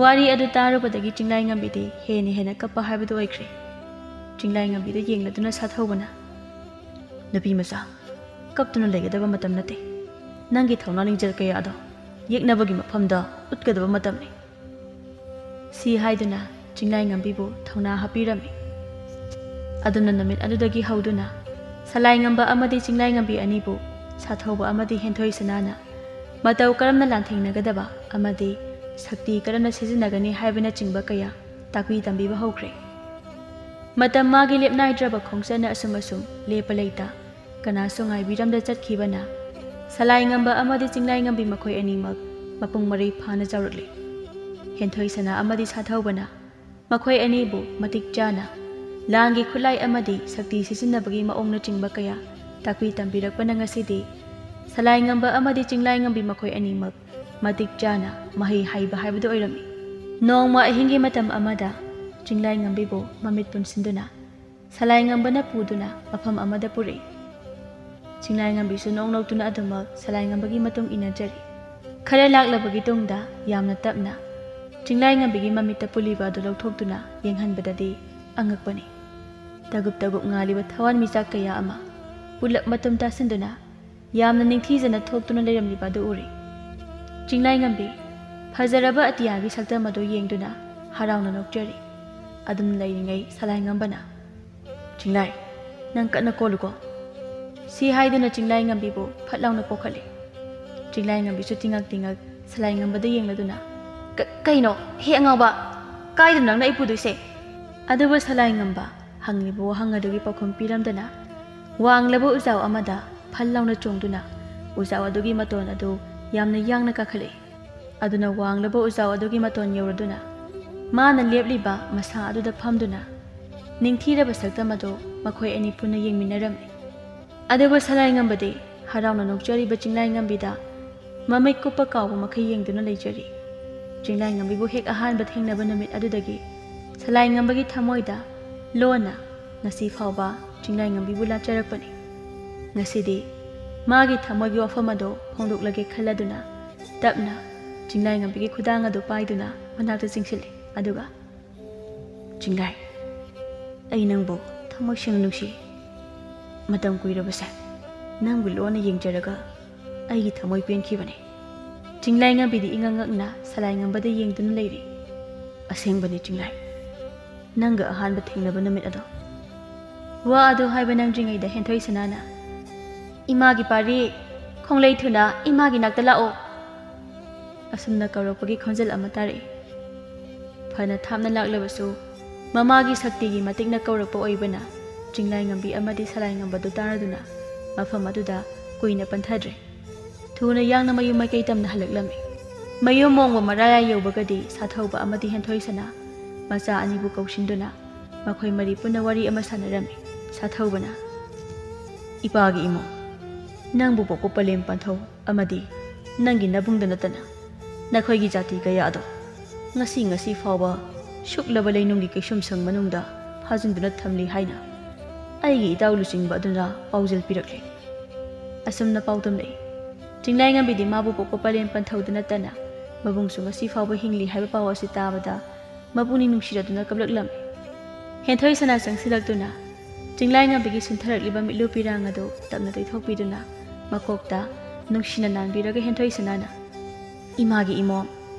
ꯋꯥꯔꯤ ꯑꯗꯨ ꯇꯥꯔꯨꯕꯗꯒꯤ ꯆꯤꯡꯂꯥꯏꯉꯝꯕꯤꯗꯤ ꯍꯦꯟꯅ ꯍꯦꯟꯅ ꯀꯞꯄ ꯍꯥꯏꯕꯗꯨ ꯑꯣꯏꯈ꯭ꯔꯦ꯫ ꯆꯤꯡꯂꯥꯏꯉꯝꯕꯤꯗ ꯌꯦꯡꯂꯗꯨꯅ ꯁꯥꯊꯧꯕꯅ, "ꯅꯨꯄꯤ ꯃꯆꯥ, ꯀꯞꯇꯨꯅ ꯂꯩꯒꯗꯕ ꯃꯇꯝ ꯅꯠꯇꯦ꯫ ꯅꯪꯒꯤ ꯊꯧꯅꯥ ꯂꯤꯡꯖꯦꯜ ꯀꯌꯥꯗꯣ ꯌꯦꯛꯅꯕꯒꯤ ꯃꯐꯝꯗ ꯎꯠꯀꯗꯕ ꯃꯇꯝꯅꯤ꯫" ꯁꯤ ꯍꯥꯏꯗꯨꯅ ꯆꯤꯡꯂꯥꯏꯉꯝꯕꯤꯕꯨ ꯊꯧꯅꯥ ꯍꯥꯞꯄꯤꯔꯝꯃꯤ꯫ ꯑꯗꯨꯅ ꯅꯨꯃꯤꯠ ꯑꯗꯨꯗꯒꯤ ꯍꯧꯗꯨꯅ ꯁꯂꯥꯏꯉꯝꯕ ꯑꯃꯗꯤ ꯆꯤꯡꯂꯥꯏꯉꯝꯕꯤ ꯑꯅꯤꯕꯨ ꯁꯥꯊꯧꯕ ꯑꯃꯗꯤ ꯍꯦꯟꯊꯣꯏ ꯁꯅꯥꯅ ꯃꯇꯧ ꯀꯔꯝꯅ ꯂꯥꯟꯊꯦꯡꯅꯒꯗꯕ ꯑꯃꯗꯤ ꯁꯛꯇꯤ ꯀꯔꯝꯅ ꯁꯤꯖꯤꯟꯅꯒꯅꯤ ꯍꯥꯏꯕꯅꯆꯤꯡꯕ ꯀꯌꯥ ꯇꯥꯛꯄꯤ ꯇꯝꯕꯤꯕ ꯍꯧꯈ꯭ꯔꯦ꯫ ꯃꯇꯝ ꯃꯥꯒꯤ ꯂꯦꯞꯅꯥꯏꯗ꯭ꯔꯕ ꯈꯣꯡꯆꯠꯅ ꯑꯁꯨꯝ ꯑꯁꯨꯝ ꯂꯦꯞꯄ ꯂꯩꯇ ꯀꯅꯥꯁꯨ ꯉꯥꯏꯕꯤꯔꯝꯗ ꯆꯠꯈꯤꯕꯅ ꯁꯂꯥꯏꯉꯝꯕ ꯑꯃꯗꯤ ꯆꯤꯡꯂꯥꯏꯉꯝꯕꯤ ꯃꯈꯣꯏ ꯑꯅꯤꯃꯛ ꯃꯄꯨꯡ ꯃꯔꯩ ꯐꯥꯅ ꯆꯥꯎꯔꯛꯂꯤ꯫ ꯍꯦꯟꯊꯣꯏ ꯁꯅꯥ ꯑꯃꯗꯤ ꯁꯥꯊꯧꯕꯅ ꯃꯈꯣꯏ ꯑꯅꯤꯕꯨ ꯃꯇꯤꯛ ꯆꯥꯅ ꯂꯥꯟꯒꯤ ꯈꯨꯠꯂꯥꯏ ꯑꯃꯗꯤ ꯁꯛꯇꯤ ꯁꯤꯖꯤꯟꯅꯕꯒꯤ ꯃꯑꯣꯡꯅꯆꯤꯡꯕ ꯀꯌꯥ ꯇꯥꯛꯄꯤ ꯇꯝꯕꯤꯔꯛꯄꯅ ꯉꯁꯤꯗꯤ ꯁꯂꯥꯏꯉꯝꯕ ꯑꯃꯗꯤ ꯆꯤꯡꯂꯥꯏꯉꯝꯕꯤ ꯃꯈꯣꯏ ꯑꯅꯤꯃꯛ ꯃꯇꯤꯛ ꯆꯥꯅ ꯃꯍꯩ ꯍꯩꯕ ꯍꯥꯏꯕꯗꯨ ꯑꯣꯏꯔꯝꯃꯤ꯫ ꯅꯣꯡꯃ ꯑꯍꯤꯡꯒꯤ ꯃꯇꯝ ꯑꯃꯗ ꯆꯤꯡꯂꯥꯏꯉꯝꯕꯤꯕꯨ ꯃꯃꯤꯠ ꯄꯨꯟꯁꯤꯟꯗꯨꯅ ꯁꯂꯥꯏꯉꯝꯕꯅ ꯄꯨꯗꯨꯅ ꯃꯐꯝ ꯑꯃꯗ ꯄꯨꯔꯛꯏ꯫ ꯆꯤꯡꯂꯥꯏꯉꯝꯕꯤꯁꯨ ꯅꯣꯛ ꯅꯣꯛꯇꯨꯅ ꯑꯗꯨꯃꯛ ꯁꯂꯥꯏꯉꯝꯕꯒꯤ ꯃꯇꯨꯡ ꯏꯟꯅꯖꯔꯤ꯫ ꯈꯔ ꯂꯥꯛꯂꯕꯒꯤ ꯇꯨꯡꯗ ꯌꯥꯝꯅ ꯇꯞꯅ ꯆꯤꯡꯂꯥꯏꯉꯝꯕꯤꯒꯤ ꯃꯃꯤꯠꯇ ꯄꯨꯜꯂꯤꯕ ꯑꯗꯨ ꯂꯧꯊꯣꯛꯇꯨꯅ ꯌꯦꯡꯍꯟꯕꯗꯗꯤ ꯑꯉꯛꯄꯅꯤ꯫ ꯇꯒꯨꯞ ꯇꯒꯨꯞ ꯉꯥꯜꯂꯤꯕ ꯊꯋꯥꯟꯃꯤꯆꯥꯛ ꯀꯌꯥ ꯑꯃ ꯄꯨꯂꯞ ꯃꯇꯨꯝ ꯇꯥꯁꯤꯟꯗꯨꯅ ꯌꯥꯝꯅ ꯅꯤꯡꯊꯤꯖꯅ ꯊꯣꯛꯇꯨꯅ ꯂꯩꯔꯝꯂꯤꯕ ꯑꯗꯨ ꯎꯔꯤ꯫ ꯆꯤꯡꯂꯥꯏꯉꯝꯕꯤ ꯐꯖꯔꯕ ꯑꯇꯤꯌꯥꯒꯤ ꯁꯛꯇꯝ ꯑꯗꯨ ꯌꯦꯡꯗꯨꯅ ꯍꯔꯥꯎꯅ ꯅꯣꯛꯆꯔꯤ꯫ ꯑꯗꯨꯝ ꯂꯩꯔꯤꯉꯩ ꯁꯂꯥꯏꯉꯝꯕꯅ, "ꯆꯤꯡꯂꯥꯏ, ꯅꯪ ꯀꯟꯅ ꯀꯣꯜꯂꯨꯀꯣ꯫" ꯁꯤ ꯍꯥꯏꯗꯨꯅ ꯆꯤꯡꯂꯥꯏꯉꯝꯕꯤꯕꯨ ꯐꯠ ꯂꯥꯎꯅ ꯄꯣꯛꯈꯠꯂꯤ꯫ ꯆꯤꯡꯂꯥꯏꯉꯝꯕꯤꯁꯨ ꯇꯤꯡꯉꯛ ꯇꯤꯡꯉꯛ ꯁꯂꯥꯏꯉꯝꯕꯗ ꯌꯦꯡꯂꯗꯨꯅ, "ꯀ-, ꯀꯩꯅꯣ, ꯍꯦ ꯑꯉꯥꯎꯕ, ꯀꯥꯏꯗꯅꯣ ꯅꯪꯅ ꯑꯩ ꯄꯨꯗꯣꯏꯁꯦ?" ꯑꯗꯨꯕꯨ ꯁꯂꯥꯏꯉꯝꯕ ꯍꯪꯂꯤꯕ ꯋꯥꯍꯪ ꯑꯗꯨꯒꯤ ꯄꯥꯎꯈꯨꯝ ꯄꯤꯔꯝꯗꯅ ꯋꯥꯡꯂꯕ ꯎꯖꯥꯎ ꯑꯃꯗ ꯐꯜ ꯂꯥꯎꯅ ꯆꯣꯡꯗꯨꯅ ꯎꯖꯥꯎ ꯑꯗꯨꯒꯤ ꯃꯇꯣꯟ ꯑꯗꯨ ꯌꯥꯝꯅ ꯌꯥꯡꯅ ꯀꯥꯈꯠꯂꯛꯏ꯫ ꯑꯗꯨꯅ ꯋꯥꯡꯂꯕ ꯎꯖꯥꯎ ꯑꯗꯨꯒꯤ ꯃꯇꯣꯟ ꯌꯧꯔꯗꯨꯅ ꯃꯥꯅ ꯂꯦꯞꯂꯤꯕ ꯃꯁꯥ ꯑꯗꯨꯗ ꯐꯝꯗꯨꯅ ꯅꯤꯡꯊꯤꯔꯕ ꯁꯛꯇꯝ ꯑꯗꯨ ꯃꯈꯣꯏ ꯑꯅꯤ ꯄꯨꯟꯅ ꯌꯦꯡꯃꯤꯟꯅꯔꯝꯃꯤ꯫ ꯑꯗꯨꯕꯨ ꯁꯂꯥꯏꯉꯝꯕꯗꯤ ꯍꯔꯥꯎꯅ ꯅꯣꯛꯆꯔꯤꯕ ꯆꯤꯡꯂꯥꯏꯉꯝꯕꯤꯗ ꯃꯃꯤꯠ ꯀꯨꯞꯄ ꯀꯥꯎꯕ ꯃꯈꯩ ꯌꯦꯡꯗꯨꯅ ꯂꯩꯖꯔꯤ꯫ ꯆꯤꯡꯂꯥꯏꯉꯝꯕꯤꯕꯨ ꯍꯦꯛ ꯑꯍꯥꯟꯕ ꯊꯦꯡꯅꯕ ꯅꯨꯃꯤꯠ ꯑꯗꯨꯗꯒꯤ ꯁꯂꯥꯏꯉꯝꯕꯒꯤ ꯊꯃꯣꯏꯗ ꯂꯣꯟꯅ ꯉꯁꯤ ꯐꯥꯎꯕ ꯆꯤꯡꯂꯥꯏꯉꯝꯕꯤꯕꯨ ꯂꯥꯠꯆꯔꯛꯄꯅꯤ꯫ ꯉꯁꯤꯗꯤ ꯃꯥꯒꯤ ꯊꯃꯣꯏꯒꯤ ꯋꯥꯐꯝ ꯑꯗꯨ ꯐꯣꯡꯗꯣꯛꯂꯒꯦ ꯈꯜꯂꯗꯨꯅ ꯇꯞꯅ ꯆꯤꯡꯂꯥꯏꯉꯝꯕꯤꯒꯤ ꯈꯨꯗꯥꯡ ꯑꯗꯨ ꯄꯥꯏꯗꯨꯅ ꯃꯅꯥꯛꯇ ꯆꯤꯡꯁꯤꯜꯂꯤ꯫ ꯑꯗꯨꯒ, "ꯆꯤꯡꯂꯥꯏ, ꯑꯩ ꯅꯪꯕꯨ ꯊꯃꯣꯏ ꯁꯦꯡꯅ ꯅꯨꯡꯁꯤ꯫ ꯃꯇꯝ ꯀꯨꯏꯔꯕꯁꯦ ꯅꯪꯕꯨ ꯂꯣꯟꯅ ꯌꯦꯡꯖꯔꯒ ꯑꯩꯒꯤ ꯊꯃꯣꯏ ꯄꯦꯟꯈꯤꯕꯅꯤ꯫" ꯆꯤꯡꯂꯥꯏꯉꯝꯕꯤꯗꯤ ꯏꯉꯛ ꯉꯛꯅ ꯁꯂꯥꯏꯉꯝꯕꯗ ꯌꯦꯡꯗꯨꯅ ꯂꯩꯔꯤ꯫ "ꯑꯁꯦꯡꯕꯅꯤ ꯆꯤꯡꯂꯥꯏ, ꯅꯪꯒ ꯑꯍꯥꯟꯕ ꯊꯦꯡꯅꯕ ꯅꯨꯃꯤꯠ ꯑꯗꯣ꯫" ꯋꯥ ꯑꯗꯨ ꯍꯥꯏꯕ ꯅꯪꯗ꯭ꯔꯤꯉꯩꯗ ꯍꯦꯟꯊꯣꯏ ꯁꯅꯥꯅ, "ꯏꯃꯥꯒꯤ ꯄꯥꯔꯤ, ꯈꯣꯡꯂꯩ ꯊꯨꯅ ꯏꯃꯥꯒꯤ ꯅꯥꯛꯇ ꯂꯥꯛꯑꯣ꯫" ꯑꯁꯨꯝꯅ ꯀꯧꯔꯛꯄꯒꯤ ꯈꯣꯟꯖꯦꯜ ꯑꯃ ꯇꯥꯔꯛꯏ꯫ ꯐꯅ ꯊꯥꯞꯅ ꯂꯥꯛꯂꯕꯁꯨ ꯃꯃꯥꯒꯤ ꯁꯛꯇꯤꯒꯤ ꯃꯇꯤꯛꯅ ꯀꯧꯔꯛꯄ ꯑꯣꯏꯕꯅ ꯆꯤꯡꯂꯥꯏꯉꯝꯕꯤ ꯑꯃꯗꯤ ꯁꯂꯥꯏꯉꯝꯕꯗꯨ ꯇꯥꯔꯗꯨꯅ ꯃꯐꯝ ꯑꯗꯨꯗ ꯀꯨꯏꯅ ꯄꯟꯊꯗ꯭ꯔꯦ꯫ ꯊꯨꯅ ꯌꯥꯡꯅ ꯃꯌꯨꯝ ꯃꯥꯏꯀꯩ ꯇꯝꯅ ꯍꯜꯂꯛꯂꯝꯃꯤ꯫ ꯃꯌꯨꯝ ꯃꯣꯡꯕ ꯃꯔꯥꯌꯥꯏ ꯌꯧꯕꯒꯗꯤ ꯁꯥꯊꯧꯕ ꯑꯃꯗꯤ ꯍꯦꯟꯊꯣꯏ ꯁꯅꯥ ꯃꯆꯥ ꯑꯅꯤꯕꯨ ꯀꯧꯁꯤꯟꯗꯨꯅ ꯃꯈꯣꯏ ꯃꯔꯤ ꯄꯨꯟꯅ ꯋꯥꯔꯤ ꯑꯃ ꯁꯥꯟꯅꯔꯝꯃꯤ꯫ ꯁꯥꯊꯧꯕꯅ, ꯏꯄꯥꯒꯤ ꯏꯃꯣ, ꯅꯪꯕꯨ ꯄꯣꯛꯄ ꯄꯂꯦꯝ ꯄꯟꯊꯧ ꯑꯃꯗꯤ ꯅꯪꯒꯤ ꯅꯕꯨꯡꯗ ꯅꯠꯇꯅ ꯅꯈꯣꯏꯒꯤ ꯖꯥꯇꯤ ꯀꯌꯥ ꯑꯗꯣ ꯉꯁꯤ ꯉꯁꯤ ꯐꯥꯎꯕ ꯁꯨꯛꯂꯕ ꯂꯩꯅꯨꯡꯒꯤ ꯀꯩꯁꯨꯝꯁꯪ ꯃꯅꯨꯡꯗ ꯐꯥꯖꯤꯟꯗꯨꯅ ꯊꯝꯂꯤ ꯍꯥꯏꯅ ꯑꯩꯒꯤ ꯏꯇꯥꯎ ꯂꯨꯆꯤꯡꯕ ꯑꯗꯨꯅ ꯄꯥꯎꯖꯦꯜ ꯄꯤꯔꯛꯂꯤ꯫ ꯑꯁꯨꯝꯅ ꯄꯥꯎꯗꯝꯂꯛꯏ꯫ ꯆꯤꯡꯂꯥꯏꯉꯝꯕꯤꯗꯤ ꯃꯥꯕꯨ ꯄꯣꯛꯄ ꯄꯂꯦꯝ ꯄꯟꯊꯧꯗ ꯅꯠꯇꯅ ꯃꯕꯨꯡꯁꯨ ꯉꯁꯤ ꯐꯥꯎꯕ ꯍꯤꯡꯂꯤ ꯍꯥꯏꯕ ꯄꯥꯎ ꯑꯁꯤ ꯇꯥꯕꯗ ꯃꯄꯨꯛꯅꯤꯡ ꯅꯨꯡꯁꯤꯔꯗꯨꯅ ꯀꯞꯂꯛꯂꯝꯃꯤ꯫ ꯍꯦꯟꯊꯣꯏ ꯁꯅꯥ ꯆꯪꯁꯤꯜꯂꯛꯇꯨꯅ ꯆꯤꯡꯂꯥꯏꯉꯝꯕꯤꯒꯤ ꯁꯤꯟꯊꯔꯛꯂꯤꯕ ꯃꯤꯠꯂꯨ ꯄꯤꯔꯥꯡ ꯑꯗꯨ ꯇꯞꯅ ꯇꯩꯊꯣꯛꯄꯤꯗꯨꯅ ꯃꯀꯣꯛꯇ ꯅꯨꯡꯁꯤꯅ ꯅꯥꯟꯕꯤꯔꯒ ꯍꯦꯟꯊꯣꯏ ꯁꯅꯥꯅ, "ꯏꯃꯥꯒꯤ ꯏꯃꯣꯝ,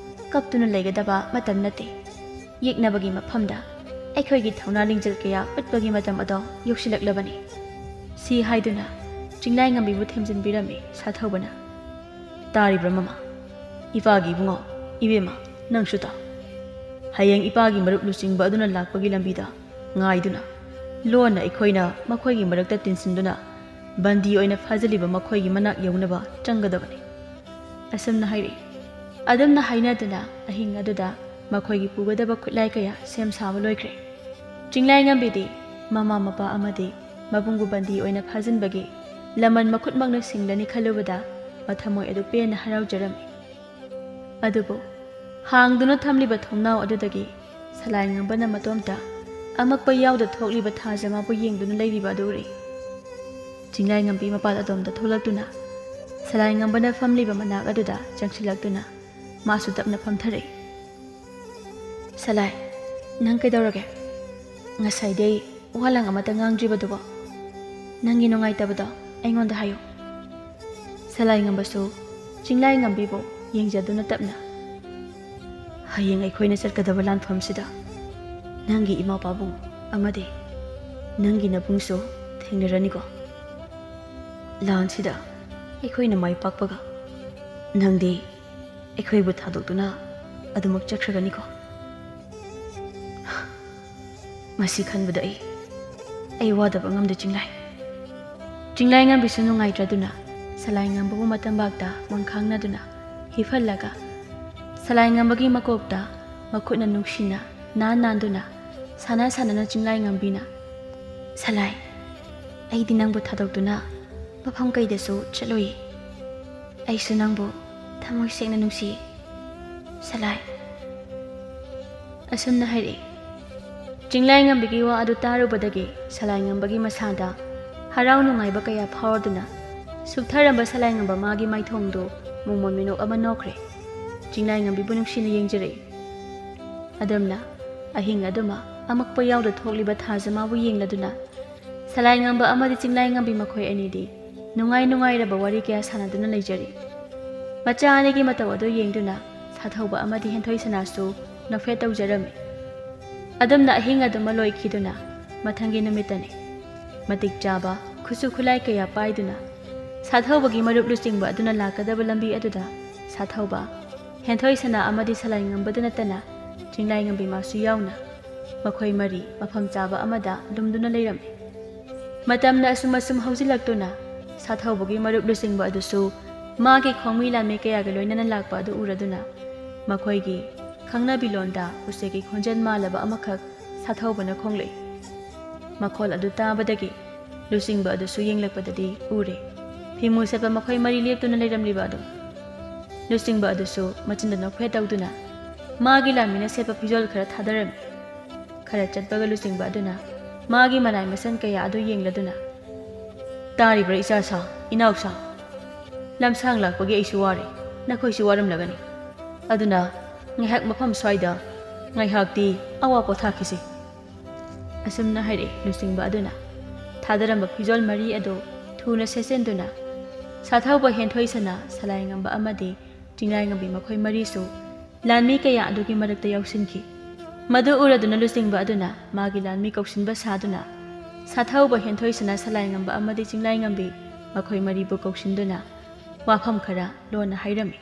ꯀꯞꯇꯨꯅ ꯂꯩꯒꯗꯕ ꯃꯇꯝ ꯅꯠꯇꯦ꯫ ꯌꯦꯛꯅꯕꯒꯤ ꯃꯐꯝꯗ ꯑꯩꯈꯣꯏꯒꯤ ꯊꯧꯅꯥ ꯂꯤꯡꯖꯦꯜ ꯀꯌꯥ ꯎꯠꯄꯒꯤ ꯃꯇꯝ ꯑꯗꯣ ꯌꯧꯁꯤꯜꯂꯛꯂꯕꯅꯤ"꯫ ꯁꯤ ꯍꯥꯏꯗꯨꯅ ꯆꯤꯡꯂꯥꯏꯉꯝꯕꯤꯕꯨ ꯊꯦꯝꯖꯤꯟꯕꯤꯔꯝꯃꯤ ꯁꯥꯊꯧꯕꯅ꯫ "ꯇꯥꯔꯤꯕ꯭ꯔꯥ ꯃꯃꯥ? ꯏꯄꯥꯒꯤ ꯏꯕꯨꯡꯉꯣ, ꯏꯕꯦꯝꯃ, ꯅꯪꯁꯨ ꯇꯥꯎ꯫ ꯍꯌꯦꯡ ꯏꯄꯥꯒꯤ ꯃꯔꯨꯞ ꯂꯨꯆꯤꯡꯕ ꯑꯗꯨꯅ ꯂꯥꯛꯄꯒꯤ ꯂꯝꯕꯤꯗ ꯉꯥꯏꯗꯨꯅ ꯂꯣꯟꯅ ꯑꯩꯈꯣꯏꯅ ꯃꯈꯣꯏꯒꯤ ꯃꯔꯛꯇ ꯇꯤꯟꯁꯤꯟꯗꯨꯅ ꯕꯟꯗꯤ ꯑꯣꯏꯅ ꯐꯥꯖꯤꯜꯂꯤꯕ ꯃꯈꯣꯏꯒꯤ ꯃꯅꯥꯛ ꯌꯧꯅꯕ ꯆꯪꯒꯗꯕꯅꯤ"꯫ ꯑꯁꯨꯝꯅ ꯍꯥꯏꯔꯛꯏ꯫ ꯑꯗꯨꯝꯅ ꯍꯥꯏꯅꯗꯨꯅ ꯑꯍꯤꯡ ꯑꯗꯨꯗ ꯃꯈꯣꯏꯒꯤ ꯄꯨꯒꯗꯕ ꯈꯨꯠꯂꯥꯏ ꯀꯌꯥ ꯁꯦꯝ ꯁꯥꯕ ꯂꯣꯏꯈ꯭ꯔꯦ꯫ ꯆꯤꯡꯂꯥꯏꯉꯝꯕꯤꯗꯤ ꯃꯃꯥ ꯃꯄꯥ ꯑꯃꯗꯤ ꯃꯕꯨꯡꯕꯨ ꯕꯟꯗꯤ ꯑꯣꯏꯅ ꯐꯥꯖꯤꯟꯕꯒꯤ ꯂꯃꯟ ꯃꯈꯨꯠꯃꯛꯅ ꯁꯤꯡꯂꯅꯤ ꯈꯜꯂꯨꯕꯗ ꯃꯊꯃꯣꯏ ꯑꯗꯨ ꯄꯦꯟꯅ ꯍꯔꯥꯎꯖꯔꯝꯃꯤ꯫ ꯑꯗꯨꯕꯨ ꯍꯥꯡꯗꯨꯅ ꯊꯝꯂꯤꯕ ꯊꯣꯡꯅꯥꯎ ꯑꯗꯨꯗꯒꯤ ꯁꯂꯥꯏꯉꯝꯕꯅ ꯃꯇꯣꯝꯇ ꯑꯃꯛꯄ ꯌꯥꯎꯗ ꯊꯣꯛꯂꯤꯕ ꯊꯥꯖ ꯃꯥꯕꯨ ꯌꯦꯡꯗꯨꯅ ꯂꯩꯔꯤꯕ ꯑꯗꯨ ꯎꯔꯛꯏ꯫ ꯆꯤꯡꯂꯥꯏꯉꯝꯕꯤ ꯃꯄꯥꯟ ꯑꯗꯣꯝꯗ ꯊꯣꯛꯂꯛꯇꯨꯅ ꯁꯂꯥꯏꯉꯝꯕꯅ ꯐꯝꯂꯤꯕ ꯃꯅꯥꯛ ꯑꯗꯨꯗ ꯆꯪꯁꯤꯜꯂꯛꯇꯨꯅ ꯃꯥꯁꯨ ꯇꯞꯅ ꯐꯝꯊꯔꯛꯏ꯫ "ꯁꯂꯥꯏ, ꯅꯪ ꯀꯩꯗꯧꯔꯒꯦ? ꯉꯁꯥꯏꯗꯩ ꯋꯥ ꯂꯥꯡ ꯑꯃꯠꯇ ꯉꯥꯡꯗ꯭ꯔꯤꯕꯗꯨꯕꯣ? ꯅꯪꯒꯤ ꯅꯨꯡꯉꯥꯏꯇꯕꯗꯣ ꯑꯩꯉꯣꯟꯗ ꯍꯥꯏꯌꯨ"꯫ ꯁꯂꯥꯏꯉꯝꯕꯁꯨ ꯆꯤꯡꯂꯥꯏꯉꯝꯕꯤꯕꯨ ꯌꯦꯡꯖꯗꯨꯅ ꯇꯞꯅ, "ꯍꯌꯦꯡ ꯑꯩꯈꯣꯏꯅ ꯆꯠꯀꯗꯕ ꯂꯥꯟꯐꯝꯁꯤꯗ ꯅꯪꯒꯤ ꯏꯃꯥ ꯄꯥꯕꯨꯡ ꯑꯃꯗꯤ ꯅꯪꯒꯤ ꯅꯕꯨꯡꯁꯨ ꯊꯦꯡꯅꯔꯅꯤꯀꯣ꯫ ꯂꯥꯟꯁꯤꯗ ꯑꯩꯈꯣꯏꯅ ꯃꯥꯏ ꯄꯥꯛꯄꯒ ꯅꯪꯗꯤ ꯑꯩꯈꯣꯏꯕꯨ ꯊꯥꯗꯣꯛꯇꯨꯅ ꯑꯗꯨꯃꯛ ꯆꯠꯈ꯭ꯔꯒꯅꯤꯀꯣ"꯫ ꯃꯁꯤ ꯈꯟꯕꯗ ꯑꯩ, ꯑꯩ ꯋꯥꯗꯕ ꯉꯝꯗꯦ ꯆꯤꯡꯂꯥꯏ꯫ ꯆꯤꯡꯂꯥꯏꯉꯝꯕꯤꯁꯨ ꯅꯨꯡꯉꯥꯏꯇ꯭ꯔꯗꯨꯅ ꯁꯂꯥꯏꯉꯝꯕꯕꯨ ꯃꯇꯝꯕꯥꯛꯇ ꯃꯣꯟꯈꯥꯡꯅꯗꯨꯅ ꯍꯤꯞꯍꯜꯂꯒ ꯁꯂꯥꯏꯉꯝꯕꯒꯤ ꯃꯀꯣꯛꯇ ꯃꯈꯨꯠꯅ ꯅꯨꯡꯁꯤꯅ ꯅꯥꯟ ꯅꯥꯟꯗꯨꯅ ꯁꯥꯟꯅ ꯁꯥꯟꯅꯅ ꯆꯤꯡꯂꯥꯏꯉꯝꯕꯤꯅ, "ꯁꯂꯥꯏ, ꯑꯩꯗꯤ ꯅꯪꯕꯨ ꯊꯥꯗꯣꯛꯇꯨꯅ ꯃꯐꯝ ꯀꯩꯗꯁꯨ ꯆꯠꯂꯣꯏ꯫ ꯑꯩꯁꯨ ꯅꯪꯕꯨ ꯊꯃꯣꯏ ꯁꯦꯡꯅ ꯅꯨꯡꯁꯤ, ꯁꯂꯥꯏ꯫ ꯑꯁꯨꯝꯅ ꯍꯥꯏꯔꯛꯏ꯫ ꯆꯤꯡꯂꯥꯏꯉꯝꯕꯤꯒꯤ ꯋꯥ ꯑꯗꯨ ꯇꯥꯔꯨꯕꯗꯒꯤ ꯁꯂꯥꯏꯉꯝꯕꯒꯤ ꯃꯁꯥꯗ ꯍꯔꯥꯎ ꯅꯨꯡꯉꯥꯏꯕ ꯀꯌꯥ ꯐꯥꯎꯔꯗꯨꯅ ꯁꯨꯛꯊꯔꯝꯕ ꯁꯂꯥꯏꯉꯝꯕ ꯃꯥꯒꯤ ꯃꯥꯏꯊꯣꯡꯗꯨ ꯃꯣꯃꯣꯟ ꯃꯤꯅꯣꯛ ꯑꯃ ꯅꯣꯛꯈ꯭ꯔꯦ꯫ ꯆꯤꯡꯂꯥꯏꯉꯝꯕꯤꯕꯨ ꯅꯨꯡꯁꯤꯅ ꯌꯦꯡꯖꯔꯛꯏ꯫ ꯑꯗꯨꯝꯅ ꯑꯍꯤꯡ ꯑꯗꯨꯃ ꯑꯃꯛꯄ ꯌꯥꯎꯗ ꯊꯣꯛꯂꯤꯕ ꯊꯥꯖꯃꯥꯕꯨ ꯌꯦꯡꯂꯗꯨꯅ ꯁꯂꯥꯏꯉꯝꯕ ꯑꯃꯗꯤ ꯆꯤꯡꯂꯥꯏꯉꯝꯕꯤ ꯃꯈꯣꯏ ꯑꯅꯤꯗꯤ ꯅꯨꯡꯉꯥꯏ ꯅꯨꯡꯉꯥꯏꯔꯕ ꯋꯥꯔꯤ ꯀꯌꯥ ꯁꯥꯟꯅꯗꯨꯅ ꯂꯩꯖꯔꯤ꯫ ꯃꯆꯥ ꯑꯅꯤꯒꯤ ꯃꯇꯧ ꯑꯗꯨ ꯌꯦꯡꯗꯨꯅ ꯁꯥꯊꯧꯕ ꯑꯃꯗꯤ ꯍꯦꯟꯊꯣꯏ ꯁꯅꯥꯁꯨ ꯅꯣꯛꯐꯦꯠ ꯇꯧꯖꯔꯝꯃꯤ꯫ ꯑꯗꯨꯝꯅ ꯑꯍꯤꯡ ꯑꯗꯨꯃ ꯂꯣꯏꯈꯤꯗꯨꯅ ꯃꯊꯪꯒꯤ ꯅꯨꯃꯤꯠꯇꯅꯤ꯫ ꯃꯇꯤꯛ ꯆꯥꯕ ꯈꯨꯠꯁꯨ ꯈꯨꯠꯂꯥꯏ ꯀꯌꯥ ꯄꯥꯏꯗꯨꯅ ꯁꯥꯊꯧꯕꯒꯤ ꯃꯔꯨꯞ ꯂꯨꯆꯤꯡꯕ ꯑꯗꯨꯅ ꯂꯥꯛꯀꯗꯕ ꯂꯝꯕꯤ ꯑꯗꯨꯗ ꯁꯥꯊꯧꯕ, ꯍꯦꯟꯊꯣꯏ ꯁꯅꯥ ꯑꯃꯗꯤ ꯁꯂꯥꯏꯉꯝꯕꯗ ꯅꯠꯇꯅ ꯆꯤꯡꯂꯥꯏꯉꯝꯕꯤ ꯃꯥꯁꯨ ꯌꯥꯎꯅ ꯃꯈꯣꯏ ꯃꯔꯤ ꯃꯐꯝ ꯆꯥꯕ ꯑꯃꯗ ꯂꯨꯝꯗꯨꯅ ꯂꯩꯔꯝꯃꯤ꯫ ꯃꯇꯝꯅ ꯑꯁꯨꯝ ꯑꯁꯨꯝ ꯍꯧꯖꯤꯜꯂꯛꯇꯨꯅ ꯁꯥꯊꯧꯕꯒꯤ ꯃꯔꯨꯞ ꯂꯨꯆꯤꯡꯕ ꯑꯗꯨꯁꯨ ꯃꯥꯒꯤ ꯈꯣꯡꯃꯤ ꯂꯥꯟꯃꯤ ꯀꯌꯥꯒ ꯂꯣꯏꯅꯅ ꯂꯥꯛꯄ ꯑꯗꯨ ꯎꯔꯗꯨꯅ ꯃꯈꯣꯏꯒꯤ ꯈꯪꯅꯕꯤ ꯂꯣꯟꯗ ꯎꯆꯦꯛꯀꯤ ꯈꯣꯟꯖꯦꯜ ꯃꯥꯜꯂꯕ ꯑꯃꯈꯛ ꯁꯥꯊꯧꯕꯅ ꯈꯣꯡꯂꯛꯏ꯫ ꯃꯈꯣꯜ ꯑꯗꯨ ꯇꯥꯕꯗꯒꯤ ꯂꯨꯆꯤꯡꯕ ꯑꯗꯨꯁꯨ ꯌꯦꯡꯂꯛꯄꯗꯗꯤ ꯎꯔꯦ꯫ ꯐꯤꯃꯨ ꯁꯦꯠꯄ ꯃꯈꯣꯏ ꯃꯔꯤ ꯂꯦꯞꯇꯨꯅ ꯂꯩꯔꯝꯂꯤꯕ ꯑꯗꯨ꯫ ꯂꯨꯆꯤꯡꯕ ꯑꯗꯨꯁꯨ ꯃꯆꯤꯟꯗ ꯅꯣꯛꯐꯦꯠ ꯇꯧꯗꯨꯅ ꯃꯥꯒꯤ ꯂꯥꯟꯃꯤꯅ ꯁꯦꯠꯄ ꯐꯤꯖꯣꯜ ꯈꯔ ꯊꯥꯗꯔꯝꯃꯤ꯫ ꯈꯔ ꯆꯠꯄꯒ ꯂꯨꯆꯤꯡꯕ ꯑꯗꯨꯅ ꯃꯥꯒꯤ ꯃꯅꯥꯏ ꯃꯁꯟ ꯀꯌꯥ ꯑꯗꯨ ꯌꯦꯡꯂꯗꯨꯅ, "ꯇꯥꯔꯤꯕ꯭ꯔꯥ ꯏꯆꯥꯁꯥ, ꯏꯅꯥꯎꯁꯥ? ꯂꯝꯁꯥꯡ ꯂꯥꯛꯄꯒꯤ ꯑꯩꯁꯨ ꯋꯥꯔꯦ, ꯅꯈꯣꯏꯁꯨ ꯋꯥꯔꯝꯂꯒꯅꯤ꯫ ꯑꯗꯨꯅ ꯉꯥꯏꯍꯥꯛ ꯃꯐꯝ ꯁ꯭ꯋꯥꯏꯗ ꯉꯥꯏꯍꯥꯛꯇꯤ ꯑꯋꯥ ꯄꯣꯊꯥꯈꯤꯁꯤ꯫" ꯑꯁꯨꯝꯅ ꯍꯥꯏꯔꯛꯏ ꯂꯨꯆꯤꯡꯕ ꯑꯗꯨꯅ꯫ ꯊꯥꯗꯔꯝꯕ ꯐꯤꯖꯣꯜ ꯃꯔꯤ ꯑꯗꯨ ꯊꯨꯅ ꯁꯦꯠꯆꯤꯟꯗꯨꯅ ꯁꯥꯊꯧꯕ ꯍꯦꯟꯊꯣꯏ ꯁꯅꯥ ꯁꯂꯥꯏꯉꯝꯕ ꯑꯃꯗꯤ ꯆꯤꯡꯂꯥꯏꯉꯝꯕꯤ ꯃꯈꯣꯏ ꯃꯔꯤꯁꯨ ꯂꯥꯟꯃꯤ ꯀꯌꯥ ꯑꯗꯨꯒꯤ ꯃꯔꯛꯇ ꯌꯥꯎꯁꯤꯟꯈꯤ꯫ ꯃꯗꯨ ꯎꯔꯗꯨꯅ ꯂꯨꯆꯤꯡꯕ ꯑꯗꯨꯅ ꯃꯥꯒꯤ ꯂꯥꯟꯃꯤ ꯀꯧꯁꯤꯟꯕ ꯁꯥꯗꯨꯅ ꯁꯥꯊꯧꯕ ꯍꯦꯟꯊꯣꯏ ꯁꯅꯥ ꯁꯂꯥꯏꯉꯝꯕ ꯑꯃꯗꯤ ꯆꯤꯡꯂꯥꯏꯉꯝꯕꯤ ꯃꯈꯣꯏ ꯃꯔꯤꯕꯨ ꯀꯧꯁꯤꯟꯗꯨꯅ ꯋꯥꯐꯝ ꯈꯔ ꯂꯣꯟꯅ ꯍꯥꯏꯔꯝꯃꯤ꯫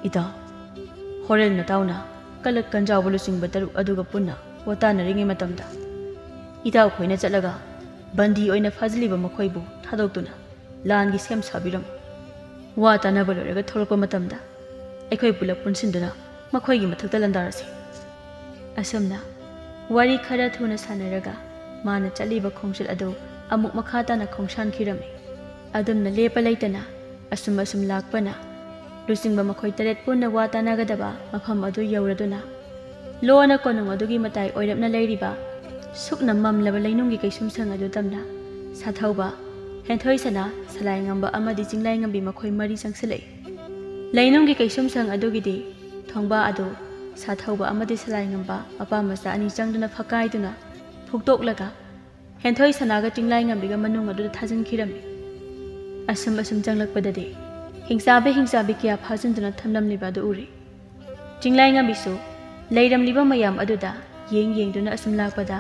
"ꯏꯇꯥꯎ, ꯍꯣꯔꯦꯟ ꯅꯇꯥꯎꯅ ꯀꯂꯛ ꯀꯟꯖꯥꯎꯕ ꯂꯨꯆꯤꯡꯕ ꯇꯔꯨꯛ ꯑꯗꯨꯒ ꯄꯨꯟꯅ ꯋꯥ ꯇꯥꯅꯔꯤꯉꯩ ꯃꯇꯝꯗ ꯏꯇꯥꯎ ꯈꯣꯏꯅ ꯆꯠꯂꯒ ꯕꯟꯗꯤ ꯑꯣꯏꯅ ꯐꯥꯖꯤꯜꯂꯤꯕ ꯃꯈꯣꯏꯕꯨ ꯊꯥꯗꯣꯛꯇꯨꯅ ꯂꯥꯟꯒꯤ ꯁꯦꯝ ꯁꯥꯕꯤꯔꯝꯃꯨ꯫ ꯋꯥ ꯇꯥꯅꯕ ꯂꯣꯏꯔꯒ ꯊꯣꯛꯂꯛꯄ ꯃꯇꯝꯗ ꯑꯩꯈꯣꯏ ꯄꯨꯂꯞ ꯄꯨꯟꯁꯤꯟꯗꯨꯅ ꯃꯈꯣꯏꯒꯤ ꯃꯊꯛꯇ ꯂꯥꯟꯗꯥꯔꯁꯤ꯫" ꯑꯁꯨꯝꯅ ꯋꯥꯔꯤ ꯈꯔ ꯊꯨꯅ ꯁꯥꯟꯅꯔꯒ ꯃꯥꯅ ꯆꯠꯂꯤꯕ ꯈꯣꯡꯆꯠ ꯑꯗꯨ ꯑꯃꯨꯛ ꯃꯈꯥ ꯇꯥꯅ ꯈꯣꯡꯁꯥꯟꯈꯤꯔꯝꯃꯤ꯫ ꯑꯗꯨꯝꯅ ꯂꯦꯞꯄ ꯂꯩꯇꯅ ꯑꯁꯨꯝ ꯑꯁꯨꯝ ꯂꯥꯛꯄꯅ ꯂꯨꯆꯤꯡꯕ ꯃꯈꯣꯏ ꯇꯔꯦꯠ ꯄꯨꯟꯅ ꯋꯥ ꯇꯥꯅꯒꯗꯕ ꯃꯐꯝ ꯑꯗꯨ ꯌꯧꯔꯗꯨꯅ ꯂꯣꯟꯅ ꯀꯣꯅꯨꯡ ꯑꯗꯨꯒꯤ ꯃꯇꯥꯏ ꯑꯣꯏꯔꯞꯅ ꯂꯩꯔꯤꯕ ꯁꯨꯛꯅ ꯃꯝꯂꯕ ꯂꯩꯅꯨꯡꯒꯤ ꯀꯩꯁꯨꯝꯁꯪ ꯑꯗꯨ ꯇꯝꯅ ꯁꯥꯊꯧꯕ, ꯍꯦꯟꯊꯣꯏ ꯁꯅꯥ, ꯁꯂꯥꯏꯉꯝꯕ ꯑꯃꯗꯤ ꯆꯤꯡꯂꯥꯏꯉꯝꯕꯤ ꯃꯈꯣꯏ ꯃꯔꯤ ꯆꯪꯁꯤꯜꯂꯛꯏ꯫ ꯂꯩꯅꯨꯡꯒꯤ ꯀꯩꯁꯨꯝꯁꯪ ꯑꯗꯨꯒꯤꯗꯤ ꯊꯣꯡꯕꯥ ꯑꯗꯨ ꯁꯥꯊꯧꯕ ꯑꯃꯗꯤ ꯁꯂꯥꯏꯉꯝꯕ ꯃꯄꯥ ꯃꯆꯥ ꯑꯅꯤ ꯆꯪꯗꯨꯅ ꯐꯛꯀꯥꯏꯗꯨꯅ ꯐꯨꯛꯇꯣꯛꯂꯒ ꯍꯦꯟꯊꯣꯏ ꯁꯅꯥꯒ ꯆꯤꯡꯂꯥꯏꯉꯝꯕꯤꯒ ꯃꯅꯨꯡ ꯑꯗꯨꯗ ꯊꯥꯖꯤꯟꯈꯤꯔꯝꯃꯤ꯫ ꯑꯁꯨꯝ ꯑꯁꯨꯝ ꯆꯪꯂꯛꯄꯗꯗꯤ ꯍꯤꯡꯆꯥꯕꯤ ꯍꯤꯡꯆꯥꯕꯤ ꯀꯌꯥ ꯐꯥꯖꯤꯟꯗꯨꯅ ꯊꯝꯂꯝꯂꯤꯕ ꯑꯗꯨ ꯎꯔꯦ꯫ ꯆꯤꯡꯂꯥꯏꯉꯝꯕꯤꯁꯨ ꯂꯩꯔꯝꯂꯤꯕ ꯃꯌꯥꯝ ꯑꯗꯨꯗ ꯌꯦꯡ ꯌꯦꯡꯗꯨꯅ ꯑꯁꯨꯝ ꯂꯥꯛꯄꯗ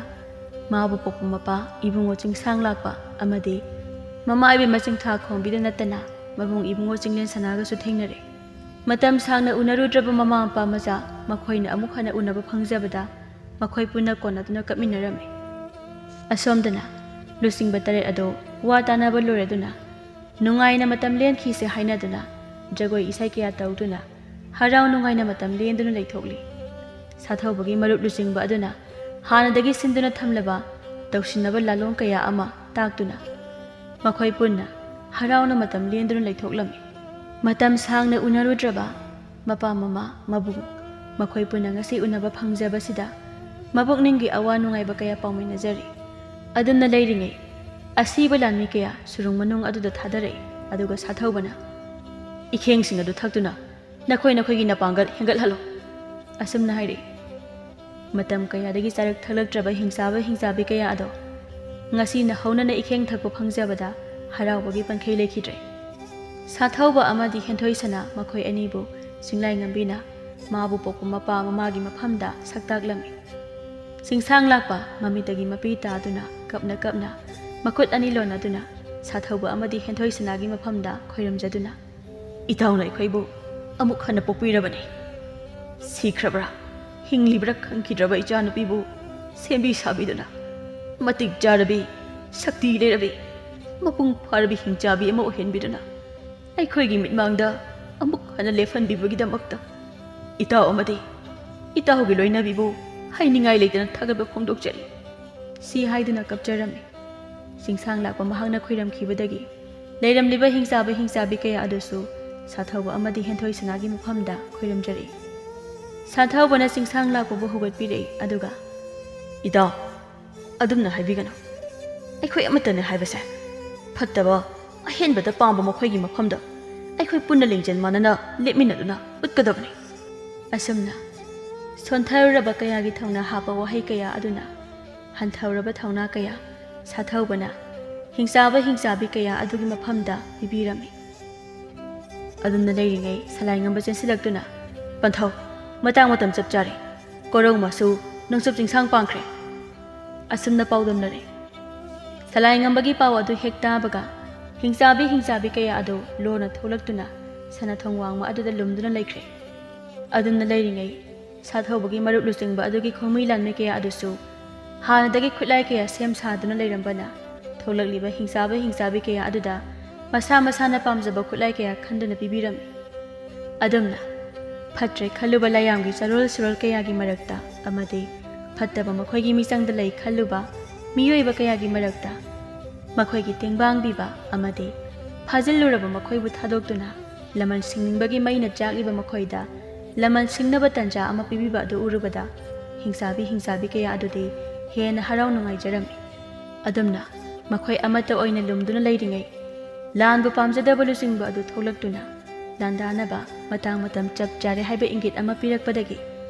ꯃꯥꯕꯨ ꯄꯣꯛꯄ ꯃꯄꯥ ꯏꯕꯨꯡꯉꯣ ꯆꯤꯡꯁꯥꯡ ꯂꯥꯛꯄ ꯑꯃꯗꯤ ꯃꯃꯥ ꯏꯕꯦꯝꯃ ꯆꯤꯡꯊꯥ ꯈꯣꯝꯕꯤꯗ ꯅꯠꯇꯅ ꯃꯕꯨꯡ ꯏꯕꯨꯡꯉꯣ ꯆꯤꯡꯂꯦꯟ ꯁꯅꯥꯒꯁꯨ ꯊꯦꯡꯅꯔꯦ꯫ ꯃꯇꯝ ꯁꯥꯡꯅ ꯎꯅꯔꯨꯗ꯭ꯔꯕ ꯃꯃꯥ ꯃꯄꯥ ꯃꯆꯥ ꯃꯈꯣꯏꯅ ꯑꯃꯨꯛ ꯍꯟꯅ ꯎꯅꯕ ꯐꯪꯖꯕꯗ ꯃꯈꯣꯏ ꯄꯨꯟꯅ ꯀꯣꯟꯅꯗꯨꯅ ꯀꯞꯃꯤꯟꯅꯔꯝꯃꯤ꯫ ꯑꯁꯣꯝꯗꯅ ꯂꯨꯆꯤꯡꯕ ꯇꯔꯦꯠ ꯑꯗꯨ ꯋꯥ ꯇꯥꯅꯕ ꯂꯣꯏꯔꯗꯨꯅ ꯅꯨꯡꯉꯥꯏꯅ ꯃꯇꯝ ꯂꯦꯟꯈꯤꯁꯦ ꯍꯥꯏꯅꯗꯨꯅ ꯖꯒꯣꯏ ꯏꯁꯩ ꯀꯌꯥ ꯇꯧꯗꯨꯅ ꯍꯔꯥꯎ ꯅꯨꯡꯉꯥꯏꯅ ꯃꯇꯝ ꯂꯦꯟꯗꯨꯅ ꯂꯩꯊꯣꯛꯂꯤ꯫ ꯁꯥꯊꯧꯕꯒꯤ ꯃꯔꯨꯞ ꯂꯨꯆꯤꯡꯕ ꯑꯗꯨꯅ ꯍꯥꯟꯅꯗꯒꯤ ꯁꯤꯟꯗꯨꯅ ꯊꯝꯂꯕ ꯇꯧꯁꯤꯟꯅꯕ ꯂꯥꯂꯣꯡ ꯀꯌꯥ ꯑꯃ ꯇꯥꯛꯇꯨꯅ ꯃꯈꯣꯏ ꯄꯨꯟꯅ ꯍꯔꯥꯎꯅ ꯃꯇꯝ ꯂꯦꯟꯗꯨꯅ ꯂꯩꯊꯣꯛꯂꯝꯃꯤ꯫ ꯃꯇꯝ ꯁꯥꯡꯅ ꯎꯅꯔꯨꯗ꯭ꯔꯕ ꯃꯄꯥ ꯃꯃꯥ ꯃꯕꯨꯡ ꯃꯈꯣꯏ ꯄꯨꯟꯅ ꯉꯁꯤ ꯎꯅꯕ ꯐꯪꯖꯕꯁꯤꯗ ꯃꯄꯨꯛꯅꯤꯡꯒꯤ ꯑꯋꯥ ꯅꯨꯡꯉꯥꯏꯕ ꯀꯌꯥ ꯄꯥꯎꯃꯤꯟꯅꯖꯔꯤ꯫ ꯑꯗꯨꯝꯅ ꯂꯩꯔꯤꯉꯩ ꯑꯁꯤꯕ ꯂꯥꯟꯃꯤ ꯀꯌꯥ ꯁꯨꯔꯨꯡ ꯃꯅꯨꯡ ꯑꯗꯨꯗ ꯊꯥꯗꯔꯛꯏ꯫ ꯑꯗꯨꯒ ꯁꯥꯊꯧꯕꯅ ꯏꯈꯦꯡꯁꯤꯡ ꯑꯗꯨ ꯊꯛꯇꯨꯅ ꯅꯈꯣꯏ ꯅꯈꯣꯏꯒꯤ ꯅꯄꯥꯡꯒꯜ ꯍꯦꯟꯒꯠꯍꯜꯂꯨ꯫ ꯑꯁꯨꯝꯅ ꯍꯥꯏꯔꯛꯏ꯫ ꯃꯇꯝ ꯀꯌꯥꯗꯒꯤ ꯆꯥꯔꯛ ꯊꯛꯂꯛꯇ꯭ꯔꯕ ꯍꯤꯡꯆꯥꯕ ꯍꯤꯡꯆꯥꯕꯤ ꯀꯌꯥ ꯑꯗꯣ ꯉꯁꯤꯅ ꯍꯧꯅꯅ ꯏꯈꯦꯡ ꯊꯛꯄ ꯐꯪꯖꯕꯗ ꯍꯔꯥꯎꯕꯒꯤ ꯄꯟꯈꯩ ꯂꯩꯈꯤꯗ꯭ꯔꯦ꯫ ꯁꯥꯊꯧꯕ ꯑꯃꯗꯤ ꯍꯦꯟꯊꯣꯏ ꯁꯅꯥ ꯃꯈꯣꯏ ꯑꯅꯤꯕꯨ ꯆꯤꯡꯂꯥꯏꯉꯝꯕꯤꯅ ꯃꯥꯕꯨ ꯄꯣꯛꯄ ꯃꯄꯥ ꯃꯃꯥꯒꯤ ꯃꯐꯝꯗ ꯁꯛꯇꯥꯛꯂꯝꯃꯤ꯫ ꯆꯤꯡꯁꯥꯡ ꯂꯥꯛꯄ ꯃꯃꯤꯠꯇꯒꯤ ꯃꯄꯤ ꯇꯥꯗꯨꯅ ꯀꯞꯅ ꯀꯞꯅ ꯃꯈꯨꯠ ꯑꯅꯤ ꯂꯣꯟꯅꯗꯨꯅ ꯁꯥꯊꯧꯕ ꯑꯃꯗꯤ ꯍꯦꯟꯊꯣꯏ ꯁꯅꯥꯒꯤ ꯃꯐꯝꯗ ꯈꯣꯏꯔꯝꯖꯗꯨꯅ ꯏꯇꯥꯎꯅ ꯑꯩꯈꯣꯏꯕꯨ ꯑꯃꯨꯛ ꯍꯟꯅ ꯄꯣꯛꯄꯤꯔꯕꯅꯤ꯫ ꯁꯤꯈ꯭ꯔꯕ꯭ꯔꯥ ꯍꯤꯡꯂꯤꯕ꯭ꯔꯥ ꯈꯪꯈꯤꯗ꯭ꯔꯕ ꯏꯆꯥꯅꯨꯄꯤꯕꯨ ꯁꯦꯝꯕꯤ ꯁꯥꯕꯤꯗꯨꯅ ꯃꯇꯤꯛ ꯆꯥꯔꯕꯤ, ꯁꯛꯇꯤ ꯂꯩꯔꯕꯤ, ꯃꯄꯨꯡ ꯐꯥꯔꯕꯤ ꯍꯤꯡꯆꯥꯕꯤ ꯑꯃ ꯑꯣꯏꯍꯟꯕꯤꯗꯨꯅ ꯑꯩꯈꯣꯏꯒꯤ ꯃꯤꯠꯃꯥꯡꯗ ꯑꯃꯨꯛ ꯍꯟꯅ ꯂꯦꯞꯍꯟꯕꯤꯕꯒꯤꯗꯃꯛꯇ ꯏꯇꯥꯎ ꯑꯃꯗꯤ ꯏꯇꯥꯎꯒꯤ ꯂꯣꯏꯅꯕꯤꯕꯨ ꯍꯥꯏꯅꯤꯡꯉꯥꯏ ꯂꯩꯇꯅ ꯊꯥꯒꯠꯄ ꯐꯣꯡꯗꯣꯛꯆꯔꯤ꯫ ꯁꯤ ꯍꯥꯏꯗꯨꯅ ꯀꯞꯆꯔꯝꯃꯤ꯫ ꯆꯤꯡꯁꯥꯡ ꯂꯥꯛꯄ ꯃꯍꯥꯛꯅ ꯈꯨꯏꯔꯝꯈꯤꯕꯗꯒꯤ ꯂꯩꯔꯝꯂꯤꯕ ꯍꯤꯡꯆꯥꯕ ꯍꯤꯡꯆꯥꯕꯤ ꯀꯌꯥ ꯑꯗꯨꯁꯨ ꯁꯥꯊꯧꯕ ꯑꯃꯗꯤ ꯍꯦꯟꯊꯣꯏ ꯁꯅꯥꯒꯤ ꯃꯐꯝꯗ ꯈꯨꯏꯔꯝꯖꯔꯛꯏ꯫ ꯁꯥꯊꯧꯕꯅ ꯆꯤꯡꯁꯥꯡ ꯂꯥꯛꯄꯕꯨ ꯍꯧꯒꯠꯄꯤꯔꯛꯏ, ꯑꯗꯨꯒ, "ꯏꯇꯥꯎ, ꯑꯗꯨꯝꯅ ꯍꯥꯏꯕꯤꯒꯅꯨ꯫ ꯑꯩꯈꯣꯏ ꯑꯃꯠꯇꯅꯦ ꯍꯥꯏꯕꯁꯦ꯫ ꯐꯠꯇꯕ, ꯑꯍꯦꯟꯕꯗ ꯄꯥꯝꯕ ꯃꯈꯣꯏꯒꯤ ꯃꯐꯝꯗ ꯑꯩꯈꯣꯏ ꯄꯨꯟꯅ ꯂꯤꯡꯖꯦꯜ ꯃꯥꯟꯅꯅ ꯂꯦꯞꯃꯤꯟꯅꯗꯨꯅ ꯎꯠꯀꯗꯕꯅꯤ꯫" ꯑꯁꯨꯝꯅ ꯁꯣꯟꯊꯔꯨꯔꯕ ꯀꯌꯥꯒꯤ ꯊꯧꯅꯥ ꯍꯥꯞꯄ ꯋꯥꯍꯩ ꯀꯌꯥ ꯑꯗꯨꯅ ꯍꯟꯊꯔꯕ ꯊꯧꯅꯥ ꯀꯌꯥ ꯁꯥꯊꯧꯕꯅ ꯍꯤꯡꯆꯥꯕ ꯍꯤꯡꯆꯥꯕꯤ ꯀꯌꯥ ꯑꯗꯨꯒꯤ ꯃꯐꯝꯗ ꯄꯤꯕꯤꯔꯝꯃꯤ꯫ ꯑꯗꯨꯝꯅ ꯂꯩꯔꯤꯉꯩ ꯁꯂꯥꯏꯉꯝꯕ ꯆꯦꯟꯁꯤꯜꯂꯛꯇꯨꯅ, "ꯄꯟꯊꯧ, ꯃꯇꯥꯡ ꯃꯇꯝ ꯆꯞ ꯆꯥꯔꯦ꯫ ꯀꯣꯔꯧ ꯃꯥꯁꯨ ꯅꯣꯡꯆꯨꯞ ꯆꯤꯡꯁꯥꯡ ꯄꯥꯡꯈ꯭ꯔꯦ꯫" ꯑꯁꯨꯝꯅ ꯄꯥꯎꯗꯝꯅꯔꯦ꯫ ꯁꯂꯥꯏꯉꯝꯕꯒꯤ ꯄꯥꯎ ꯑꯗꯨ ꯍꯦꯛ ꯇꯥꯕꯒ ꯍꯤꯡꯆꯥꯕꯤ ꯍꯤꯡꯆꯥꯕꯤ ꯀꯌꯥ ꯑꯗꯨ ꯂꯣꯟꯅ ꯊꯣꯛꯂꯛꯇꯨꯅ ꯁꯅꯥꯊꯣꯡ ꯋꯥꯡꯃ ꯑꯗꯨꯗ ꯂꯨꯝꯗꯨꯅ ꯂꯩꯈ꯭ꯔꯦ꯫ ꯑꯗꯨꯝꯅ ꯂꯩꯔꯤꯉꯩ ꯁꯥꯊꯧꯕꯒꯤ ꯃꯔꯨꯞ ꯂꯨꯆꯤꯡꯕ ꯑꯗꯨꯒꯤ ꯈꯣꯡꯃꯤ ꯂꯥꯟꯃꯤ ꯀꯌꯥ ꯑꯗꯨꯁꯨ ꯍꯥꯟꯅꯗꯒꯤ ꯈꯨꯠꯂꯥꯏ ꯀꯌꯥ ꯁꯦꯝ ꯁꯥꯗꯨꯅ ꯂꯩꯔꯝꯕꯅ ꯊꯣꯛꯂꯛꯂꯤꯕ ꯍꯤꯡꯆꯥꯕ ꯍꯤꯡꯆꯥꯕꯤ ꯀꯌꯥ ꯑꯗꯨꯗ ꯃꯁꯥ ꯃꯁꯥꯅ ꯄꯥꯝꯖꯕ ꯈꯨꯠꯂꯥꯏ ꯀꯌꯥ ꯈꯟꯗꯨꯅ ꯄꯤꯕꯤꯔꯝꯃꯤ꯫ ꯑꯗꯨꯝꯅ ꯐꯠꯇ꯭ꯔꯦ ꯈꯜꯂꯨꯕ ꯂꯥꯏꯌꯥꯝꯒꯤ ꯆꯔꯣꯜ ꯁꯨꯔꯣꯜ ꯀꯌꯥꯒꯤ ꯃꯔꯛꯇ ꯑꯃꯗꯤ ꯐꯠꯇꯕ ꯃꯈꯣꯏꯒꯤ ꯃꯤꯆꯪꯗ ꯂꯩ ꯈꯜꯂꯨꯕ ꯃꯤꯑꯣꯏꯕ ꯀꯌꯥꯒꯤ ꯃꯔꯛꯇ ꯃꯈꯣꯏꯒꯤ ꯇꯦꯡꯕꯥꯡꯕꯤꯕ ꯑꯃꯗꯤ ꯐꯥꯖꯤꯜꯂꯨꯔꯕ ꯃꯈꯣꯏꯕꯨ ꯊꯥꯗꯣꯛꯇꯨꯅ ꯂꯃꯟ ꯁꯤꯡꯅꯤꯡꯕꯒꯤ ꯃꯩꯅ ꯆꯥꯛꯂꯤꯕ ꯃꯈꯣꯏꯗ ꯂꯃꯟ ꯁꯤꯡꯅꯕ ꯇꯟꯖꯥ ꯑꯃ ꯄꯤꯕꯤꯕ ꯑꯗꯨ ꯎꯔꯨꯕꯗ ꯍꯤꯡꯆꯥꯕꯤ ꯍꯤꯡꯆꯥꯕꯤ ꯀꯌꯥ ꯑꯗꯨꯗꯤ ꯍꯦꯟꯅ ꯍꯔꯥꯎ ꯅꯨꯡꯉꯥꯏꯖꯔꯝꯃꯤ꯫ ꯑꯗꯨꯝꯅ ꯃꯈꯣꯏ ꯑꯃꯠꯇ ꯑꯣꯏꯅ ꯂꯨꯝꯗꯨꯅ ꯂꯩꯔꯤꯉꯩ ꯂꯥꯟꯕꯨ ꯄꯥꯝꯖꯗꯕ ꯂꯨꯆꯤꯡꯕ ꯑꯗꯨ ꯊꯣꯛꯂꯛꯇꯨꯅ ꯂꯥꯟꯗꯥꯅꯕ ꯃꯇꯥꯡ ꯃꯇꯝ ꯆꯞ ꯆꯥꯔꯦ ꯍꯥꯏꯕ ꯏꯪꯒꯤꯠ ꯑꯃ ꯄꯤꯔꯛꯄꯗꯒꯤ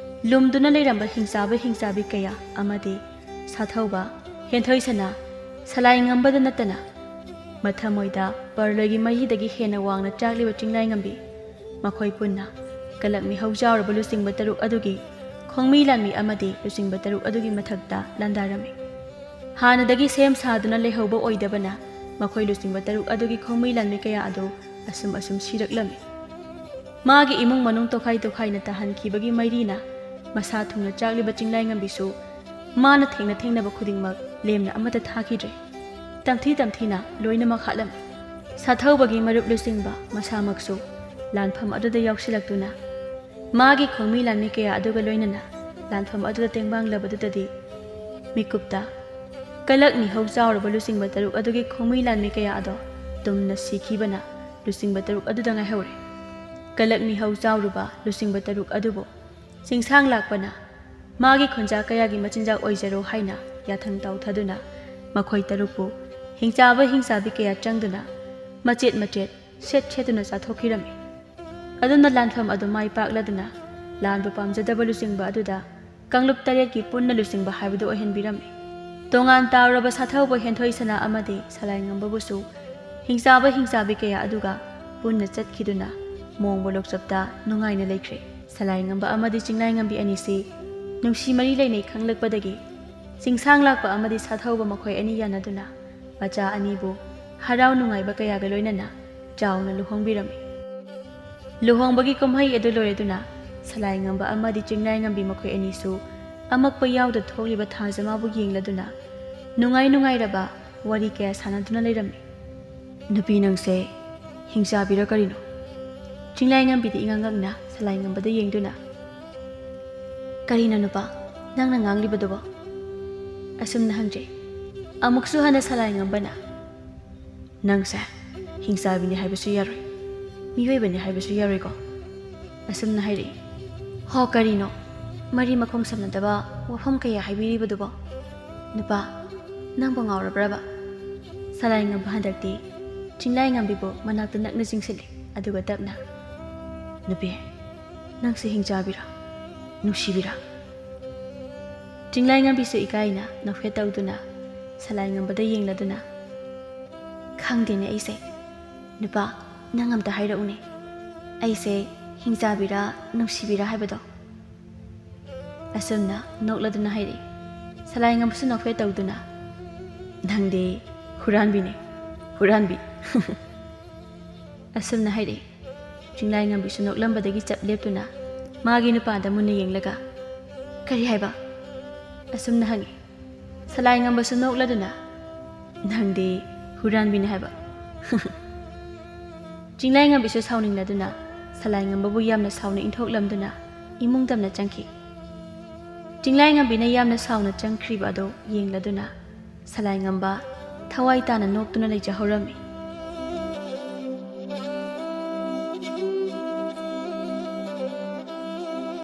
ꯂꯨꯝꯗꯨꯅ ꯂꯩꯔꯝꯕ ꯍꯤꯡꯆꯥꯕ ꯍꯤꯡꯆꯥꯕꯤ ꯀꯌꯥ ꯑꯃꯗꯤ ꯁꯥꯊꯧꯕ, ꯍꯦꯟꯊꯣꯏ ꯁꯅꯥ, ꯁꯂꯥꯏ ꯉꯝꯕꯗ ꯅꯠꯇꯅ ꯃꯊꯃꯣꯏꯗ ꯄꯔꯂꯣꯏꯒꯤ ꯃꯍꯤꯗꯒꯤ ꯍꯦꯟꯅ ꯋꯥꯡꯅ ꯆꯥꯛꯂꯤꯕ ꯆꯤꯡꯂꯥꯏ ꯉꯝꯕꯤ, ꯃꯈꯣꯏ ꯄꯨꯟꯅ ꯀꯂꯛ ꯃꯤꯍꯧ ꯆꯥꯎꯔꯕ ꯂꯨꯆꯤꯡꯕ ꯇꯔꯨꯛ ꯑꯗꯨꯒꯤ ꯈꯣꯡꯃꯤ ꯂꯥꯟꯃꯤ ꯑꯃꯗꯤ ꯂꯨꯆꯤꯡꯕ ꯇꯔꯨꯛ ꯑꯗꯨꯒꯤ ꯃꯊꯛꯇ ꯂꯥꯟꯗꯥꯔꯝꯃꯤ꯫ ꯍꯥꯟꯅꯗꯒꯤ ꯁꯦꯝ ꯁꯥꯗꯨꯅ ꯂꯩꯍꯧꯕ ꯑꯣꯏꯗꯕꯅ ꯃꯈꯣꯏ ꯂꯨꯆꯤꯡꯕ ꯇꯔꯨꯛ ꯑꯗꯨꯒꯤ ꯈꯣꯡꯃꯤ ꯂꯥꯟꯃꯤ ꯀꯌꯥ ꯑꯗꯨ ꯑꯁꯨꯝ ꯑꯁꯨꯝ ꯁꯤꯔꯛꯂꯝꯃꯤ꯫ ꯃꯥꯒꯤ ꯏꯃꯨꯡ ꯃꯅꯨꯡ ꯇꯣꯈꯥꯏ ꯇꯣꯈꯥꯏꯅ ꯇꯥꯍꯟꯈꯤꯕꯒꯤ ꯃꯩꯔꯤꯅ ꯃꯁꯥ ꯊꯨꯡꯅ ꯆꯥꯛꯂꯤꯕ ꯆꯤꯡꯂꯥꯏꯉꯝꯕꯤꯁꯨ ꯃꯥꯅ ꯊꯦꯡꯅ ꯊꯦꯡꯅꯕ ꯈꯨꯗꯤꯡꯃꯛ ꯂꯦꯝꯅ ꯑꯃꯠꯇ ꯊꯥꯈꯤꯗ꯭ꯔꯦ꯫ ꯇꯝꯊꯤ ꯇꯝꯊꯤꯅ ꯂꯣꯏꯅꯃꯛ ꯍꯥꯠꯂꯝꯃꯤ꯫ ꯁꯥꯊꯧꯕꯒꯤ ꯃꯔꯨꯞ ꯂꯨꯆꯤꯡꯕ ꯃꯁꯥꯃꯛꯁꯨ ꯂꯥꯟꯐꯝ ꯑꯗꯨꯗ ꯌꯥꯎꯁꯤꯜꯂꯛꯇꯨꯅ ꯃꯥꯒꯤ ꯈꯣꯡꯃꯤ ꯂꯥꯟꯃꯤ ꯀꯌꯥ ꯑꯗꯨꯒ ꯂꯣꯏꯅꯅ ꯂꯥꯟꯐꯝ ꯑꯗꯨꯗ ꯇꯦꯡꯕꯥꯡꯂꯕꯗꯨꯗꯗꯤ ꯃꯤꯀꯨꯞꯇ ꯀꯂꯛ ꯃꯤꯍꯧ ꯆꯥꯎꯔꯕ ꯂꯨꯆꯤꯡꯕ ꯇꯔꯨꯛ ꯑꯗꯨꯒꯤ ꯈꯣꯡꯃꯤ ꯂꯥꯟꯃꯤ ꯀꯌꯥ ꯑꯗꯣ ꯇꯨꯝꯅ ꯁꯤꯈꯤꯕꯅ ꯂꯨꯆꯤꯡꯕ ꯇꯔꯨꯛ ꯑꯗꯨꯗ ꯉꯥꯏꯍꯧꯔꯦ꯫ ꯀꯂꯛ ꯃꯤꯍꯧ ꯆꯥꯎꯔꯨꯕ ꯂꯨꯆꯤꯡꯕ ꯇꯔꯨꯛ ꯑꯗꯨꯕꯨ ꯆꯤꯡꯁꯥꯡ ꯂꯥꯛꯄꯅ ꯃꯥꯒꯤ ꯈꯨꯟꯖꯥ ꯀꯌꯥꯒꯤ ꯃꯆꯤꯟꯖꯥꯛ ꯑꯣꯏꯖꯔꯣ ꯍꯥꯏꯅ ꯌꯥꯊꯪ ꯇꯥꯎꯊꯗꯨꯅ ꯃꯈꯣꯏ ꯇꯔꯨꯛꯄꯨ ꯍꯤꯡꯆꯥꯕ ꯍꯤꯡꯆꯥꯕꯤ ꯀꯌꯥ ꯆꯪꯗꯨꯅ ꯃꯆꯦꯠ ꯃꯆꯦꯠ ꯁꯦꯠ ꯁꯦꯠꯇꯨꯅ ꯆꯥꯊꯣꯛꯈꯤꯔꯝꯃꯤ꯫ ꯑꯗꯨꯅ ꯂꯥꯟꯐꯝ ꯑꯗꯨ ꯃꯥꯏ ꯄꯥꯛꯂꯗꯨꯅ ꯂꯥꯟꯕ ꯄꯥꯝꯖꯗꯕ ꯂꯨꯆꯤꯡꯕ ꯑꯗꯨꯗ ꯀꯥꯡꯂꯨꯞ ꯇꯔꯦꯠꯀꯤ ꯄꯨꯟꯅ ꯂꯨꯆꯤꯡꯕ ꯍꯥꯏꯕꯗꯨ ꯑꯣꯏꯍꯟꯕꯤꯔꯝꯃꯤ꯫ ꯇꯣꯉꯥꯟ ꯇꯥꯎꯔꯕ ꯁꯥꯊꯧꯕ ꯍꯦꯟꯊꯣꯏ ꯁꯅꯥ ꯑꯃꯗꯤ ꯁꯂꯥꯏꯉꯝꯕꯕꯨꯁꯨ ꯍꯤꯡꯆꯥꯕ ꯍꯤꯡꯆꯥꯕꯤ ꯀꯌꯥ ꯑꯗꯨꯒ ꯄꯨꯟꯅ ꯆꯠꯈꯤꯗꯨꯅ ꯃꯣꯡꯕ ꯂꯣꯛꯆꯞꯇ ꯅꯨꯡꯉꯥꯏꯅ ꯂꯩꯈ꯭ꯔꯦ꯫ ꯁꯂꯥꯏꯉꯝꯕ ꯑꯃꯗꯤ ꯆꯤꯡꯂꯥꯏꯉꯝꯕꯤ ꯑꯅꯤꯁꯤ ꯅꯨꯡꯁꯤ ꯃꯔꯤ ꯂꯩꯅꯩ ꯈꯪꯂꯛꯄꯗꯒꯤ ꯆꯤꯡꯁꯥꯡ ꯂꯥꯛꯄ ꯑꯃꯗꯤ ꯁꯥꯊꯧꯕ ꯃꯈꯣꯏ ꯑꯅꯤ ꯌꯥꯅꯗꯨꯅ ꯃꯆꯥ ꯑꯅꯤꯕꯨ ꯍꯔꯥꯎ ꯅꯨꯡꯉꯥꯏꯕ ꯀꯌꯥꯒ ꯂꯣꯏꯅꯅ ꯆꯥꯎꯅ ꯂꯨꯍꯣꯡꯕꯤꯔꯝꯃꯤ꯫ ꯂꯨꯍꯣꯡꯕꯒꯤ ꯀꯨꯝꯍꯩ ꯑꯗꯨ ꯂꯣꯏꯔꯗꯨꯅ ꯁꯂꯥꯏꯉꯝꯕ ꯑꯃꯗꯤ ꯆꯤꯡꯂꯥꯏꯉꯝꯕꯤ ꯃꯈꯣꯏ ꯑꯅꯤꯁꯨ ꯑꯃꯛꯄ ꯌꯥꯎꯗ ꯊꯣꯛꯂꯤꯕ ꯊꯥꯖꯃꯥꯕꯨ ꯌꯦꯡꯂꯗꯨꯅ ꯅꯨꯡꯉꯥꯏ ꯅꯨꯡꯉꯥꯏꯔꯕ ꯋꯥꯔꯤ ꯀꯌꯥ ꯁꯥꯟꯅꯗꯨꯅ ꯂꯩꯔꯝꯃꯤ꯫ "ꯅꯨꯄꯤ, ꯅꯪꯁꯦ ꯍꯤꯡꯆꯥꯕꯤꯔ ꯀꯔꯤꯅꯣ?" ꯆꯤꯡꯂꯥꯏꯉꯝꯕꯤꯗꯤ ꯏꯉꯛ ꯉꯛꯅ ꯁꯂꯥꯏꯉꯝꯕꯗ ꯌꯦꯡꯗꯨꯅ, "ꯀꯔꯤꯅꯣ ꯅꯨꯄꯥ, ꯅꯪꯅ ꯉꯥꯡꯂꯤꯕꯗꯨꯕꯣ?" ꯑꯁꯨꯝꯅ ꯍꯪꯖꯩ꯫ ꯑꯃꯨꯛꯁꯨ ꯍꯟꯅ ꯁꯂꯥꯏꯉꯝꯕꯅ, "ꯅꯪꯁꯦ ꯍꯤꯡꯆꯥꯕꯤꯅꯤ ꯍꯥꯏꯕꯁꯨ ꯌꯥꯔꯣꯏ, ꯃꯤꯑꯣꯏꯕꯅꯤ ꯍꯥꯏꯕꯁꯨ ꯌꯥꯔꯣꯏꯀꯣ?" ꯑꯁꯨꯝꯅ ꯍꯥꯏꯔꯛꯏ꯫ "ꯍꯣ, ꯀꯔꯤꯅꯣ ꯃꯔꯤ ꯃꯈꯣꯡ ꯁꯝꯅꯗꯕ ꯋꯥꯐꯝ ꯀꯌꯥ ꯍꯥꯏꯕꯤꯔꯤꯕꯗꯨꯕꯣ? ꯅꯨꯄꯥ, ꯅꯪꯕꯨ ꯉꯥꯎꯔꯕ꯭ꯔꯕ?" ꯁꯂꯥꯏꯉꯝꯕ ꯍꯟꯗꯛꯇꯤ ꯆꯤꯡꯂꯥꯏꯉꯝꯕꯤꯕꯨ ꯃꯅꯥꯛꯇ ꯅꯛꯅ ꯆꯤꯡꯁꯤꯜꯂꯤ, ꯑꯗꯨꯒ ꯇꯞꯅ, "ꯅꯨꯄꯤ, ꯅꯪꯁꯦ ꯍꯤꯡꯆꯥꯕꯤꯔꯥ, ꯅꯨꯡꯁꯤꯕꯤꯔꯥ?" ꯆꯤꯡꯂꯥꯏꯉꯝꯕꯤꯁꯨ ꯏꯀꯥꯏꯅ ꯅꯣꯛꯐꯦꯠ ꯇꯧꯗꯨꯅ ꯁꯂꯥꯏꯉꯝꯕꯗ ꯌꯦꯡꯂꯗꯨꯅ, "ꯈꯪꯗꯦꯅꯦ ꯑꯩꯁꯦ꯫ ꯅꯨꯄꯥ, ꯅꯪ ꯑꯝꯇ ꯍꯥꯏꯔꯛꯎꯅꯦ, ꯑꯩꯁꯦ ꯍꯤꯡꯆꯥꯕꯤꯔꯥ, ꯅꯨꯡꯁꯤꯕꯤꯔꯥ ꯍꯥꯏꯕꯗꯣ?" ꯑꯁꯨꯝꯅ ꯅꯣꯛꯂꯗꯨꯅ ꯍꯥꯏꯔꯛꯏ꯫ ꯁꯂꯥꯏꯉꯝꯕꯁꯨ ꯅꯣꯛꯐꯦꯠ ꯇꯧꯗꯨꯅ, "ꯅꯪꯗꯤ ꯍꯨꯔꯥꯟꯕꯤꯅꯦ, ꯍꯨꯔꯥꯟꯕꯤ!" ꯑꯁꯨꯝꯅ ꯍꯥꯏꯔꯛꯏ꯫ ꯆꯤꯡꯂꯥꯏꯉꯝꯕꯤꯁꯨ ꯅꯣꯛꯂꯝꯕꯗꯒꯤ ꯆꯞ ꯂꯦꯞꯇꯨꯅ ꯃꯥꯒꯤ ꯅꯨꯄꯥꯗ ꯃꯨꯟꯅ ꯌꯦꯡꯂꯒ, "ꯀꯔꯤ ꯍꯥꯏꯕ?" ꯑꯁꯨꯝꯅ ꯍꯪꯉꯤ꯫ ꯁꯂꯥꯏꯉꯝꯕꯁꯨ ꯅꯣꯛꯂꯗꯨꯅ, "ꯅꯪꯗꯤ ꯍꯨꯔꯥꯟꯕꯤꯅꯤ ꯍꯥꯏꯕ!" ꯆꯤꯡꯂꯥꯏꯉꯝꯕꯤꯁꯨ ꯁꯥꯎꯅꯤꯡꯂꯗꯨꯅ ꯁꯂꯥꯏꯉꯝꯕꯕꯨ ꯌꯥꯝꯅ ꯁꯥꯎꯅ ꯏꯟꯊꯣꯛꯂꯝꯗꯨꯅ ꯏꯃꯨꯡ ꯇꯝꯅ ꯆꯪꯈꯤ꯫ ꯆꯤꯡꯂꯥꯏꯉꯝꯕꯤꯅ ꯌꯥꯝꯅ ꯁꯥꯎꯅ ꯆꯪꯈ꯭ꯔꯤꯕ ꯑꯗꯨ ꯌꯦꯡꯂꯗꯨꯅ, ꯁꯂꯥꯏꯉꯝꯕ ꯊꯋꯥꯏ ꯇꯥꯅ ꯅꯣꯛꯇꯨꯅ ꯂꯩꯖꯍꯧꯔꯝꯃꯤ꯫